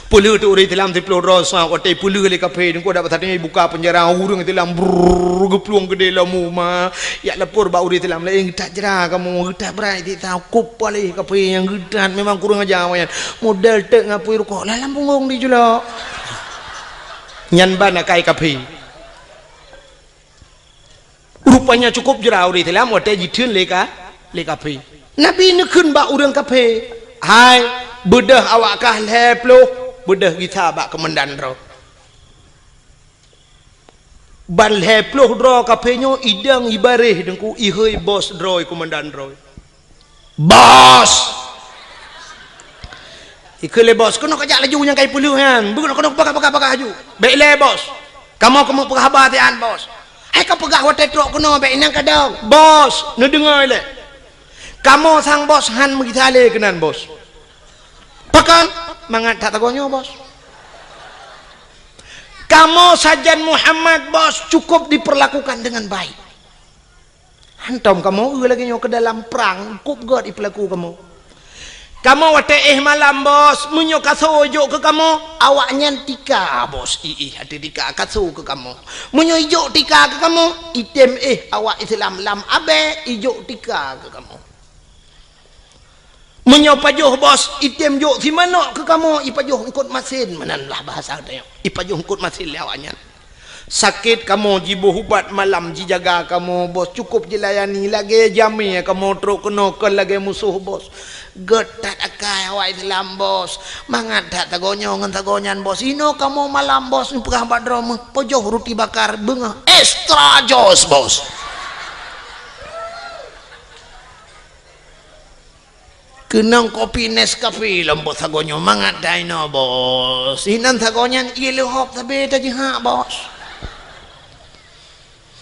Peulheueh teuk ureueng Islam siploh droe, sa watèe peulheueh lé kafé, teungku dak pasateueng ibuka peunjara, ureueng Islam brrrr geuplueng keudéh lom uma. Jak lapor bak ureueng Islam laén, "Geutat jra kamoe, geutat brat siksa, kop paléh kafé nyang geutat, memang kurang aja awaknyan. Model teuk ngon apui rukok, lah lam punggong jicilok." Nyan ban akai kafé. Rupanya cukup jra ureueng Islam watèe jitheun lé ka, lé kafé. Nabi neukheun bak ureueng kafé, "Hai, beudôh awak kah lhèe ploh, beudôh gisa bak keumandan droe." Ban lhèe ploh droe kafé nyoe idong ibaréh teungku, ihôi bos droe, keumandan droe. "Bos!" Ikheun lé bos, "Keunoe kajak laju nyang kai peulheueh nyan. Beuh, keunoe peugah, peugah, peugah laju. Bèk ilèe, bos. Kamoe keuneuk peugah haba siat, bos. Hai kapeugah watèe trok keunoe, bèk inong kadong. Bos, neudeungoe ilèe. Kamoe sang bos han meugisa lé keunan, bos." "Pakon?" "Mangat that sagoe nyoe, bos. Kamoe sajan Muhammad, bos, cukup diperlakukan dengan baik. Hantom kamoe eu lagèe nyoe keu dalam prang, kop göt ipeulaku kamoe. Kamoe watèe éh malam, bos, meunyoe kaso ijok keu kamoe, awaknyan tika, bos, i-, ih, ateueh tika kaso keu kamoe. Meunyoe ijok tika keu kamoe, item éh awak Islam lam abèe ijok tika keu kamoe. Meunyoe pajoh, bos, item jok simanok keu kamoe, ipajoh eungkot masen, meunan lah bahasa geutanyoe. Ipajoh eungkot masen lé awaknyan. Sakét kamoe jiboh ubat malam jijaga kamoe, Bos. Cukup jilayani, lagée jamé kamoe trok keunoe kon lagée musoh, Bos. Gét that akai awak Islam, Bos. Mangat that sagoe nyoe ngon sagoe nyan, Bos. Inoe kamoe malam, Bos, neupeugah bak droe meuh, pajoh ruti bakar, beungoh extra jos, Bos. Keunong kopi Nescafe lom, Bos, sagoe nyoe mangat that inoe, Bos. Inan sagoe nyan ié leuhop sabe tajihak, Bos.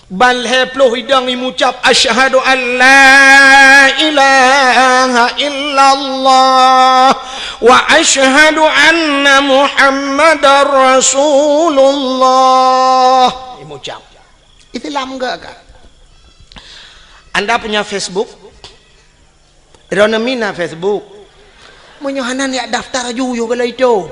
Ban lhée ploh idong imucab, "Asyhadu an la ilaha illallah wa asyhadu anna Muhammadar Rasulullah." Imucab. Islam gak ka? Anda punya Facebook? Droeneuh mina Facebook. Meunyoe hana, neujak daftar aju yue keu lheueh itu.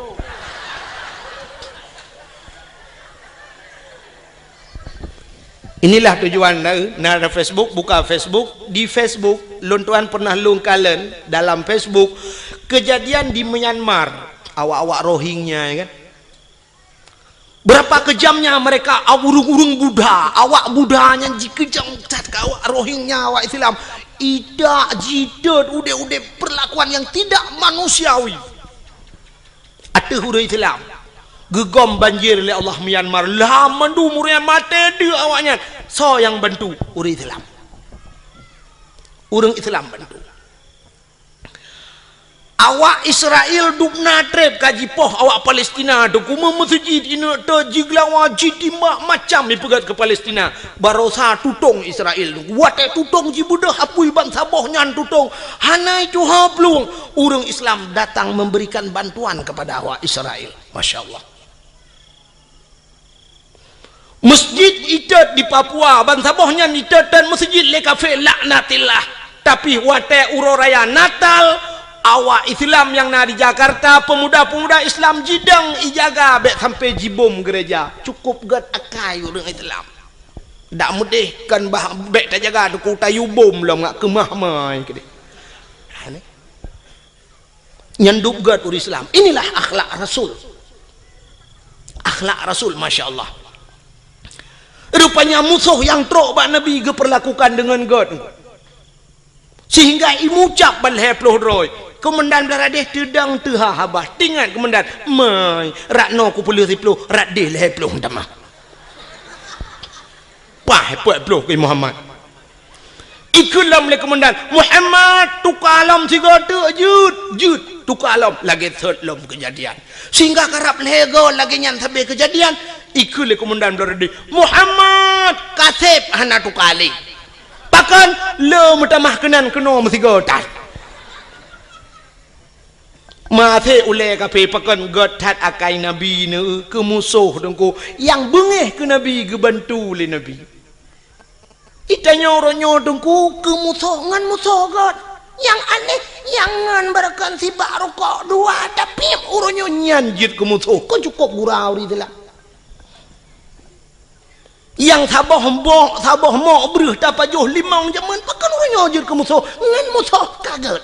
Inilah tujuan na, na ada Facebook, buka Facebook. Di Facebook, lôn tuan pernah lôn kalon dalam Facebook, kejadian di Myanmar, awak-awak Rohingya, ya kan? Berapa kejamnya mereka, ureuëng-ureuëng Buddha, awak Buddha nyan jikeujam that keu awak Rohingya, awak Islam. Idak, jitot, udeb-udeb perlakuan yang tidak manusiawi ateueh ureuëng Islam. Geugom banjir lé Allah Myanmar, lam mandum ureuëng maté deuek awaknyan. Soe nyang bantu? Ureuëng Islam. Ureuëng Islam bantu. Awak Israel dubna treb ka jipoh awak Palestina, teungku, meumeuseujid, ineuk teuk jigeulawa, jitimbak, macam ipeugét keu Palestina. Barosa tutong Israel, teungku. Watée tutong jibeudôh apui bansaboh nyan tutong, hana tuha plueng. Ureuëng Islam datang memberikan bantuan kepada awak Israel. Masya Allah. Masjid itot di Papua, bansaboh nyan itot dan masjid lé kafé, laknatillah. Tapi watée uroe raya Natal, awak Islam nyang na di Jakarta, pemuda-pemuda Islam jidong ijaga bék sampai jibom gereja. Cukup gét akai ureuëng Islam. Dak meudeh kan bah bék tajaga, teungku, tayue bom lom ngat keumah mai keudeh. Ha, ni. Nyan dub gét ureuëng Islam. Inilah akhlak Rasul. Akhlak Rasul, masya Allah. Rupanya musoh nyang trok bak Nabi geupeurlakukan deungon gét. Sehingga imucab ban lhée ploh droe. Keumandan Blaradeh teudong teuha haba. Teuingat keumandan, "Mai, rot noe kupeuleueh siploh, rot deh lhée ploh tamah." Paih peuet ploh keu Muhammad. Ikheun lom lé keumandan, "Muhammad, tuka lom sigoe teuk, jeuet, jeuet, tuka lom." Lagée sot lom keujadian. Sehingga karab lhée goe lagée nyan sabe keujadian, ikheun lé keumandan Blaradeh, "Muhammad, kaseb hana tuka lé." Pakon? Le meutamah keunan keunoe meusigoe that. Maté ulée kafé, pakon gét that akai Nabi neu keu musoh, teungku, nyang beungéh keu Nabi geubantu lé Nabi. Itanyoe uroe nyoe, teungku, keu musoh ngon musoh gét. Nyang aneh, nyang ngon beureukan sibak rukok dua, tapi uroe nyoe nyan jeuet keu musoh, keu cukup gura ureuëng Islam. Nyang saboh mok, saboh mok breueh tapajoh limong jameun, pakon uroe nyoe jeuet keu musoh, ngon musoh ka gét.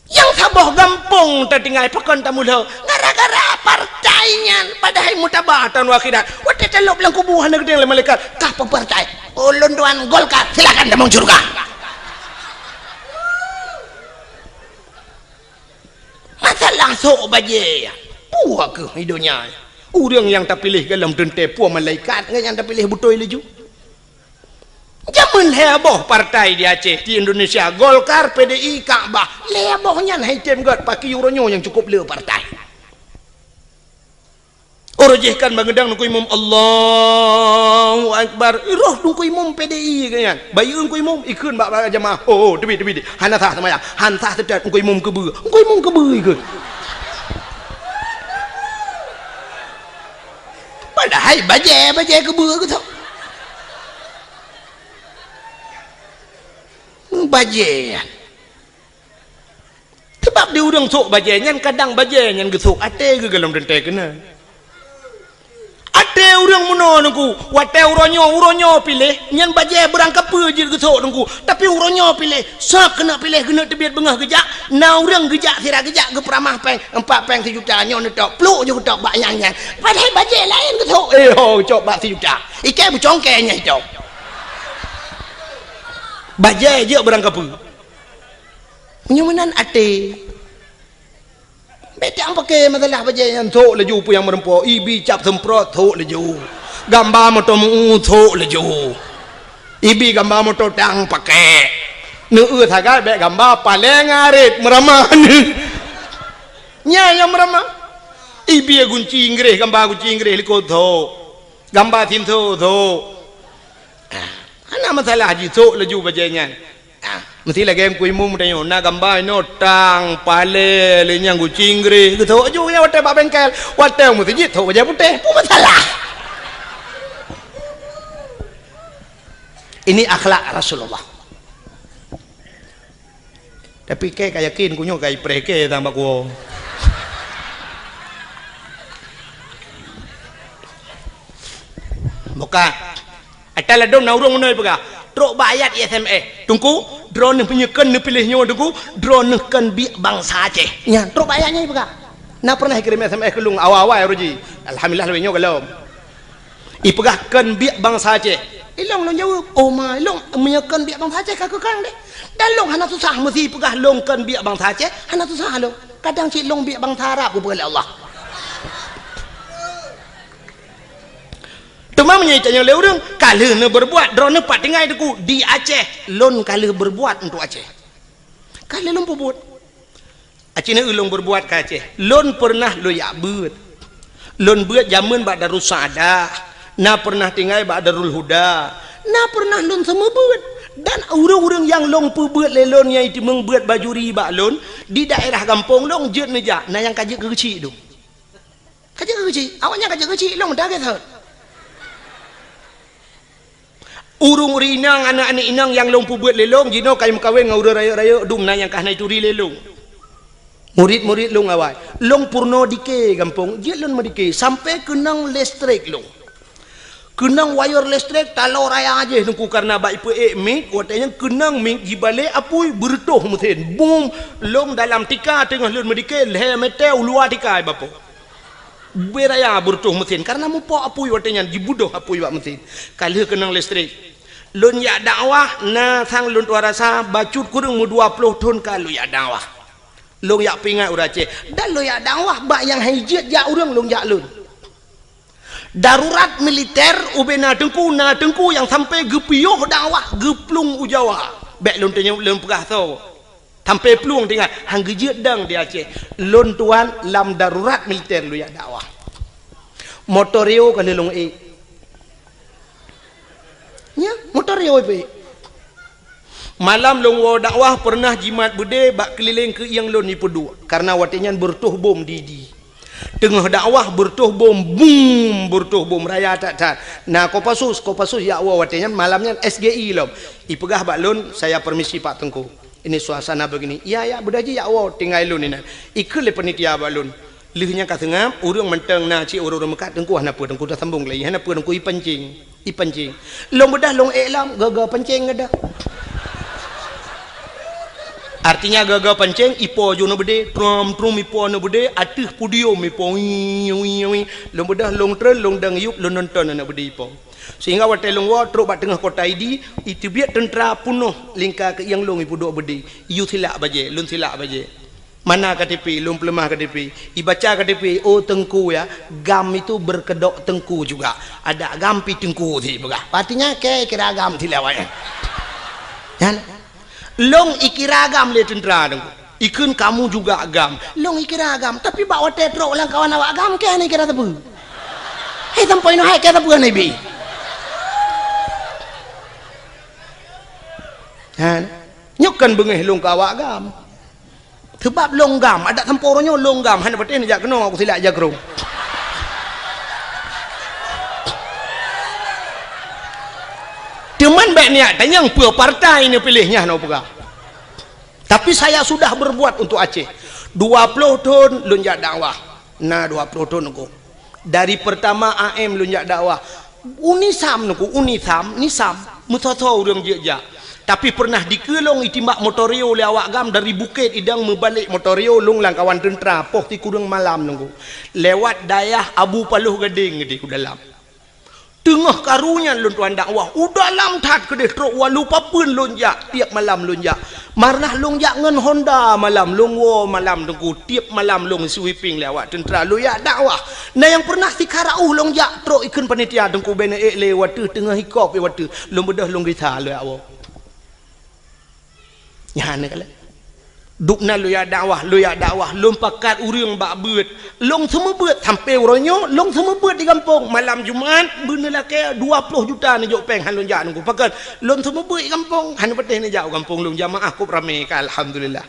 Nyang saboh gampông tatinggai, pakon tamulhô, gara-gara partai nyan, padahai mutaba taun akhirat. Watée talôb lam kubu hana geudeng lé malaikat, "Kah peue partai?" "Ulôn tuan Golkar." "Silakan tamong syeuruga." Masalah sôk bajée, peue keuh di donya? Ureuëng nyang tapiléh golom teuntée peue malaikat, ngon nyang tapiléh beutôi laju. Jameun lhée boh partai di Aceh, di Indonesia, Golkar, P D I, Kakbah. Lhée boh nyan hai tem gét, pakri uroe nyoe nyang cukup le partai. Uroe jih kan bangeudang Teungku Imum, "Allahu Akbar." Roh Teungku Imum P D I keu nyan. Bayeue Teungku Imum, ikheun bak, bak jamaah. "Oh, oh, teubiet, teubiet. Hana sah seumayang. Han sah teutat Teungku Imum keubeue." Teungku Imum keubeue ikheun. Padahai bajée, bajée keubeue keu soe? Bajée nyan. Sabab di ureuëng sôk bajée nyan, kadang bajée nyan geusôk até geuh golom teuntée keunan. Até Ureuëng meunoe Teungku, watée uroe nyoe, uroe nyoe piléh, nyan bajée beurangkapeue jeuet geusok Teungku. Tapi uroe nyoe piléh, sab keuneuk piléh, keuneuk teubiet beungoh geujak, na ureuëng geujak sira geujak geupeuramah péng, empat péng sijuta, nyoe neutok, pluk jeuet geutok bak nyang nyan. Padahai bajée laén geusok, eh ho, geucok bak sijuta. Ikée beucongkée nyang icok. Bajée jeuet beurangkapeue. Meunyoe meunan até. Bék tapaké masalah bajée nyan, sok laju peue nyang meureumpok, ibi cap seumprot, sok laju. Gamba moto meu, sok laju. Ibi gamba moto tang paké. Neueu sagai bék gamba paleng arit meuramah. Nyan nyang meuramah. Ibi gunci Inggréh, gamba gunci Inggréh likot, sok. Gamba sinso, sok. Ah, hana masalah jisok laju bajée nyan. Ah, meusti lagée Teungku Imum tanyoe, na gamba inoe tang, palée, lé nyang gunci Inggréh, geusok laju nyan watée bak bengkel, watée meuseujid sok bajée putéh, peue masalah? Ini akhlak Rasulullah. Tapi kée ka yakin, ku nyoe ka ipreh kée tang bak kuwoe. Buka. Ata ladom na ureuëng meunoe peugah, trok bak ayat I S M S. Teungku, droeneuh meunyoe kön neupiléh nyoe Teungku, droeneuh kön biek bansa Aceh. Nyan, trok bak ayat nyan peugah. Na pernah ikirém S M S keu lôn awai-awai uroe jih. Alhamdulillah, lawét nyoe gohlom. Ipeugah kön biek bansa Aceh. Ilong lôn jaweueb, "Oh ma, ilong meunyoe kön biek bansa Aceh ka keu kang deh." Dan lôn hana susah meusi ipeugah lôn kön biek bansa Aceh, hana susah lôn. Kadang cit lôn biek bansa Arab geupeugah lé Allah. Teuma meunyoe itanyong lé ureuëng, "Ka lheueh neubeurbuat, droeneuh pat tinggai Teungku?" "Di Aceh, lôn ka lheueh beurbuat untuk Aceh." Ka lheueh lôn peubuet. Aci neu lôn beurbuat ka Aceh. Lôn peureunah lôn jak beuet. Lôn beuet jameun bak Darussa'adah, na peureunah tinggai bak Darul Huda, na peureunah lôn seumeubeuet. Dan ureuëng-ureuëng nyang lôn peubeuet lé lôn nyang iteumeung beuet bajuri bak lôn, di daerah gampông lôn jeuet neujak, na nyang ka jeuet keu geuchik dum. Ka jeuet keu geuchik, awaknyan ka jeuet keu geuchik, lôn meudagai that. Ureuëng-ureuëng inong, aneuëk-aneuëk inong nyang lôn peubeuet lé lôn, jinoe ka meukawen ngon ureuëng rayeuk-rayeuk dum na nyang ka hana ituri lé lôn. Murit-murit lôn awai. Lôn peurunoe dike gampông, jeuet lôn meudike, sampoe keunong listrik lôn. Keunong wayeur listrik taloe raya jih Teungku, kareuna bak ipeuék mic, watée nyan keunong mic jibalek apui, beureutoh meusén. Bum! Lôn dalam tika teungoh lôn meudike, lhée metée u luwa tika ibapoe. Beu raya beureutoh meusén, kareuna mupok apui watée nyan, jibeudôh apui bak meusén. Ka lheueh keunong listrik. Lôn jak dakwah, na sang lôn tuha rasa, bacut kureueng meudua ploh thon ka lôn jak dakwah. Lôn jak peuingat ureuëng Aceh. Dan lôn jak dakwah bak nyang hai jeuet jak ureuëng lôn jak lôn. Darurat militer ubena teungku, na teungku nyang sampoe geupiôh dakwah geuplueng u Jawa. Bék lôn tanyong lôn peugah soe. Sampoe plueng tinggai, han geujeuet dong di Aceh. Lôn tuan lam darurat militer lôn jak dakwah. Motor Rio ka lheueh lôn ék. Nya, motor Rio ipeuék. Malam lôn woe dakwah peureunah jimat beudé bak keulileng keuieng lôn ipeuduek, kareuna watée nyan beureutoh bom di, di. Teungoh dakwah beureutoh bom, bum, beureutoh bom raya that-that. Na Kopassus, Kopassus jak woe watée nyan, malam nyan S G I lom. Ipeugah bak lôn, "Saya permisi Pak Teungku. Ini suasana begini." "Iya, ya, beudôh jih jak woe, tinggai lôn inan." Ikheun lé panitia bak lôn. Lheueh nyan ka seungab, ureuëng mantong na cit ureuëng-ureuëng meukat, "Teungku hana peue, Teungku dah sambong lagi, hana peue, Teungku ipancing, ipancing." Lôn beudôh lôn ék lom, gaga pancing gadoh. Artinya gaga pancing, ipo ju na beudé, trom, trom ipo na beudé, ateueh podium ipo, wii, wii, wii. Lôn beudôh lôn treun, lôn dong yup, lôn nonton aneuk beudé ipo. Sehingga watée lôn woe trok bak teungoh kota Idi, iteubiet teuntra peunoh lingka keuieng lôn ipeuduek beudé. Iyue silak bajée, lôn silak bajée. "Mana K T P?" Lôn peuleumah K T P. Ibaca K T P, "Oh, Teungku ya, GAM itu berkedok Teungku juga. Ada GAM pi Teungku sih peugah." Artinya, kée kira GAM silak awaknyan. Nyan. Lôn ikira GAM lé teuntra Teungku. Ikheun, "Kamu juga GAM." Lôn ikira GAM, tapi bak watée trok lam kawan awak GAM, kée hana ikira sapeue. Hai sampoe nyoe hai kée sapeue hana ibi. Ha. Nyoe kan beungéh lôn keu awak GAM. Seubab lôn GAM, adak sampoe uroe nyoe lôn GAM, hana patéh neujak keunoe, aku silak jakrong. Teuma bék niat tanyong peue partai neupiléh nyan, nyoe peugah. Tapi saya sudah berbuat untuk Aceh. Dua ploh thon lôn jak dakwah. Na dua ploh thon Teungku. Dari pertama A M lôn jak dakwah. U Nisam nungku, U Nisam, Nisam. Meusoe-soe ureuëng jeuet jak. Tapi pernah dikeue lôn itimbak motor rio lé awak GAM dari Bukét Idong meubalek motor rio lôn lam kawan teuntra poh sikureueng malam nungku. Lewat dayah Abu Paloh Gadeng di u dalam. Teungoh karu nyan lôn tuan dakwah, u dalam that keudeh trok walu papeuen lôn jak, tiep malam lôn jak. Marnah lôn jak ngon Honda malam, lôn woe malam teungku, tiep malam lôn sweeping lé awak teuntra lôn jak dakwah. Na nyang pernah sikara uh lôn jak trok ikheun panitia teungku bèk neuék lé wateuh teungoh ikop wateuh lôn beudôh lôn gisa lôn jak woe. Nyan keuh lé. Dubna lôn jak dakwah, lôn jak dakwah, lôn pakat ureuëng bak beuet. Lôn seumeubeuet sampoe uroe nyoe, lôn seumeubeuet di gampông. Malam Jumat, beuneulakée dua ploh juta neujok péng han lôn jak nungku. Pakon, lôn seumeubeuet di gampông, han patéh neujak u gampông lôn jamaah kôb ramé ka, alhamdulillah.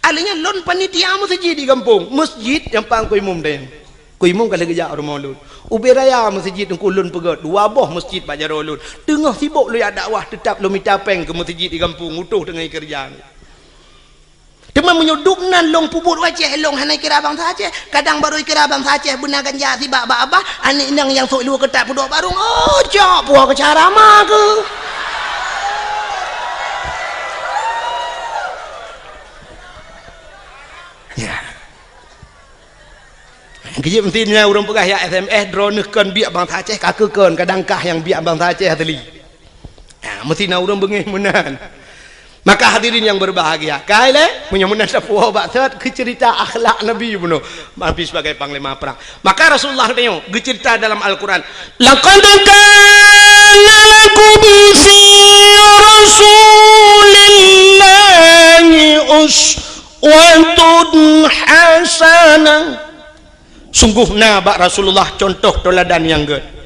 Alèh nyan lôn panitia meuseujid di gampông, meuseujid nyang pang keu imum dayang. Keu imum ka lheueh geujak u rumoh lôn. Ubé raya meuseujid teungku lôn peugöt, dua boh meuseujid bak jaroe lôn. Teungoh sibok lôn jak dakwah, teutab lôn mita péng keu meuseujid di gampông, utoh teungoh keureuja. Teuma meunyoe dubna lôn peubuet u Aceh, lôn hana kira bansa Aceh. Kadang barô kira bansa Aceh beuna ganja sibak bak abah, aneuk inong nyang sôk luweue keutat peuduek barong, oh, cok puwoe keu cara ma keuh. Ya. Keujeuet meusti nyan ureuëng peugah ya S M S, droeneuh kon biek bansa Aceh, ka keuh kon, kadang kah nyang biek bansa Aceh asli. Ha, meusti na ureuëng beungéh meunan. Maka hadirin yang berbahagia, kai lé, meunyoe meunan tapuwoe bak sot keu cerita akhlak Nabi bunoe, Nabi sebagai panglima perang. Maka Rasulullah geutanyoe geucerita dalam Al-Quran, "Laqad kana lakum fi Rasulillahi uswatun hasanah." Sungguh na bak Rasulullah contoh teuladan nyang gét.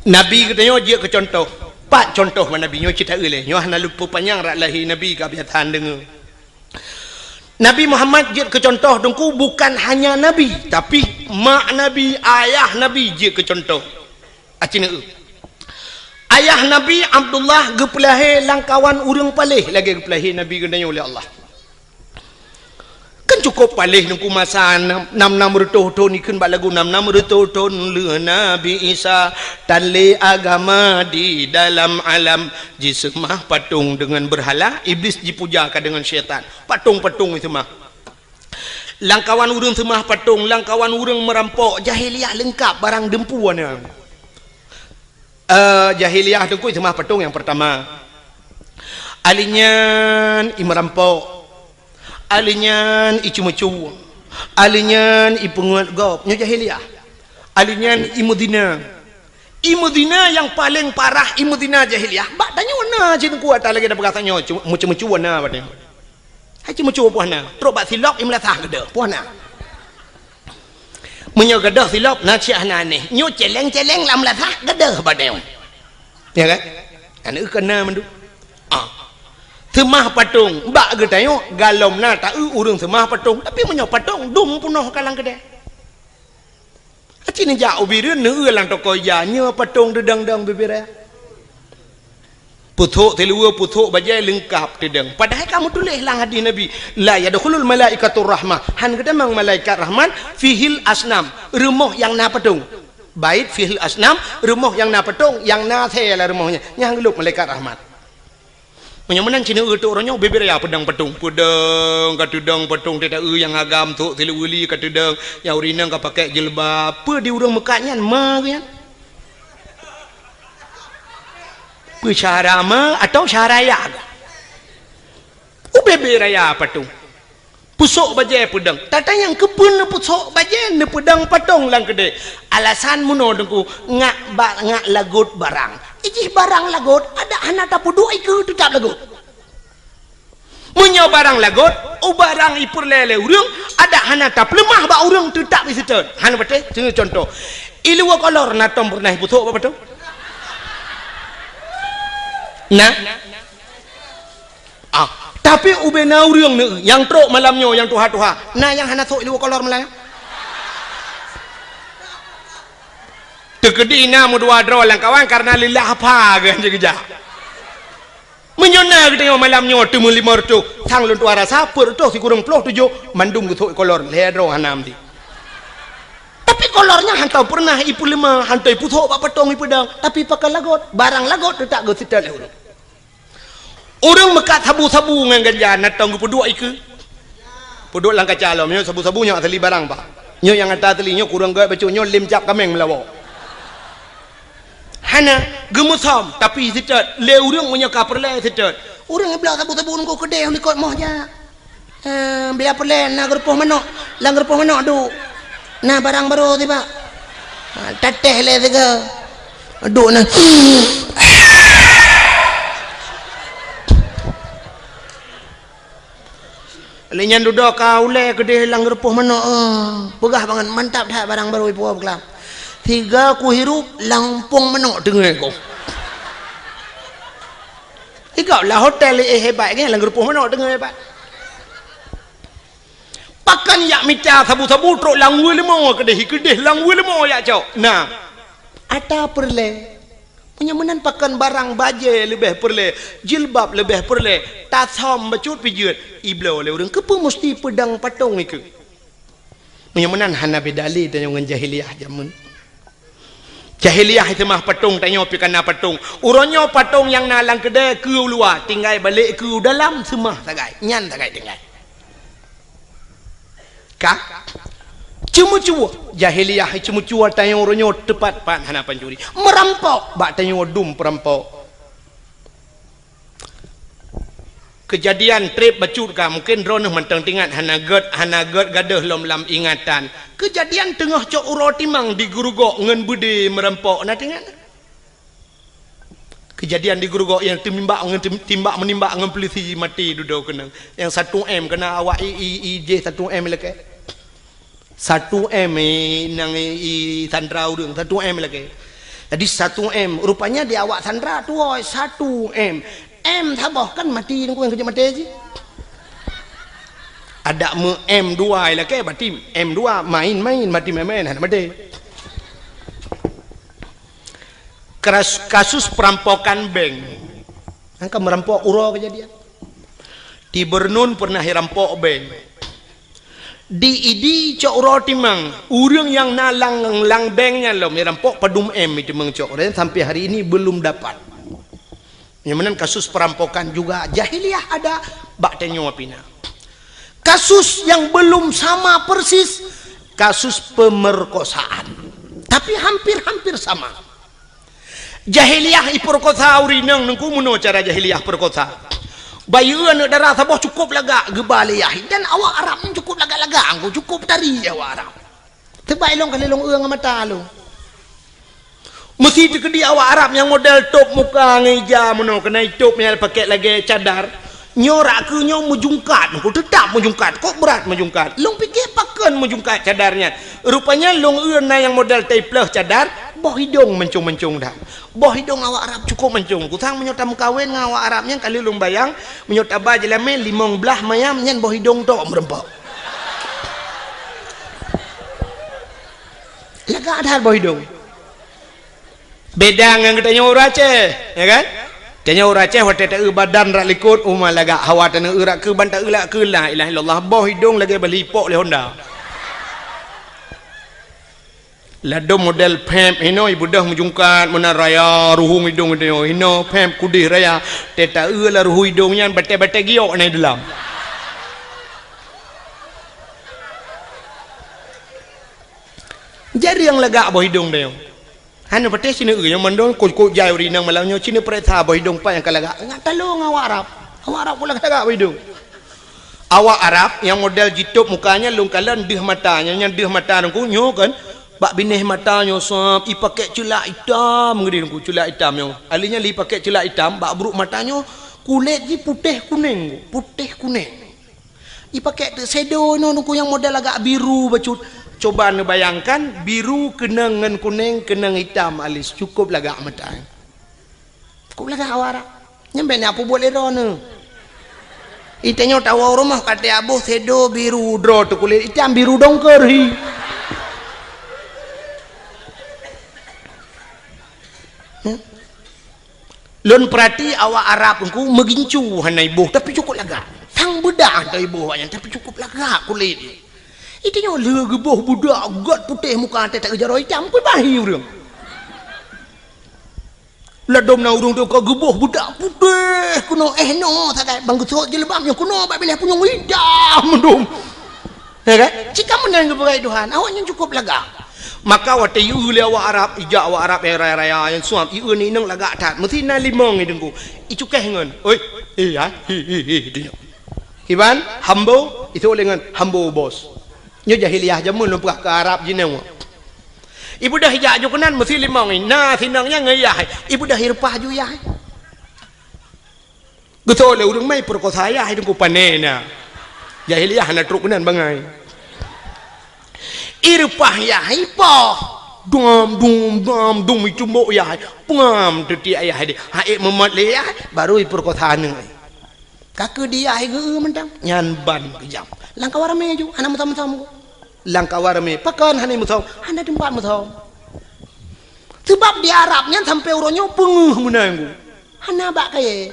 Nabi geutanyoe jeuet keu contoh. Pat contoh bak Nabi nyoe cit taeu lé. Nyoe hana lôn peupanyang rot lahé Nabi ka biasa deungoe. Nabi Muhammad jeuet keu contoh teungku bukan hanya Nabi, tapi mak Nabi, ayah Nabi jeuet keu contoh. Aci neu. Ayah Nabi Abdullah geupeulahé lam kawan ureuëng paléh lagée geupeulahé Nabi geutanyoe lé Allah. Kan cukup paléh teungku masa nam, nam, nam reutôh thon ikheun bak lagu nam, nam reutôh thon lheueh Nabi Isa tan lé agama di dalam alam, jiseumah patong deungon beurhala, Iblis jipuja ka deungon syaitan. Patong-patong jiseumah. Lam kawan ureuëng seumah patong, lam kawan ureuëng meurampok, jahiliyah leungkap barang deumpu na. Eh, jahiliyah teungku seumah patong nyang peurtama. Alèh nyan i meurampok. Alèh nyan i ceumeucue. Alèh nyan i peungeut gob. Nyoe jahiliyah. Alèh nyan i meuzina. I meuzina nyang paleng parah i meuzina jahiliyah. Bak tanyoe na cit teungku ata lagée na peugah tanyoe, cu-, meucue-meucue na bak tanyoe. Hai ceumeucue poh na, trok bak silop i meulasah geudeh, poh na. Meunyoe geudeh silop na cit hana aneh, nyoe celeng-celeng lam meulasah geudeh bak tanyoe. Ya kan? Aneuk keu na mandum. Ah. Seumah patong, bak geutanyoe galom na taeu ureuëng seumah patong, tapi meunyoe patong dum peunoh ka lam keudè. Aci neujak u Bireuen neueu lam toko ija, nyoe patong teudong-dong bibiraya. Pusok siluweue, pusok bajée leungkap teudong. Padahai ka meutuléh lam hadis Nabi, "La yadkhulul malaikatur rahmah." Han geutamong malaikat rahmat, "Fihil asnam." Rumoh nyang na patong. Bait fihil asnam, rumoh nyang na patong, nyang na asée lam rumoh nyan. Nyan han geulôp malaikat rahmat. Meunyoe meunan cit neueu teuh uroe nyoe bibiraya peudong patong. Peudong ka teudong patong teuh taeu nyang agam sôk siluweue li ka teudong, nyang ureuëng inong ka pakai jilbab. Peue di ureuëng meukat nyan ma geuh nyan? Peue syara ma atau syara ya geuh? Ubé-bé raya patong. Pusok bajée peudong. Tatanyong keupeue neupusok bajée neupeudong patong lam keudè? Alasan meunoe teungku, ngak ba-, ngak lagot barang. Ijih barang lagot, adak hana tapeuduek ikeue teutap lagot. Meunyoe barang lagot, u barang ipeureulée lé ureuëng, adak hana tapeuleumah bak ureuëng teutap iseutôt. Hana patéh, contoh. Iluwa kolor na tom peureunah ipusok bak patong? Na? Ah, tapi ubé na ureuëng neu nyang trok malam nyoe nyang tuha-tuha, na nyang hana sôk iluwa kolor malam nyoe? Teukeudi na meudua droe lam kawan karena lillah apa geuh jeuet geujak. Meunyoe na geutanyoe malam nyoe teumeulimong reutôh, sang lôn tuha rasa peuet reutôh sikureueng ploh tujoh, mandum geusok kolor, lhèe droe hana meuti. Tapi kolor nyan hana peureunah ipeuleumah, hana ipeusok bak patong ipeudong, tapi pakon lagot, barang lagot teutab geuseutôt lé ureueng. Ureueng meukat sabu-sabu ngon ganja, na tông geupeuduek ikeue. Peuduek lam kaca lom, nyoe sabu-sabu nyoe asli barang, Pak. Nyoe nyang ata asli, nyoe kureueng gèt bacut, nyoe lém cap kaméng meulawa. Hana, geumeusom, tapi seutôt, lé ureueng meunyoe ka peureulèe seutôt. Ureueng bloe sabu-sabu ngon keudéh likot moh jak. Eh, biar peureulèe na geurupoh manok, lam geurupoh manok duek. Na barang barô tibak. Ha, tatéh lé sigoe. Duek na. Lé nyan dudoe ka ulèe keudéh lam geurupoh manok, eh. Peugah bangat, mantap that barang barô ipuwoe beukelam. Sigoe kuhirup lam umpung manok teungoh ku. Sigoe lam hotel, eh, hebat, kan, lam geurupoh manok teungoh hebat. Pakon jak mita sabu-sabu trok lam weue leumo keudéh, keudéh lam weue leumo jak cok. Nah, ata peureulèe. Meunyoe meunan pakon barang bajèe leubeh peureulèe, jilbab leubeh peureulèe, tasôm bacut pijeuet, ibloe lé ureueng, keupeue musti peudong patong ikeue? Meunyoe meunan hana beda lé tanyoe ngon jahiliyah jameun. Jahiliyah seumah patong, tanyoe pih ka na patong. Uroe nyoe patong nyang na lam keudè keu u luwa, tinggai balek keu u dalam seumah sagai. Nyan sagai tinggai. Ka? Ceumeucue. Jahiliyah ceumeucue tanyoe uroe nyoe teupat-pat hana pancuri. Meurampok bak tanyoe dum peurampok. Keujadian trép bacut ka, mungken droeneuh mantong teuingat, hana gèt, hana gèt gadôh lom lam ingatan. Keujadian teungoh cok uroe timang di Geurugok ngon beudé meurampok, na teuingat? Keujadian di Geurugok nyang teumeumbak ngon tem-, timbak meunimbak ngon peulisi maté dudoe keunong. Nyang satu M keuna awak i, i, i jih satu M lakèe. Satu M, eh, nyang i, i sandra ureueng, satu M lakèe. Jadi satu M, rupanya di awak sandra tuwoe satu M. M saboh kan maté, nyang keujeuet maté jih. Adak meu M dua lakèe, berarti M dua main-main, maté main-main, hana maté. Kras-, kasus perampokan bank. Angka meurampok uroe keujadian. Di Bernun pernah irampok bank. Di Idi cok uroe timang, ureueng nyang na lam, lam bank nyan lom irampok padum M, itu meucok, dan sampai hari ini belum dapat. Nyang meunan kasus perampokan juga jahiliyah ada, bak tanyoe pih na. Kasus yang belum sama persis, kasus pemerkosaan. Tapi hampir-hampir sama. Jahiliyah ipeurkosa ureueng inong, Teungku, meunoe cara jahiliyah peurkosa. Bayeue aneuk dara saboh cukôp lagak geuba lé yah, dan awak Arab nyan cukôp lagak-lagak, Teungku, cukôp tari awak Arab. Teubai lôn kali lôn eu ngon mata lôn. Meusi teukeudi awak Arab nyang model tôp muka ngon ija meunoe, keunan itôp nyang pakèk lagèe cadar. Nyoe rak keu nyoe meujungkat, Teungku, teutap meujungkat, kok brat meujungkat. Lôn pike pakon meujungkat cadar nyan. Rupanya lôn eu na nyang model taipleuh cadar, boh idông mancông-mancông that. Boh idông awak Arab cukôp mancông. Kusang meunyoe tameukawen ngon awak Arab nyan, ka lheueh lôn bayang, meunyoe taba jeulamé limong blaih mayam nyan boh idông tok meurumpok. Lagak that boh idông. Beda ngon geutanyoe ureueng Aceh, ya kan? Tanyoe ureueng Aceh watèe taeu badan rak likot, uma lagak, hawa taneuk eu rak keu ban taeu rak keu la ilaha illallah, boh idông lagèe bali ipok lé honda. Ladôm model pép hinoe ibeudôh meujungkat meunan raya, ruhueng idông geutanyoe hinoe pép kudeh raya, teuh taeu lam ruhueng idông nyan batèe-batèe giok na di dalam. Jareueng lagak boh idông tanyoe. Hana patéh sineuk eu nyang mandum kok-kok jai ureueng inong malam nyoe sineuk pareksa boh idông pat nyang ka lagak. Ngat talông awak Arab. Awak Arab kok lagak-lagak boh idông. Awak Arab nyang model jitôp muka nyan lôn kalon deuh mata nyan, nyan deuh mata Teungku nyoe kan. Bak binéh mata nyoe sab ipakèk ceulak itam geudeh Teungku, ceulak itam nyoe. Ahli nyan lé ipakèk ceulak itam bak brôk mata nyoe kulét jih putéh kunéng, putéh kunéng. Ipakèk teuk shadow nyoe Teungku nyang model agak biru bacut. Coba neubayangkan, biru keunong ngon kunéng, keunong itam alis, cukôp lagak meutai. Cukôp lagak awak Arab. Nyan bèk na peubuet lé droeneuh. Itanyoe tawoe u rumoh ka teuaboh shadow biru droe teuh kulét itam biru dongker hi. Nyan. Lôn peurati awak Arab Teungku meugincu hana iboh, tapi cukup lagak. Sang beudah hana iboh awaknyan, tapi cukup lagak kulét. Itu nyoe lheueh geuboh budak gét putéh muka até tak geujaroe itam, pun bahi ureuëng. Ladom na ureuëng tu ka geuboh budak putéh keunoe, eh, noe sagai bang geusot jilbab nyoe keunoe bak binéh punyueng itam mandum. Ya kan? Cit ka meunan geupeugah Tuhan, awaknyan cukup lagak. Maka watée ieu lé awak Arab, ijak awak Arab nyang raya-raya nyang suam, ieu ni inong lagak that. Meusi na limong i Teungku. Icukéh ngon, "Oi, eh, ya, hi, hi, hi," dunia. Iban, hambo, itu lé ngon hambo bos. Nyoe jahiliyah jameun lôn peugah keu Arab jinoe. Ibeudôh ijak ju keunan meusi limong i, na sinong nyang ngon yah. Ibeudôh ireupah ju yah. Geutôi lé ureuëng mai peurkosa yah, hai Teungku, pané na. Jahiliyah hana trok keunan bangai. Ireupah yah, ipoh. Dum, dum, dum, dum, icumbok yah. Pengam teutiek yah deh. Haék meumot lé yah, baru ipeurkosa aneuk. Ka keu di yah geu mantong. Nyan ban keujam. Lam kawan ramé ju, hana meusom-som. Lam kawan ramé, pakon hana meusom, hana teumpat meusom. Sebab di Arab nyan sampai uroe nyoe peungeuh meunan Teungku. Hana bak kayée.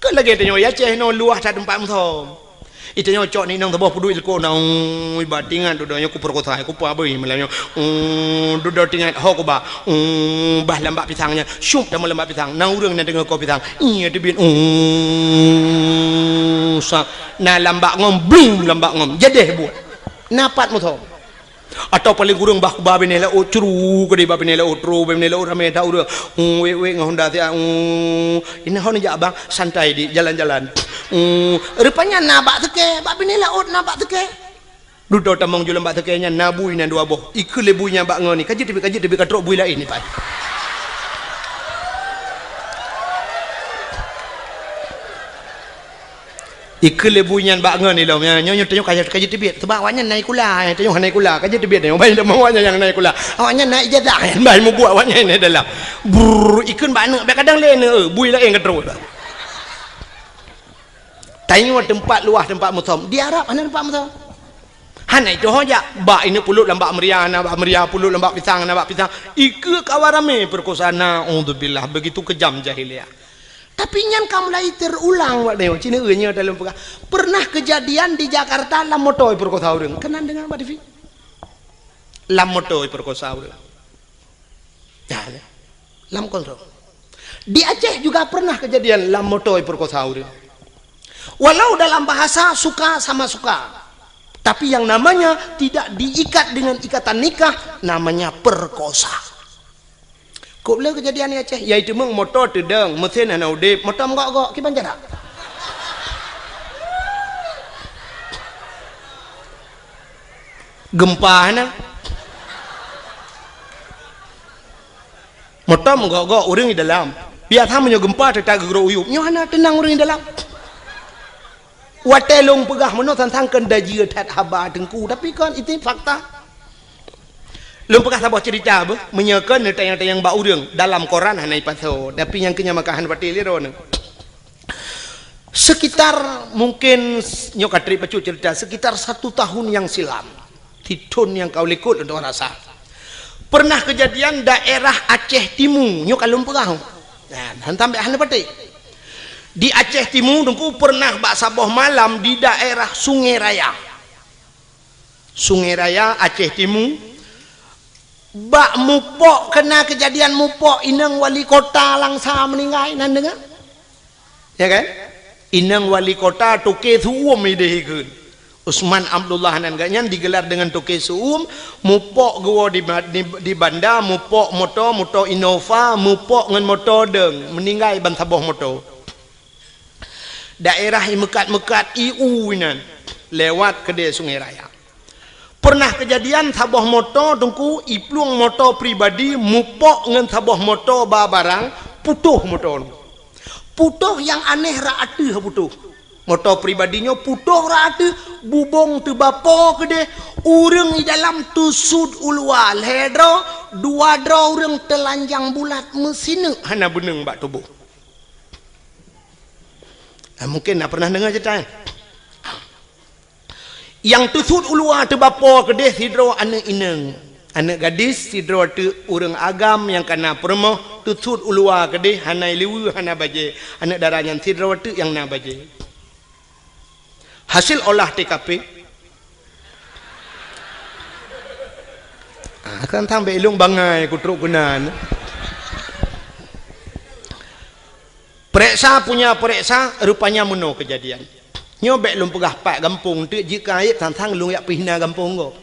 Keu lagée tanyoe i Aceh nyoe luwah that teumpat meusom. I tanyoe cok ni inong saboh peuduek ilko na, ui, ba tingat dudoe nyoe kupeurkosa, kupeubeuih malam nyoe. Uu, dudoe tingat ho kuba. Uu, bah lam bak pisang nyan. Syup teuma lam bak pisang. Na ureuëng nyang teungoh ko pisang. Iya teubiet. Uu, sa. Na lam bak ngom, blum lam bak ngom. Jadeh buet. Na pat meusom. Atawa paléng kureueng bah kuba binéh laôt, curu keudeh bah binéh laôt, tro bah binéh laôt, ramé that ureuëng. Uu, wék-wék ngon honda siat, uu, inan hon jak bang, santai di jalan-jalan. Uu, rupanya na bak seukée, bak binéh laôt na bak seukée. Dudoe tamong ju lam bak seukée nyan na bui nyan dua boh. Ikeu lé bui nyan bak ngon ni, ka jeuet teubiet, ka jeuet teubiet, ka trok bui laén ni pai. Ikeu lé bui nyan bak ngon ilom, nyoe, nyoe, nyoe tanyoe ka, ka jeuet teubiet. Teuma awaknyan na ikula, eh, tanyoe hana ikula, ka jeuet teubiet nyoe. Ban teuma awaknyan nyang na ikula. Awaknyan na ijazah, ban mubuet awaknyan na dalam. Brrr, ikheun bak aneuk, bak kadang lé aneuk, eh, bui laén ka trok. Tanyoe teumpat luwah teumpat meusom. Di Arab hana teumpat meusom. Hana itu ho jak. Bak ineuk pulot lam bak meuria, na bak meuria, pulot lam bak pisang, na bak pisang. Ikeu kawan ramé peurkosa, naudzubillah. Begitu keujam jahiliyah. Tapi nyan ka mulai teurulang, Pak Neo. Cina nyoe dalam peugah. Pernah kejadian di Jakarta lam moto ipeurkosa ureuëng. Keunan deungoe bak T V. Lam moto ipeurkosa ureuëng. Nah, ya. Lam kontrol. Di Aceh juga pernah kejadian lam moto ipeurkosa ureuëng. Walau dalam bahasa suka sama suka, tapi yang namanya tidak diikat dengan ikatan nikah, namanya perkosa. Kok le kejadian di Aceh, yaitu meng moto teudong, mesin hana udeb, moto meugok-gok, kiban jarak. Gempa hana. Moto meugok-gok ureuëng di dalam. Biasa meunyoe gempa teutap geugrok uyueb, nyoe hana teunang ureuëng di dalam. Watée lôn peugah meunoe sang-sang kheun dajieue that haba Teungku, tapi kon itu fakta. Lôn peugah saboh cerita beuh, meunyoe kon neutanyong-tanyong bak ureuëng, dalam koran hana ipasoe, tapi nyang keu nyan maka hana patéh lé droeneuh. Sekitar mungkin nyoe ka trép bacut cerita, sekitar satu tahun yang silam, sithon nyang ka u likot lôn rasa. Pernah kejadian daerah Aceh Timu, nyoe ka lôn peugah. Nah, han sampai hana patéh. Di Aceh Timu Teungku pernah bak saboh malam di daerah Sungai Raya. Sungai Raya, Aceh Timu. Bak mupok, kena kejadian mupok inong wali kota Langsa meninggai, nan deungoe? Ya kan? Inong wali kota Toke Su'um ideh ikheun. Usman Abdullah nan gobnyan digelar dengan Toke Su'um, mupok geuwoe di, di, di banda, mupok moto, moto Innova, mupok ngon moto dong, meninggai ban saboh moto. Daerah i meukat-meukat i u inan, lewat keudeh Sungai Raya. Pernah kejadian saboh moto Teungku, iplueng moto pribadi mupok ngon saboh moto ba barang, putôh moto. Putôh nyang aneh rot ateueh putôh. Moto pribadi nyoe putôh rot ateueh, bubông teubapo keudeh, ureuëng di dalam teusut u luwa, lhée droe, dua droe ureuëng teulanjang bulat meusineuk hana beuneueng bak tuboh. Ah, mungkin na pernah deungoe cerita nyan. Nyang teusut u luwa teubapo keudeh sidroe aneuëk inong. Aneuk gadis sidroe teuk ureuëng agam nyang kana peurumoh, teusut u luwa keudeh, hana ileue, hana bajée. Aneuk dara nyan sidroe teuk nyang na bajée. Hasil olah T K P. Ah, kan sampai ilong bangai ku trok keunan. Pereksa punya pereksa, rupanya meunoe keujadian. Nyoe bék lôn peugah pat gampông teuk jeuet keu aéb, sang-sang lôn jak peuhina gampông gob.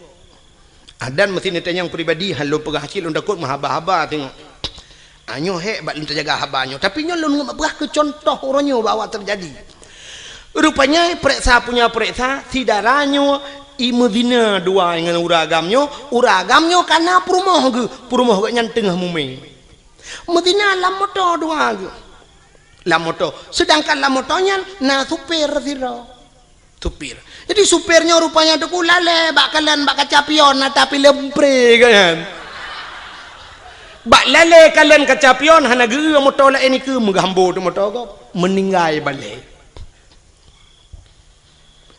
Adan meusineutanyong pribadi, han lôn peugah cit lôn takot meuhaba-haba teungoh. Ah, nyoe hék bak lôn teujaga haba nyoe, tapi nyoe lôn peugah keu contoh uroe nyoe bak awak teujadi. Rupanya pereksa punya pereksa, si dara nyoe i meuzina dua ngon ureuëng agam nyoe, ureuëng agam nyoe kana peurumoh geuh, peurumoh geuh nyan teungoh mumé. Meuzina lam moto dua geuh. Lam moto. Sedangkan lam moto nyan na supir sidroe. Supir. Jadi supir nyoe rupanya teungku lalée bak kalon bak kaca pion na tapilem pre kan. Bak lalée kalon kaca pion hana geu moto laén nikeue meugah ambo teuh moto gob. Meuninggai balée.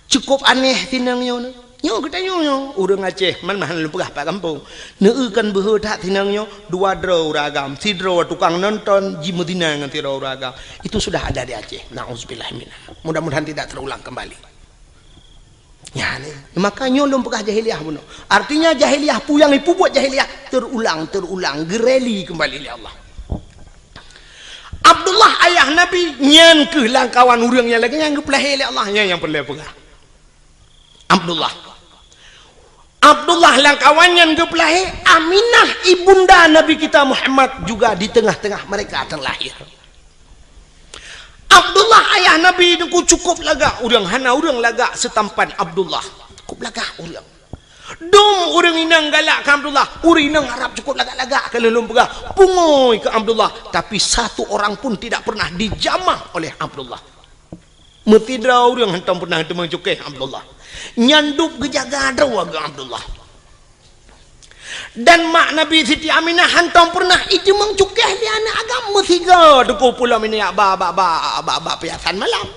Cukup aneh tinang nyoe. Nyoe geutanyoe nyoe, ureuëng Aceh, man mahan lôn peugah pat gampông. Neueu kan beuhe that tinang nyoe, dua droe ureuëng agam, sidroe tukang nonton jimeuzina ngon sidroe ureuëng agam. Itu sudah ada di Aceh. Nauzubillah minna. Mudah-mudahan tidak terulang kembali. Ya, ni. Maka nyoe lôn peugah jahiliyah bunoe. Artinya jahiliyah pu nyang ipubuet jahiliyah terulang, terulang, geureli kembali lé Allah. Abdullah ayah Nabi nyan keuh langkawan ureuëng nyang lagée nyang geupeulahé lé Allah, nyan nyang peureulée peugah. Abdullah. Abdullah langkawan nyan geupeulahé, Aminah ibunda Nabi kita Muhammad juga di tengah-tengah mereka terlahir. Abdullah ayah Nabi teungku cukup lagak ureuëng, hana ureuëng lagak seutampan Abdullah. Cukup lagak ureuëng. Dum ureuëng inong galak keu Abdullah, ureuëng inong Arab cukup lagak-lagak keu lôn peugah, pungui keu Abdullah, tapi satu orang pun tidak pernah dijamah oleh Abdullah. Meusidroe ureuëng hantom pernah teumeung cukéh Abdullah. Nyan dub geujaga droe geuh Abdullah. Dan mak Nabi Siti Aminah hantom pernah iteumeung cukéh lé aneuk agam meusigoe teungku pulom ini bak, bak, bak, bak, bak piasan malam.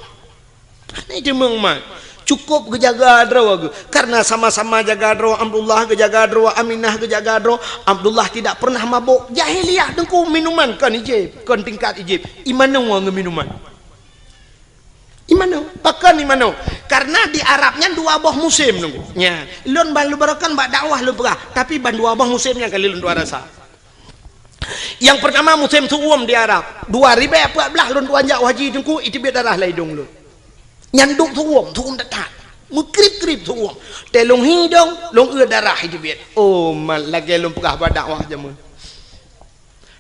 Hana iteumeung mak. Cukup geujaga droe geuh. Karena sama-sama jaga droe Abdullah geujaga droe, Aminah geujaga droe, Abdullah tidak pernah mabok. Jahiliyah teungku minuman kon ijép, kon tingkat ijép. Imanoe ngon minuman. Imanoe, pakon imanoe? Karena di Arab nyan dua boh musém teungku. Nya, lôn ban lôn barokan bak dakwah lôn peugah, tapi ban dua boh musém nyan kali lôn tuan rasa. Nyang peurtama musém su'um di Arab, dua ribèe peuet blah lôn tuan jak haji teungku, iteubiet darah lam idông lôn. Nyan dub su'um, su'um that-that. Meukrib-krib su'um. Teuh lôn hi idông, lôn eu darah iteubiet. Oh, mat lagée lôn peugah bak dakwah jameun.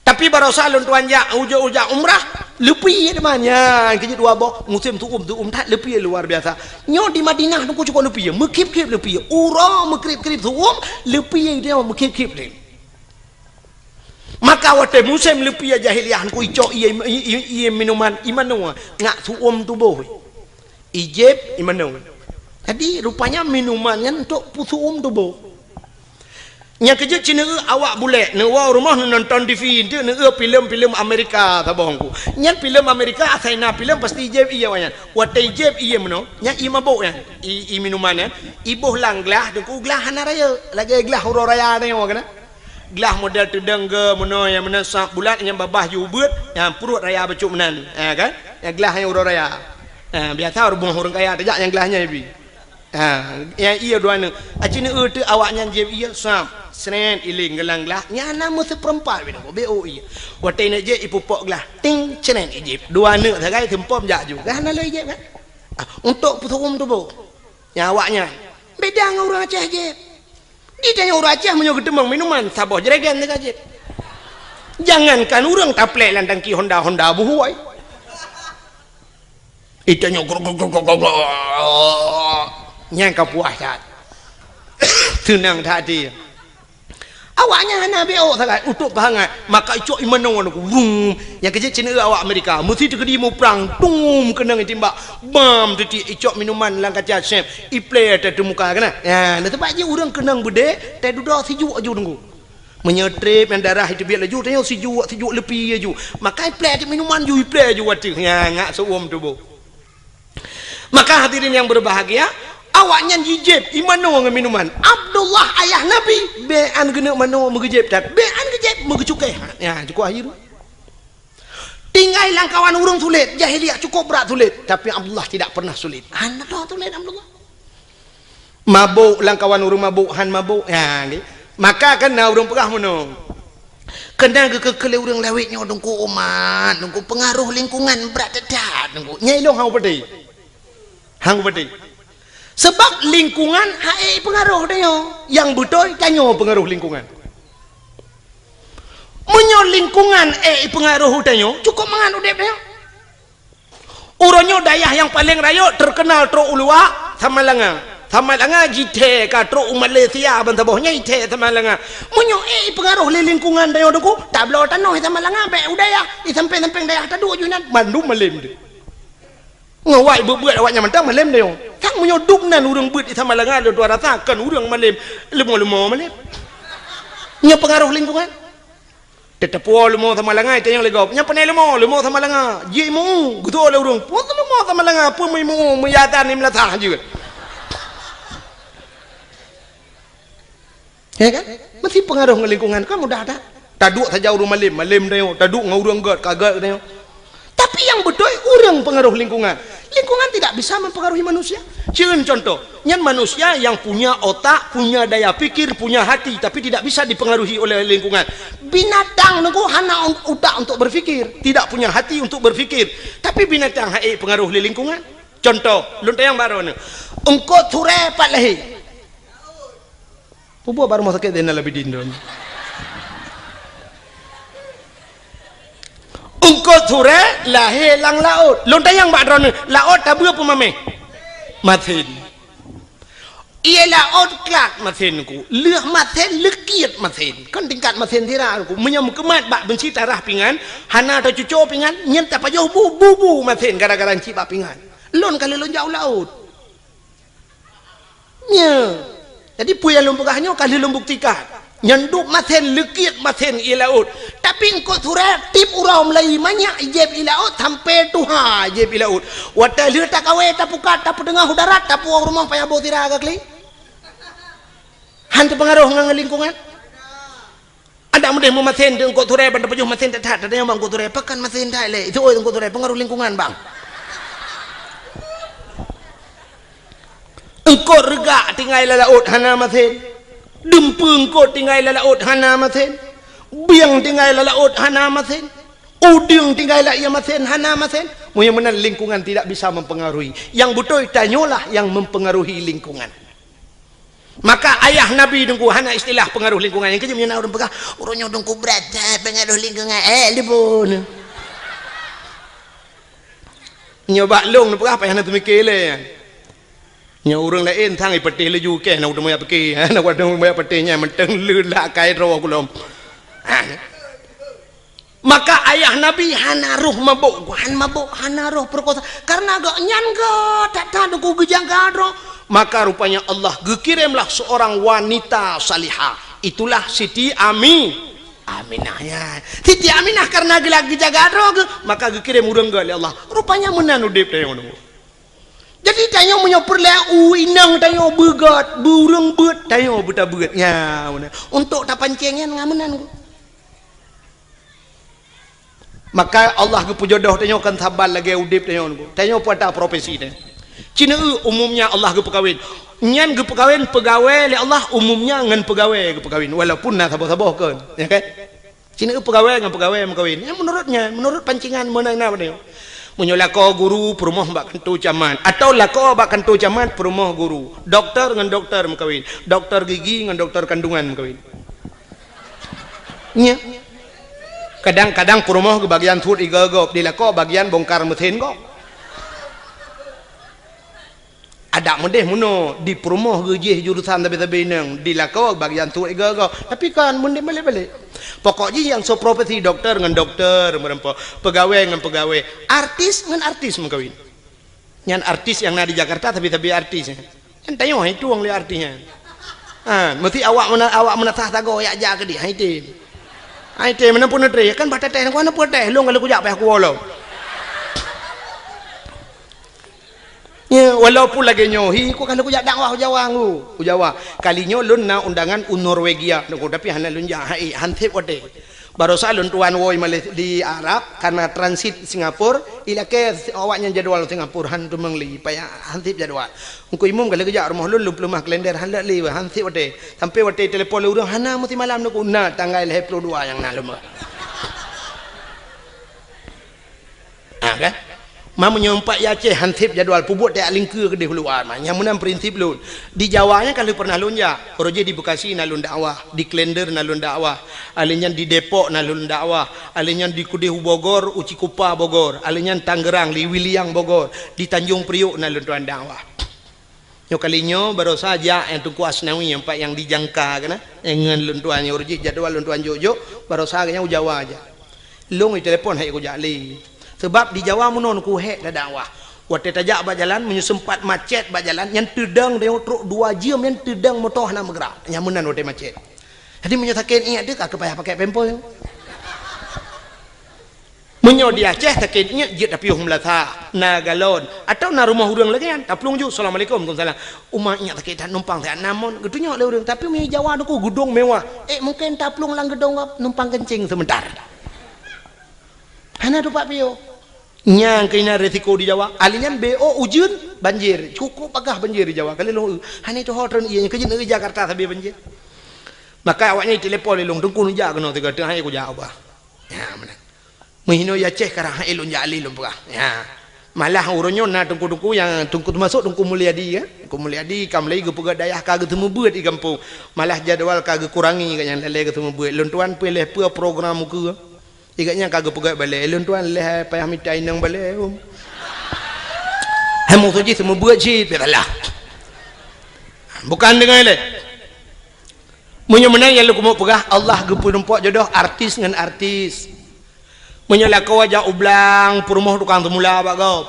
Tapi barosa lôn tuan jak, ujoe-ujoe umrah, leupie teuma nyan keu jeuet dua boh, musém su'um, su'um that leupie luar biasa. Nyoe di Madinah teungku cukup leupie, meukrib-krib leupie. Uroe meukrib-krib su'um, leupie nyoe meukrib-krib deh. Maka watée musém leupie jahiliyah teungku icok ié, ié, ié, ié minuman, imanoe, ngat su'um tuboh. Ijép imanoe. Jadi rupanya minuman nyan untuk peusu'um tuboh. Nyang keujeuet cit neueu awak bulek, neuwoe rumoh neunonton T V, enteuk neueu filem-filem Amerika saboh teungku. Nyan filem Amerika, asai na filem pasti ijép ié awak nyan. Watée ijép ié meunoe, nyan ié mabok nyan, ié, ié minuman nyan, iboh lam glah, teungku glah hana rayeuk, lagée glah uroe raya nyoe keunan. Glah model teudong geu meunoe nyang meunan sab bulat nyang babah ju ubeuet, nyang pruet raya bacut meunan. Ha kan? Nyang glah nyang uroe raya. Ha, biasa ureuëng ureuëng kaya tajak nyang glah nyan ibi. Ha, nyang ié dua neuk. Aci neueu teuk awak nyan jieb ié sab, sret iling geulang glah. Nyan na meuseupeurempat bidang beu ié. Watée neuk jieb ipupok glah, ting cret ijieb. Dua neuk sagai seumpom jak ju. Gah na lé ijieb kan? Ah, untuk peusuum tuboh. Nyang awak nyan. Beda ngon ureuëng Aceh jieb. Di tanyoe ureuëng Aceh meunyoe geuteumeung minuman, saboh jerigen teuka jieb. Jangankan ureuëng taplek lam tangki Honda-Honda buhôi. Di tanyoe grok, grok, grok, grok, grok. Nyang ka puas that. Seunang that até. Awak nyan hana B O sagai, utok peuhangat. Maka icok imanoe nyoe, wrum. Nyang keujeuet cit awak Amerika, meusti teukeudi muprang, tum, keunong itimbak. Bam, teuti icok minuman lam kaca sep, iplé teumuka keunan. Ya, na teumpat jih ureuëng keunong beudé, teududoe sijuek aju teungku. Meunyoe treb nyang darah iteubiet laju, tanyoe sijuek, sijuek leupie aju. Maka iplé teuk minuman ju iplé aju wateueh. Ya, ngak seuuem tuboh. Maka hadirin yang berbahagia, Awaknyan jijieb, imanoe ngon minuman. Abdullah ayah Nabi, bèk an geuneuk manoe meugeujeb that. Bèk an geujeb meugeucukée. Ya, cukup akhir. Tinggai lam kawan ureuëng sulet, jahiliyah cukup brat sulet. Tapi Abdullah tidak pernah sulit. Hana sulit Abdullah. Mabôk lam kawan ureuëng mabôk, han mabôk. Ya, nggih. Maka kan na ureuëng peugah meunoe. Keunan geukeu-keu lé ureuëng lawét nyoe Teungku umat, Teungku pengaruh lingkungan brat that, Teungku. Nyai lôn hang peudeh. Hang peudeh. Sebab lingkungan hana pengaruh tanyoe. Nyang beutôi tanyoe pengaruh lingkungan. Meunyoe lingkungan ék pengaruh tanyoe, cukup mangat udeb tanyoe. Uroe nyoe dayah nyang paleng rayeuk teukeunal trok u luwa, Samalanga. Samalanga jithèe ka trok u Malaysia ban saboh nyan jithèe Samalanga. Meunyoe ék pengaruh lé lingkungan tanyoe Teungku, tabloe tanoh di Samalanga bèk u dayah, di sampéng-sampéng dayah taduek ju nan, mandum malem deh. Ngon awak beuet-beuet awaknyan mantong malem tanyoe. Kan meunyoe dum nan ureuëng beuet di Samalanga lôn tuan rasa kon ureuëng malem, leumo-leumo malem. Nyoe pengaruh lingkungan. Teuteupue leumo Samalanga, itanyong lé gob. Nyan pane leumo, leumo Samalanga. Jimeu, geutu'oh lé ureuëng. Peue leumo Samalanga, peue meuimu, meuyatan ni meulasah jeuet. Ya kan? Meusti pengaruh ngon lingkungan, kan mudah that. Taduek saja ureuëng malem, malem tanyoe. Taduek ngon ureuëng gét, ka gét tanyoe. Tapi nyang beutôi ureuëng pengaruh lingkungan. Lingkungan tidak bisa mempengaruhi manusia. Cieun contoh, nyan manusia yang punya otak, punya daya pikir, punya hati, tapi tidak bisa dipengaruhi oleh lingkungan. Binatang Teungku hana un-, utak untuk berpikir, tidak punya hati untuk berpikir. Tapi binatang hana ék pengaruh lé lingkungan. Contoh, lôn tanyong baroe nyoe. Eungkôt surée pat lahé. Peue buet bak rumoh sakét Zainal Abidin tu? Eungkôt surée lahé lam laôt. Lôn tanyong bak droeneuh, laôt tabeuet peue mamèh? Masen. Ié laôt klat masen Teungku. Lheueh masen, leukiet masen. Kon tingkat masen sira Teungku. Meunyoe meukeumat bak beunsi tarah pingan, hana tacuco pingan, nyan tapajoh bu, bu, bu masen gara-gara cit bak pingan. Lôn ka lheueh lôn jak u laôt. Nyoe. Jadi peue nyang lôn peugah nyoe ka lheueh lôn buktikan. Nyan dub masen, leukiet masen ié laôt. Tapi eungkôt surée tiep uroe mulai manyak jieb ié laôt sampoe tuha jieb ié laôt. Watée lheueh takawé tapukat tapeuteungoh u darat tapuwoe u rumoh payah boh sira ka kli. Han teupeungaroh ngon lingkungan. Adak meudeh meumasen di eungkôt surée ban tapajoh masen that-that, tanyong bak eungkôt surée, "Pakon masen that lé?" Itu oi eungkôt surée, pengaruh lingkungan bang. Eungkôt reugak tinggai lam laôt hana masen. Dumpeue eungkôt tinggai lam laôt hana masen. Bieng tinggai lam laôt hana masen. Udeueng tinggai lam ié masen hana masen. Meunyoe meunan lingkungan tidak bisa mempengaruhi. Nyang beutôi tanyoe lah nyang mempengaruhi lingkungan. Maka ayah Nabi Teungku hana istilah pengaruh lingkungan. Nyang keujeuet meunyoe na ureuëng peugah, "Uroe nyoe Teungku brat that pengaruh lingkungan." Eh, lipun. Nyoe bak lôn neupeugah payah na teumike lé. Nyoe ureuëng laén sang ipeuteh laju keh na udeueng meuyak pike. Na udeueng meuyak peuteh nyan mantong le lak kai droe kulom. Ha. Maka ayah Nabi hana roh mabôk, han mabôk, hana roh peurekosa. Karena gobnyan gét that-that Teungku geujaga droe. Maka rupanya Allah geukiremlah seorang wanita salihah. Itulah Siti Ami-, Aminah nyan. Siti Aminah karena geula geujaga droe geuh, maka geukirém ureuëng gét lé Allah. Rupanya meunan udeb tanyoe nyoe. Jadi tanyoe meunyoe peureulée u inong tanyoe beugét, beu ureuëng beuet, tanyoe beutabeuet. Nya, meunan. Untuk tapancéng nyan ngon meunan. Maka Allah geupeujodoh tanyoe kon saban lagée udeb tanyoe. Tanyoe peue ata profesi tanyoe. Ci neueu umumnya Allah geupeukawen. Nyan geupeukawen peugawée lé Allah umumnya ngon peugawée geupeukawen walaupun na saboh-saboh kon, ya kan? Ci neueu peugawée ngon peugawée meukawen. Nyan menurut nyan, menurut pancingan meunan na tanyoe. Meunyoe lakoe guru peurumoh bak kantô camat atau lakoe bak kantô camat peurumoh guru, doktor ngon doktor meukawen, doktor gigi ngon doktor kandungan meukawen. Nya. Kadang-kadang peurumoh geubagian suet igoe gob, di lakoe bagian bongkar mesin gob. Adak meudeh meunoe, di peurumoh geujih jurusan sabe-sabe inong, di lakoe bagian suet igoe gob. Tapi kan meudeh balek-balek. Pokok jih nyang soe profesi doktor ngon doktor meureumpok, peugawée ngon peugawée, artis ngon artis meukawen. Nyan artis nyang na di Jakarta, tapi-tapi artis nyan. Nyan tanyoe hai tueng lé artis nyan. Ha, meusti awak meuna-, awak meunasah sagoe yak jak keudeh, hai tem. Hai tem, meunan pun neutré, kan bah teuteh, kan neupeuteh, lôn kalau kujak payah kuwoe lom. Nyoe, walaupun lagèe nyoe, hi, ku ka lheueh kujak dakwah u Jawa, ngu, u Jawa. Kali nyoe lôn na undangan u Norwegia, nyoe, tapi hana lôn jak, hai, han sép watèe. Barosa lôn tuan woe Malay-, di Arab, karena transit Singapura, ilakèe awaknyan jadwal Singapura, han teumeung lé, payah han sép jadwal. Teungku Imum ka lheueh geujak rumoh lôn, lôn peuleumah kalender, han lé, han sép watèe. Sampai watèe telepon lé ureueng, hana meusimalam, nyoe, ku na tanggai lhèe plôh dua nyang na lôn. Ha, kan? Ma meunyoe pat i Aceh han sép jadwal, peubuet tajak lingkeue keudéh u luwa, ma. Nyang meunan prinsip lôn. Di Jawa nyan ka lheueh pernah lôn jak. Uroe jih di Bekasi na lôn dakwah, di Klender na lôn dakwah, alèh nyan di Depok na lôn dakwah, alèh nyan di keudéh u Bogor, u Cikupa Bogor, alèh nyan Tangerang, di Wiliang Bogor, di Tanjung Priok na lôn tuan dakwah. Nyoe kali nyoe barosa jak nyang Teungku Asnawi, nyang pat nyang dijangka keunan, eh, ngon lôn tuan nyoe, uroe jih jadwal lôn tuan jok-jok, barosa geuh nyan u Jawa jak. Lôn itelepon han kujak lé. Seubab di Jawa meunoe ku hék dakwah. Watèe tajak bak jalan, meunyoe seumpat macet bak jalan, nyan teudong, nyoe trôk dua jeuem, nyan teudong moto hana meugrak. Nyan meunan watèe macet. Jadi meunyoe sakét iék teuh ka payah pakai pampers. Meunyoe di Aceh sakét iék jeuet tapiôh meulasa, na galon, atawa na rumoh ureueng lagèe nyan, taplueng ju, "Assalamualaikum." "Waalaikumsalam." "Uma iék sakét that, numpang siat na mon?" Geutunyok lé ureueng, tapi meunyoe Jawa Teungku geudong mewah, eh, mungken taplueng lam geudong gob, numpang keuncing seumeuntar. Hana tupat piôh. Nyang keunan risiko di Jawa, alèh nyan B O ujeuen, banjir. Cukup bagaih banjir di Jawa. Kali lôn, hana tuho treun ié, nyan keuh jeuet Jakarta sabe banjir. Maka awaknyan telepon lé lôn, "Teungku neujak keunoe sigoe, teuh han kujak ubah." Ya, meunan. Meuhinoe i Aceh karang hai lôn jak lé lôn peugah. Ya. Malah uroe nyoe na teungku-teungku nyang teungku teumasok Teungku Mulyadi, ya. Teungku Mulyadi ka mulai geupeugah dayah ka geuseumeubeuet di gampông. Malah jadwal ka geukurangi gobnyan lé geuseumeubeuet. Lôn tuan peue lé peue program ukeue. Gobnyan ka geupeugah balèe. Lôn tuan lé payah mita inong balèe, um. Hai musoh jih seumeubeuet cit, biasalah. Bukan deungon lé. Meunyoe meunan nyang lôn keumeung peugah, Allah geupeurumpok jodoh artis ngon artis. Meunyoe lakoe jak u blang, peurumoh tukang seumula bak gob.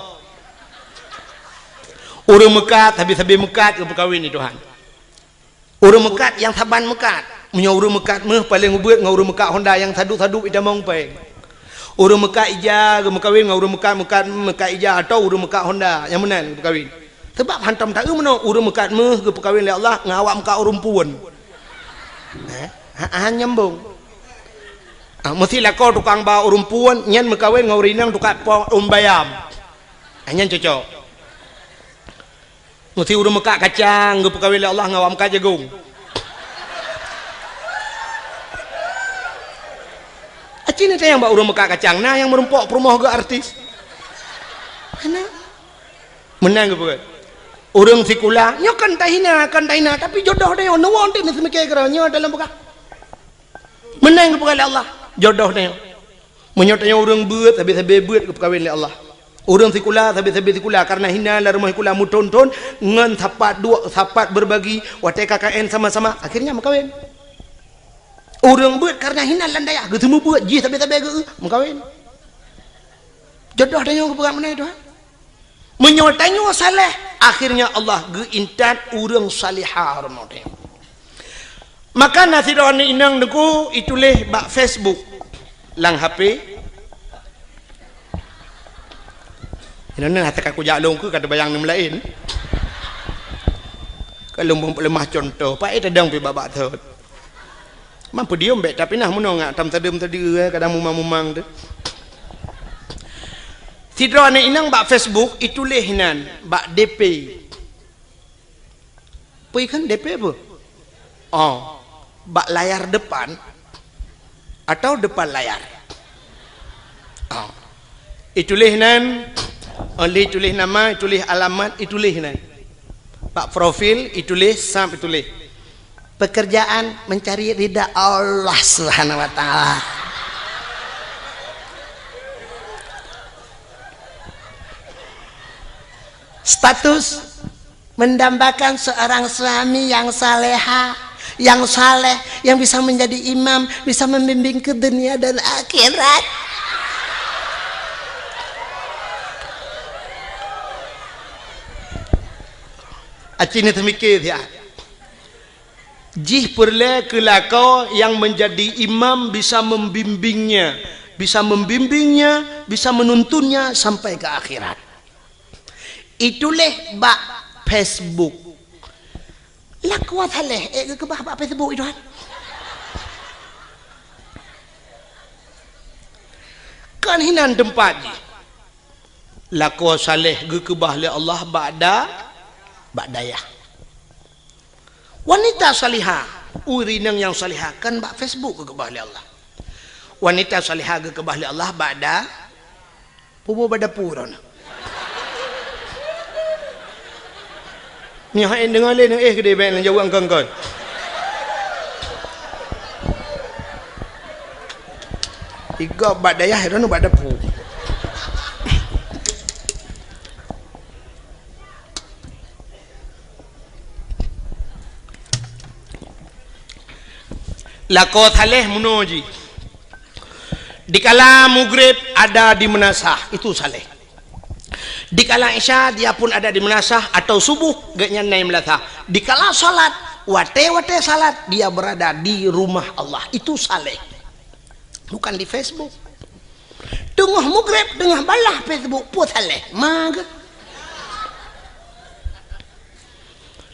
Ureueng meukat, sabe-sabe meukat geupeukawen di Tuhan. Ureueng meukat nyang saban meukat. Meunyoe ureueng meukat méuh paleng ubeuet ngon ureueng meukat Honda nyang sadu-sadu itamong péng. Ureueng meukat ija geumeukawen ngon ureueng meukat, meukat, meukat ija atawa ureueng meukat Honda nyang meunan geupeukawen. Seubab hantom taeu meunoe ureueng meukat méuh geupeukawen lé Allah ngon awak meukat ureueng puon. Eh, ha, ha, nyambong. Ah, meusti lakoe tukang ba ureueng puon nyan meukawen ngon ureueng inong tukang po ureueng bayam. Ah, nyan cocok. Meusti ureueng meukat kacang geupeukawen lé Allah ngon awak meukat jagong. Aci na nyang bak ureueng meukat kacang, na nyang meurumpok peurumoh geuh artis. Hana. Meunan geupeugah. Ureueng sikula, nyoe kan tahina, kan tahina, tapi jodoh tanyoe, neuwoe teuh neuseumiké keudroe nyoe dalam peugah. Meunan geupeugah lé Allah, jodoh tanyoe. Meunyoe tanyoe ureueng beuet, sabe-sabe beuet geupeukawen lé Allah. Ureueng sikula, sabe-sabe sikula, karena hina lam rumoh sikula meuthon-thon, ngon sapat duek, sapat berbagi, watèe K K N sama-sama, akhirnya meukawen. Ureueng beuet karena hina lam dayah, geuseumeubeuet jih sabe-sabe geu-, meukawen. Jodoh tanyoe geupeugah meunan, Tuhan. Meunyoe tanyoe saleh, akhirnya Allah geuintat ureueng saleha rumoh tanyoe. Maka na sidroe aneuk inong Teungku ituléh bak Facebook lam H P. Inong nyan hase ka kujak lôn keu ka teubayang ngon laén. Ka lôn beuleumah contoh, paét tadong pih bak-bak thot. Mampu diem bék, tapi nah meunoe ngak tam tadeuem tadi, eh, kadang mumang-mumang tu. Sidroe aneuk inong bak Facebook ituléh nan bak D P. Peue kheun D P peue? Oh, bak layar depan atau depan layar? Oh. Ituléh nan, oh, lé ituléh nama, ituléh alamat, ituléh nan. Bak profil ituléh, sab ituléh. Pekerjaan mencari ridha Allah Subhanahu wa Ta'ala. Status mendambakan seorang suami yang saleha, yang saleh, yang bisa menjadi imam, bisa membimbing ke dunia dan akhirat. Aci ni teumikir siat. Jih peureulée keu lakoe nyang meunjadi imam bisa membimbingnya, bisa membimbingnya, bisa menuntunnya sampai ke akhirat. Ituléh bak Facebook. Lakoe Saleh, ék geukeubah bak Facebook, Tuhan. Kan hinan teumpat jih. Lakoe Saleh geukeubah lé Allah bak da-, bak dayah. Wanita salihah, ureueng inong nyang salihah kan bak Facebook geukeubah lé Allah. Wanita salihah geukeubah lé Allah bak da-, Puboh bak dapu droeneuh. Nyoe hai deungoe lé neuéh keudéh bèk neujaweueb kon-kon. Igob bak dayah droeneuh bak dapu. Lakoe Saleh meunoe jih. Dikala Maghrib ada di meunasah, itu saleh. Dikala Isya dia pun ada di meunasah atau subuh gobnyan na i meulasah. Dikala salat, watèe-watèe salat dia berada di rumah Allah, itu saleh. Bukan di Facebook. Teungoh Maghrib, teungoh balah Facebook, peue saleh. Ma geuh.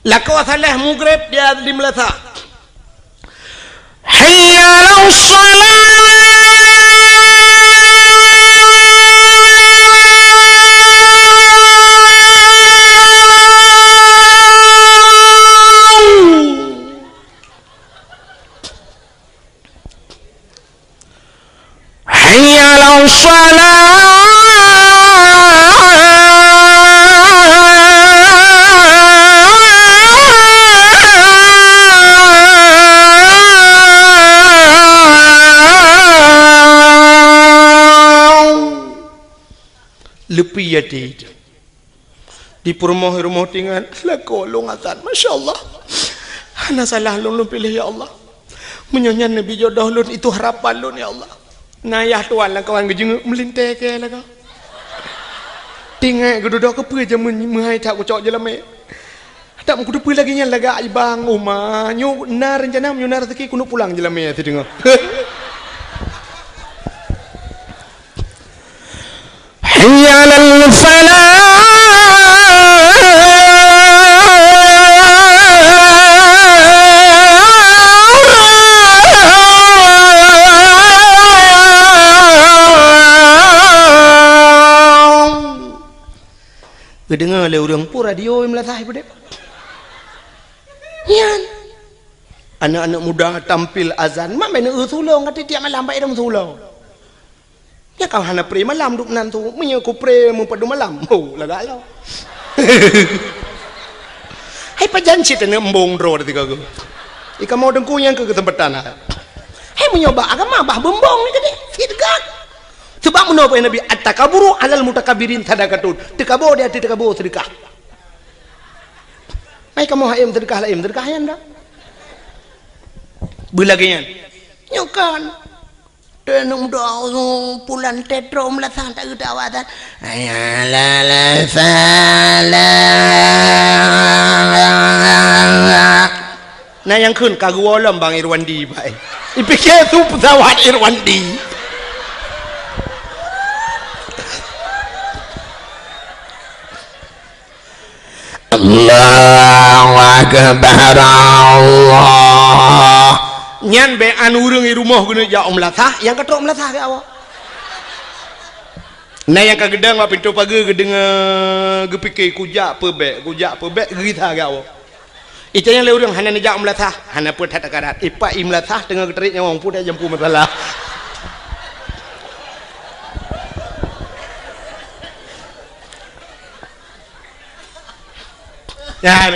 Lakoe Saleh Maghrib dia di meulasah. Hayya 'alas shalah. Hayya 'alas shalah. Leupie até. Di peurumoh-rumoh tingan, lakoe lôn azan. Masya Allah. Hana salah lôn, lôn piléh, ya Allah. Meunyoe nyan neubi jodoh lôn, itu harapan lôn, ya Allah. Na yah tuan lam kawan geujeungeuek meulintèe kèe lagoe. Tingat geududoe keupeue jameun meuhai that kucok jeulamèe. That meukuteupeue lagèe nyan lagak ibang uma. Nyoe na reuncana, meunyoe na raseuki keuneuk pulang jeulamèe sideungoe. Hayya 'alal falah. Geudeungoe lé ureueng, peue radio i meulasah ipeudeh. Nyan. Aneuk-aneuk muda tampil azan, mak bèk neu-eu sulong, ka tiep-tiep malam bak idong sulong. Nyan ka hana pré malam duek nan su, meunyoe ku pré meupadum malam, ho, lagak lom. Hai pajan cit aneuk embong droe teuka geuh. I kamoe teungku nyang keu keuseumpatan hai. Hai meunyoe bak agama bah beumbong ni keudeh, seudeukah. Seubab meunoe peue Nabi, "At-takaburu 'alal mutakabbirin sadaqatun." Teukabo di ateueh teukabo seudeukah. Hai kamoe hayem seudeukah laén, seudeukah nyan dah. Beulagèe nyan. Nyoe kan. Teuneuk meudoa, pulan teutro meulasah tak geudawa dan. Hayya 'alal falah. Na nyang kheun ka geuwoe lom Bang Irwandi, bai. Ipike su peusawat Irwandi. Allahu Akbar, Allah. Nyan bèk an ureueng i rumoh geuneuk jak u meulasah, nyang ka trok meulasah keu awak. Na nyang ka geudong bak pintoe pageue geudeungoe, geupike, "Kujak peue bèk, kujak peue bèk," geugisa keu awak. Itanyong lé ureueng, "Hana neujak u meulasah?" "Hana peue that takarat." Ipak i meulasah teungoh geutrép nyawöng, peue dak jampu masalah. Nyan.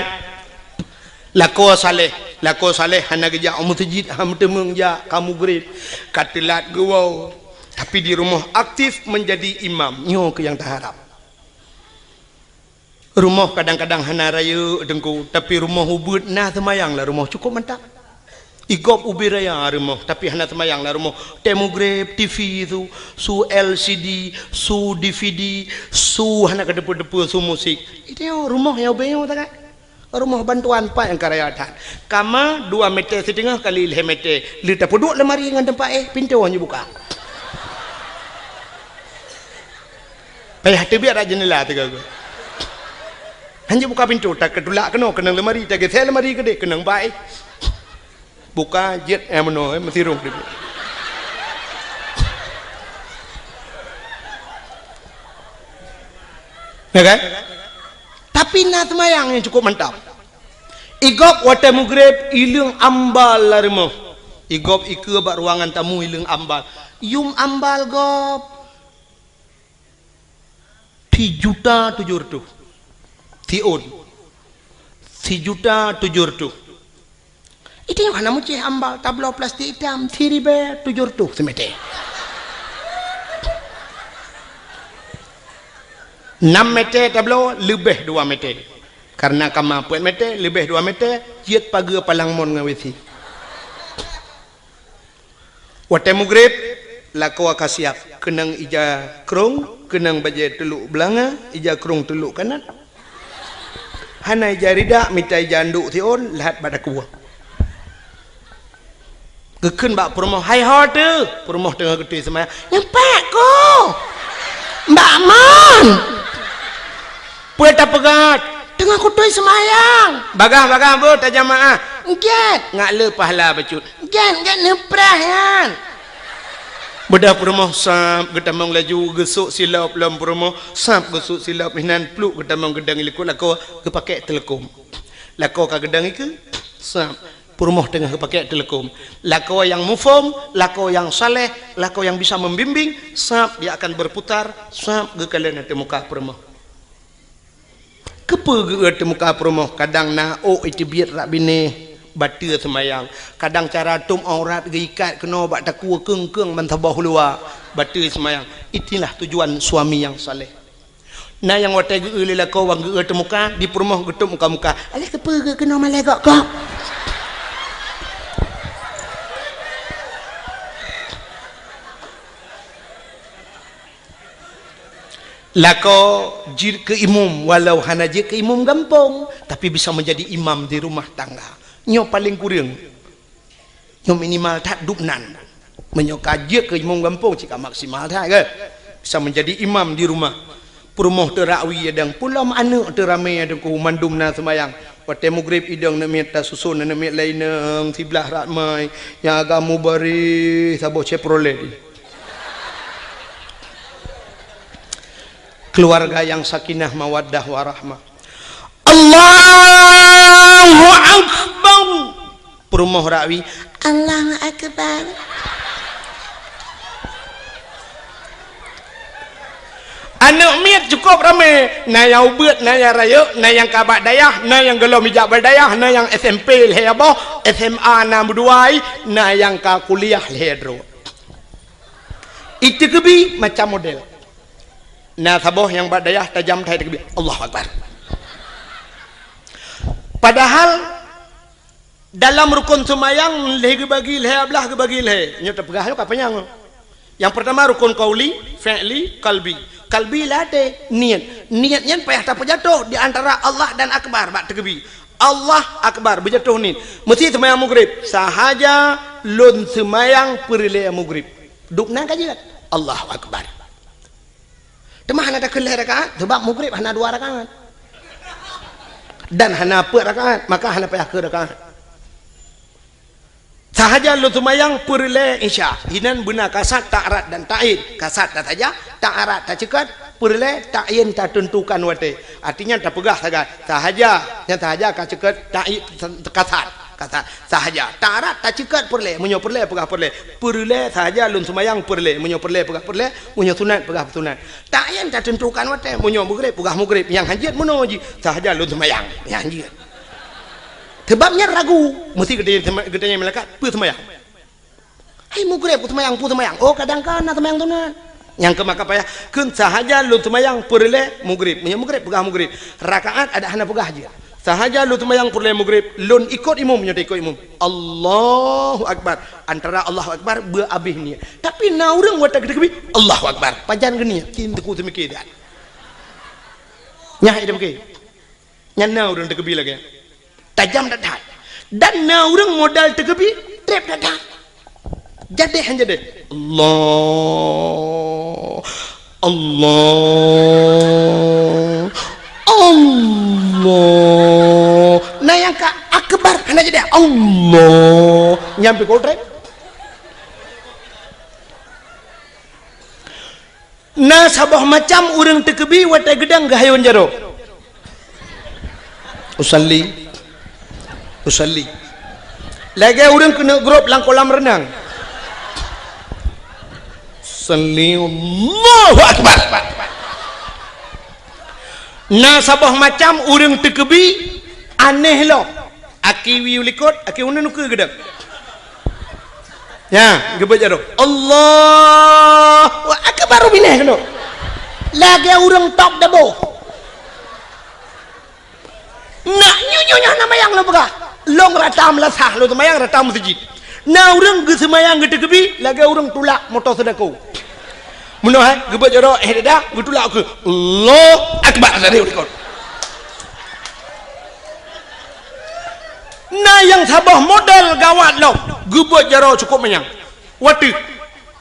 Lakoe saleh, lakoe saleh hana geujak u meuseujid, hana meuteumeung jak ka mugrib, ka teulat geuwoe. Tapi di rumoh aktif menjadi imam. Nyoe keuh nyang taharab. Rumoh kadang-kadang hana rayeuk teungku, tapi rumoh ubeuet na seumayang lam rumoh cukup mantap. Igob ubé raya rumoh, tapi hana seumayang lam rumoh. Tée mugreb, T V su, su L C D, su D V D, su hana keudeupeue-deupeue, su musik. Itu rumoh nyang ubé nyoe takai. Rumoh bantuan pat nyang ka raya that. Kama dua meter siteungoh kali lhée meter. Lé tapeuduek lemari ngon teumpat éh, pintoe nyoe buka. Payah teubiet rak jeundela teuga. Hana buka pintoe, takeutulak keunoe, keunong leumari, tageusée leumari keudeh, keunong baih. Buka jeuet, eh, meunoe, eh, meusirong keudeh. Ya kan? Tapi na seumayang nyang cukup mantap. Igob watée mugreb, ileueng ambal lam rumoh. Igob ikeue bak ruangan tamu, ileueng ambal. Yum ambal gob. Sijuta tujoh reutôh. Siôn. Sijuta tujoh reutôh. Itu nyang hana meucéh ambal, tabloe plastik itam, siribée tujoh reutôh simeté. Nam meté tabloe, leubeh dua meté. Karena kama peuet meté, leubeh dua meté, jeuet pageue palang mon ngon WC. Watée mugreb, lakoe ka siab, keunong ija krong, keunong bajée teulok beulanga, ija krong teulok kanat. Hana ija ridak, mita ija andok siôn, lahat bak dakue. Geukheun bak peurumoh, "Hai ho teuh?" Peurumoh teungoh geutôi seumayang. "Nyan pat ko?" "Bak mon." "Peue tapeugah?" "Teungoh kutôi seumayang." "Bagah-bagah beuh tajamaah." "Gét." "Ngat le pahala bacut." "Gét, gét neupreh nyan." Beudôh peurumoh sab geutamong laju, geusok silop lom peurumoh, sab geusok silop inan, pluek geutamong geudong likot lakoe, geupakék teuleukom. Lakoe ka geudong ikeue, sab peurumoh teungoh geupakék teuleukom. Lakoe nyang muphom, lakoe nyang saleh, lakoe nyang bisa membimbing, sab dia akan berputar, sab geukalon ateueh muka peurumoh. Keupeue geu-eu teuh muka peurumoh, kadang na ôk iteubiet rak binéh, bateue seumayang. Kadang cara tôb aurat geuikat keunoe bak takue keung-keung ban saboh luwa, bateue seumayang. Itulah tujuan suami nyang saleh. Na nyang watée geu-eu lé lakoe wan geu-eu teuh muka, di peurumoh geutôb muka-muka. "Alah keupeue geu keunoe malée gok-gok?" Lakoe jeuet keu imum, walau hana jeuet keu imum gampông, tapi bisa menjadi imam di rumah tangga. Nyoe paleng kureueng. Nyoe minimal that dubnan. Meunyoe ka jeuet keu imum gampông, cit ka maksimal that, kan? Bisa menjadi imam di rumah. Peurumoh teuh rak wie dang, pulom aneuk teuh ramé dang, mandum na seumayang. Watée mugreb idong aneuk miet tasuson aneuk miet laén, siblah rak mai, nyang agam mubareh saboh Chevrolet. Keluarga yang sakinah, mawaddah, warahmah. Allahu Akbar. Peurumoh rak wie, Allahu Akbar. Aneuk miet cukup ramé, na nyang ubeuet, na nyang rayeuk, na nyang ka bak dayah, na nyang gohlom ijak bak dayah, na nyang S M P lhée boh, S M A na meudua, na nyang ka kuliah lhée droe. Iteukeubi macam model. Na saboh nyang bak dayah tajam that iteukeubi, Allahu Akbar. Padahal dalam rukon seumayang lhée geubagi lhée, blah geubagi lhée. Nyoe teupeugah nyoe ka panyang. Nyang peurtama rukon qauli, fi'li, qalbi. Qalbi lam até, niet. Niet nyan payah tapeujatoh di antara Allah dan Akbar bak teukeubi. Allah Akbar, beujatoh niet. Meusti seumayang mugreb. Sahaja lôn seumayang peureulée mugreb. Dubnan ka jeuet. Allahu Akbar. Teuma hana takheun lhée rakaat, sabab mugreb hana dua rakaat. Dan hana peuet rakaat, maka hana payah kheun rakaat. Sahaja lôn seumayang peureulée Isya. Inan beuna kasat, ta'arat dan ta'yin. Kasat tasaja, ta'arat taceukat, peureulée ta'yin tateuntukan watée. Artinya tapeugah sagai, sahaja, nyang sahaja ka ceukat, ta'yin kasat. Kasat sahaja. Ta'arat taceukat peureulée, meunyoe peureulée peugah peureulée. Peureulée sahaja lôn seumayang peureulée, meunyoe peureulée peugah peureulée, meunyoe sunat peugah sunat. Ta'yin tateuntukan watée, meunyoe mugreb peugah mugreb, nyang hanjeuet meunoe jih sahaja lôn seumayang, nyang hanjeuet. Sebab nyan ragu, meusti geutanyong, geutanyong malaikat, peue seumayang? Hai mugreb, peue seumayang, peue seumayang? Oh, kadang ka na seumayang sunat. Nyang keu maka payah, kheun sahaja lôn seumayang peureulée mugreb. Meunyoe mugreb peugah mugreb. Rakaat adak hana peugah jih. Sahaja lôn seumayang peureulée mugreb, lôn ikot imum, nyoe ikot imum. Allahu Akbar. Antara Allahu Akbar beu abéh niet. Tapi na ureuëng watée geuteukeubi, Allahu Akbar. Pajan geuniet, cit teungku seumiké that. Nyah idem ke. Nyan na ureuëng teukeubi lagée nyan. Tajam that-that. Dan na ureuëng modal teukeubi, treb that-that. Jadeh han jadeh. Allah. Allah. Allah. Allah. Na nyang ka akbar hana jadi Allah. Nyampe kotrek. Na saboh macam ureuëng teukeubi watée geudang geuhayôn jaroe. Usalli. Usalli. Lagée ureuëng keuneuk grob lam kolam reunang. Salli, Allahu Akbar. Na saboh macam ureuëng teukeubi aneh lom. Aki wieu likot, aki uneun ukeue geudang. Nya, geubeuet jaroe. Allahu Akbar, binéh keunoe. Lagée ureuëng tok dabo. Nak nyoe-nyoe nyoe na mayang lôn peugah. Lôn rata meulasah, lôn teumayang rata meuseujid. Na ureuëng geuseumayang geuteukeubi, lagée ureuëng tulak moto seudako. Meunoe hai, geubeuet jaroe, eh dada, geutulak ukeue. Allahu Akbar, dari likot. Na nyang saboh model gawat lom, geubeuet jaroe cukôp manyang. Watée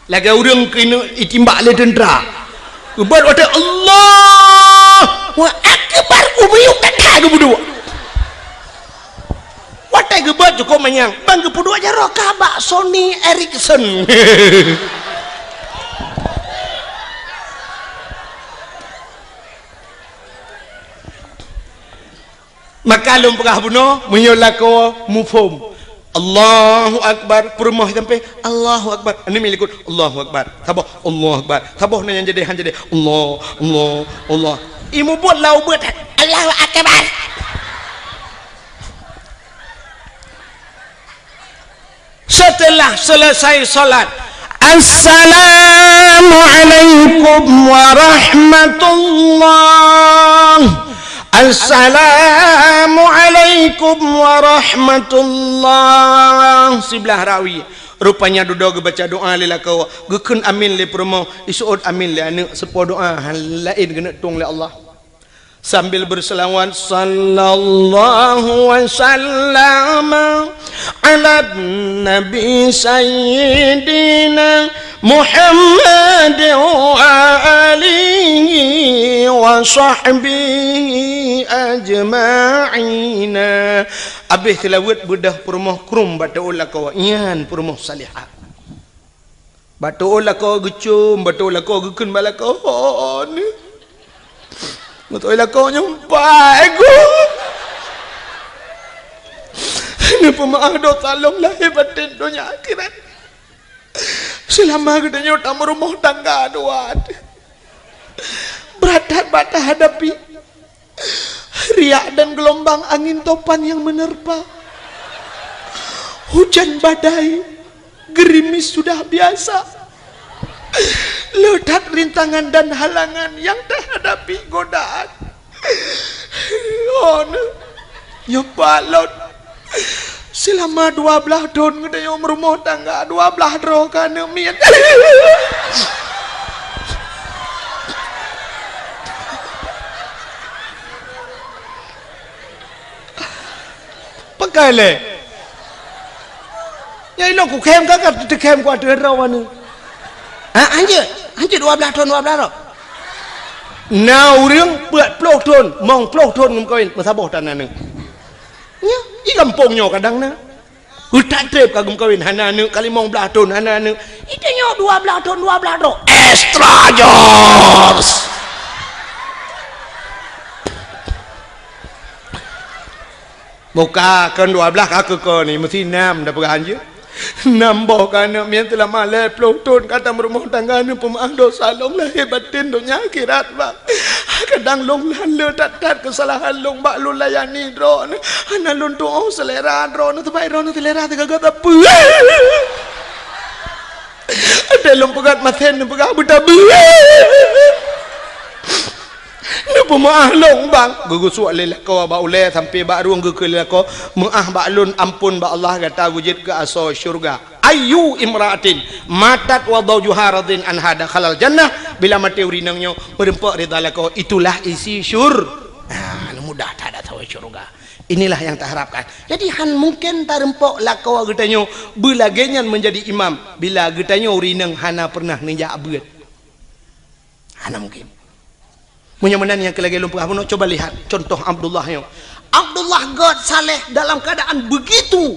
lagée ureuëng keuneuk itimbak lé teuntra. Geubeuet watée Allahu Akbar, ubiyuk that-that geupeuduek. Watée geubeuet cukôp manyang, ban geupeuduek jaroe ka bak Sony Ericsson. Maka lôn peugah bunoe, meunyoe lakoe muphom, Allahu Akbar, peurumoh sampai, Allahu Akbar. Aneuk miet likot, Allahu Akbar. Saboh, Allahu Akbar. Saboh na nyang jadi, han jadi, Allah, Allah, Allah. Imu buet lau buet, Allahu Akbar. Setelah selesai salat, "Assalamualaikum warahmatullah. Assalamualaikum warahmatullah." Siblah rawi. Rupanya dudoe geubaca doa lé lakoe, geukheun amin lé peurumoh, iseuôt amin lé aneuk, seupôt doa laén geuneuk tueng lé Allah. Sambil berselawat, "Sallallahu wa sallama ala nabi sayyidina Muhammad wa alihi wa sahbihi ajma'ina." Abéh seulaweuet beudôh peurumoh krueng bak teuôt lakoe, nyan peurumoh salihah. Bak teuôt lakoe geucom, bak teuôt lakoe geukheun bak lakoe, "Oh, ni." Beutôi lakoe nyoe, "Pai, Guru. Neupeumeu'ah dosa lôn lahé batén donya akhirat. Seulama geutanyoe tameurumoh tangga dua, brat that bak tahadapi." Riak dan gelombang angin topan yang menerpa. Hujan badai, gerimis sudah biasa. Le that rintangan dan halangan yang tahadapi godaan. Oh, nyoe pat lôn. Seulama dua blaih thon geutanyoe meurumoh tangga, dua blaih droe keu aneuk miet. Pakai lé. Nyang inong kukhém ka, ka teukhém ku ateueh droe aneuk. Ha, hanjeuet, hanjeuet dua blaih thon, dua blaih droe. Na ureuëng peuet ploh thon, mong ploh thon geumeukawen, meusaboh tan aneuk. Nyoe, di gampông nyoe kadang na. Utak treb ka geumeukawen, hana aneuk, ka limong blaih thon, hana aneuk. Itu nyoe dua blaih thon, dua blaih droe. Extra jobs. Muka kon dua blaih ka keu ko ni, meusi nam dah peugah hanjeuet. Nam boh ka aneuk miet seulama lhèe ploh thon ka tameurumoh tangga, neupeumeu'ah dosa lôn lahé batén donya akhirat, Bang. Kadang lôn lheueh that-that keusalahan lôn bak lôn layani droeneuh. Hana lôn tu'oh seulera droeneuh, sabab droeneuh seulera teugaga sapeue. Watèe lôn peugah masen neupeugah beutabeue. Neupeumeu'ah lôn, Bang. Geugeusuek lé lakoe bak ulèe sampoe bak rueng geukheun lé lakoe, "Meu'ah bak lôn, ampôn bak Allah, gata geujeuet keu asoe syeuruga." Ayyu imra'atin matat wa zawjuha radin anha dakhalal jannah. Bila maté ureueng inong nyoe meureumpok ridha lakoe, itulah isi syur-, ah, mudah that asoe syeuruga. Inilah yang taharapkan. Jadi, han mungken tarumpok lakoe geutanyoe beulagèe nyan meunjadi imam bila geutanyoe ureueng inong hana pernah neujak beuet. Hana mungken. Meunyoe meunan nyang keu lagèe lôn peugah bunoe, coba lihat contoh Abdullah nyoe. Abdullah gèt saleh dalam keadaan begitu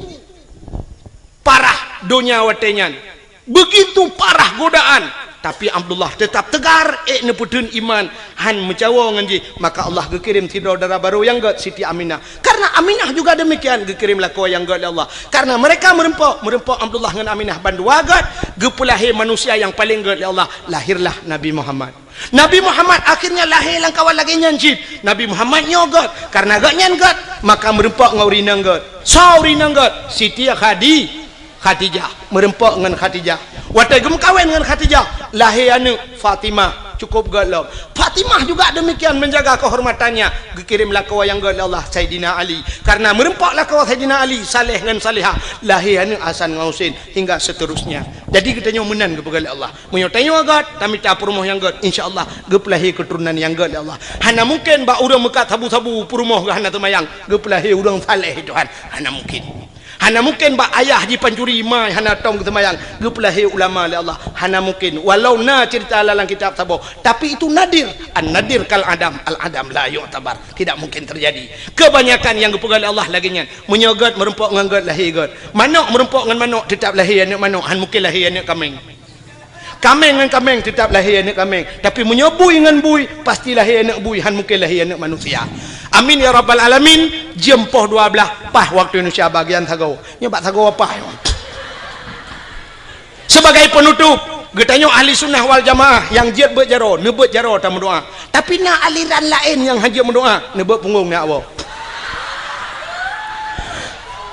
parah donya watèe nyan. Begitu parah godaan, tapi Abdullah tetap tegar, ék neupeutheun iman, han meucawo ngon jih. Maka Allah geukirém sidroe dara barô nyang gèt, Siti Aminah. Karena Aminah juga demikian, geukirém lakoe nyang gèt lé Allah. Karena mereka meureumpok, meureumpok Abdullah ngon Aminah bandua gèt, geupeulahé manusia nyang paleng gèt lé Allah. Lahirlah Nabi Muhammad. Nabi Muhammad akhirnya lahé lam kawan lagèe nyan cit. Nabi Muhammad nyoe gèt, karena gobnyan gèt, maka meureumpok ngon ureueng inong gèt. Soe ureueng inong gèt? Siti Khadi-, Khadijah. Meureumpok ngon Khadijah. Watèe geumeukawen ngon Khadijah, lahé aneuk Fatimah, cukup gèt lom. Fatimah juga demikian menjaga kehormatannya. Geukirém lakoe nyang gèt lé Allah, Saidina Ali. Karena meureumpok lakoe Saidina Ali, saleh ngon salehah, lahé aneuk Hasan ngon Husein, hingga seterusnya. Jadi geutanyoe meunan geupeugah lé Allah. Meunyoe tanyoe gèt, tamita peurumoh nyang gèt, insya Allah geupeulahé keuturonan nyang gèt lé Allah. Hana mungken bak ureueng meukat sabu-sabu peurumoh geuh hana seumayang, geupeulahé ureueng saleh, Tuhan. Hana mungken. Hana mungken bak ayah jipancuri, ma hana tom geuseumayang, geupeulahé ulama lé Allah. Hana mungken. Walau na cerita lam kitab saboh, tapi itu nadir. An-nadir kal adam, al-adam la yu'tabar. Tidak mungkin terjadi. Kebanyakan nyang geupeugah lé Allah lagèe nyan. Meunyoe gèt meureumpok ngon gèt, lahé gèt. Manok meureumpok ngon manok, teutap lahé aneuk manok, han mungken lahé aneuk kaméng. Kaméng ngon kaméng teutap lahé aneuk kaméng. Tapi meunyoe bui ngon bui, pasti lahé aneuk bui, han mungken lahé aneuk manusia. Amin ya rabbal alamin. Jeuem poh dua blah, paih waktu Indonesia bagian sagoe. Nyoe bak sagoe paih. Sebagai penutup, geutanyoe ahli sunnah wal jamaah nyang jeuet beuet jaroe, neubeuet jaroe tameudoa. Tapi na aliran laén nyang han jeuet meudoa, neubeuet punggong neujak woe.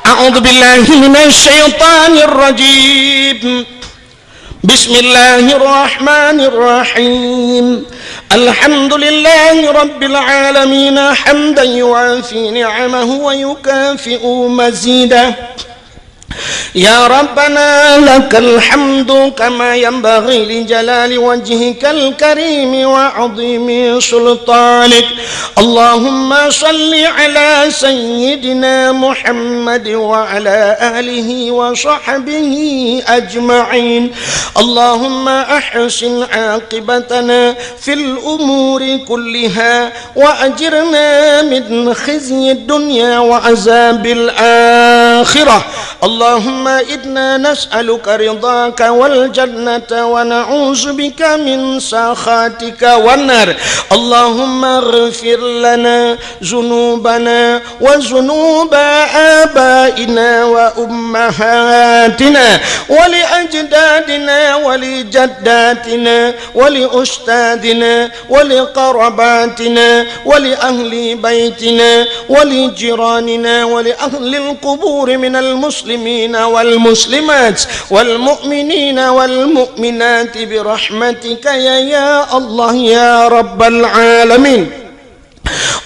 A'udzubillahi minasyaitonirrajim. Bismillahirrahmanirrahim. Alhamdulillahi rabbil alamin, hamdan yuwafi ni'amahu wa yukafi'u mazidah. يا ربنا لك الحمد كما ينبغي لجلال وجهك الكريم وعظيم سلطانك. اللهم صل على سيدنا محمد وعلى آله وصحبه أجمعين. اللهم أحسن عاقبتنا في الأمور كلها وأجرنا من خزي الدنيا وعذاب الآخرة. اللهم إنا نسألك رضاك والجنة ونعوذ بك من سخطك والنار. اللهم اغفر لنا ذنوبنا وذنوب آبائنا وأمهاتنا ولأجدادنا ولجداتنا ولأستاذنا ولقراباتنا ولأهل بيتنا ولجيراننا ولأهل القبور من المسلمين والمسلمات والمؤمنين والمؤمنات برحمتك يا، يا الله يا رب العالمين.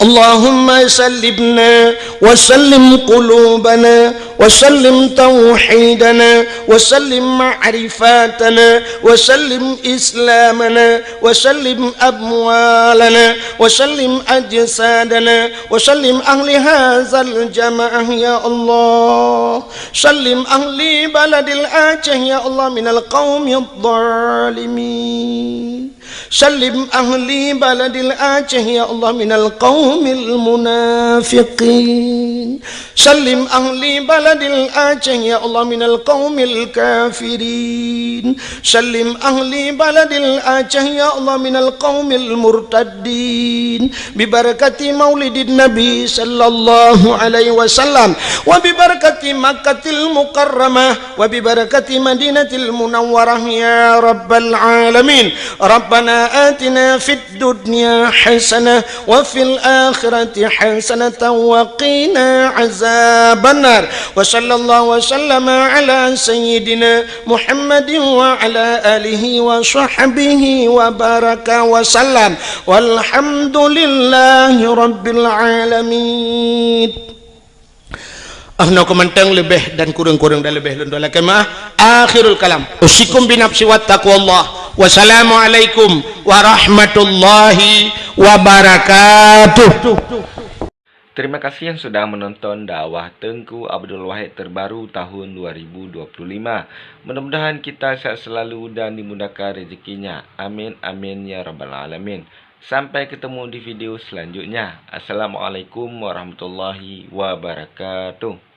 اللهم سلمنا وسلم قلوبنا وسلم توحيدنا وسلم معرفاتنا وسلم إسلامنا وسلم أموالنا وسلم أجسادنا وسلم أهل هذا الجماعة يا الله. سلم أهل بلد الآجه يا الله من القوم الظالمين. سلم أهل بلد الآجه يا الله من القوم المنافقين. سلم أهل بلد الآجه يا الله من القوم الكافرين. سلم أهل بلد الآجه يا الله من القوم المرتدين. ببركة مولد النبي صلى الله عليه وسلم وببركة مكة المكرمة وببركة مدينة المنورة يا رب العالمين. ربنا آتنا في الدنيا حسنة وفي الآخرة حسنة وقنا عذاب النار. وصلى الله وسلم على سيدنا محمد وعلى آله وصحبه وبارك وسلم. والحمد لله رب العالمين. Ah, nyoe keuh mantong, leubeh dan kureueng-kureueng dan leubeh lôn lakée meu'ah. Akhirul kalam. Usikum binafsi wa taqwallah. Wassalamualaikum warahmatullahi wabarakatuh. Terima kasih yang sudah menonton dakwah Teungku Abdul Wahid terbaru tahun dua ribu dua puluh lima. Mudah-mudahan kita sehat selalu dan dimudahkan rezekinya. Amin, amin, ya rabbal alamin. Sampai ketemu di video selanjutnya. Assalamualaikum warahmatullahi wabarakatuh.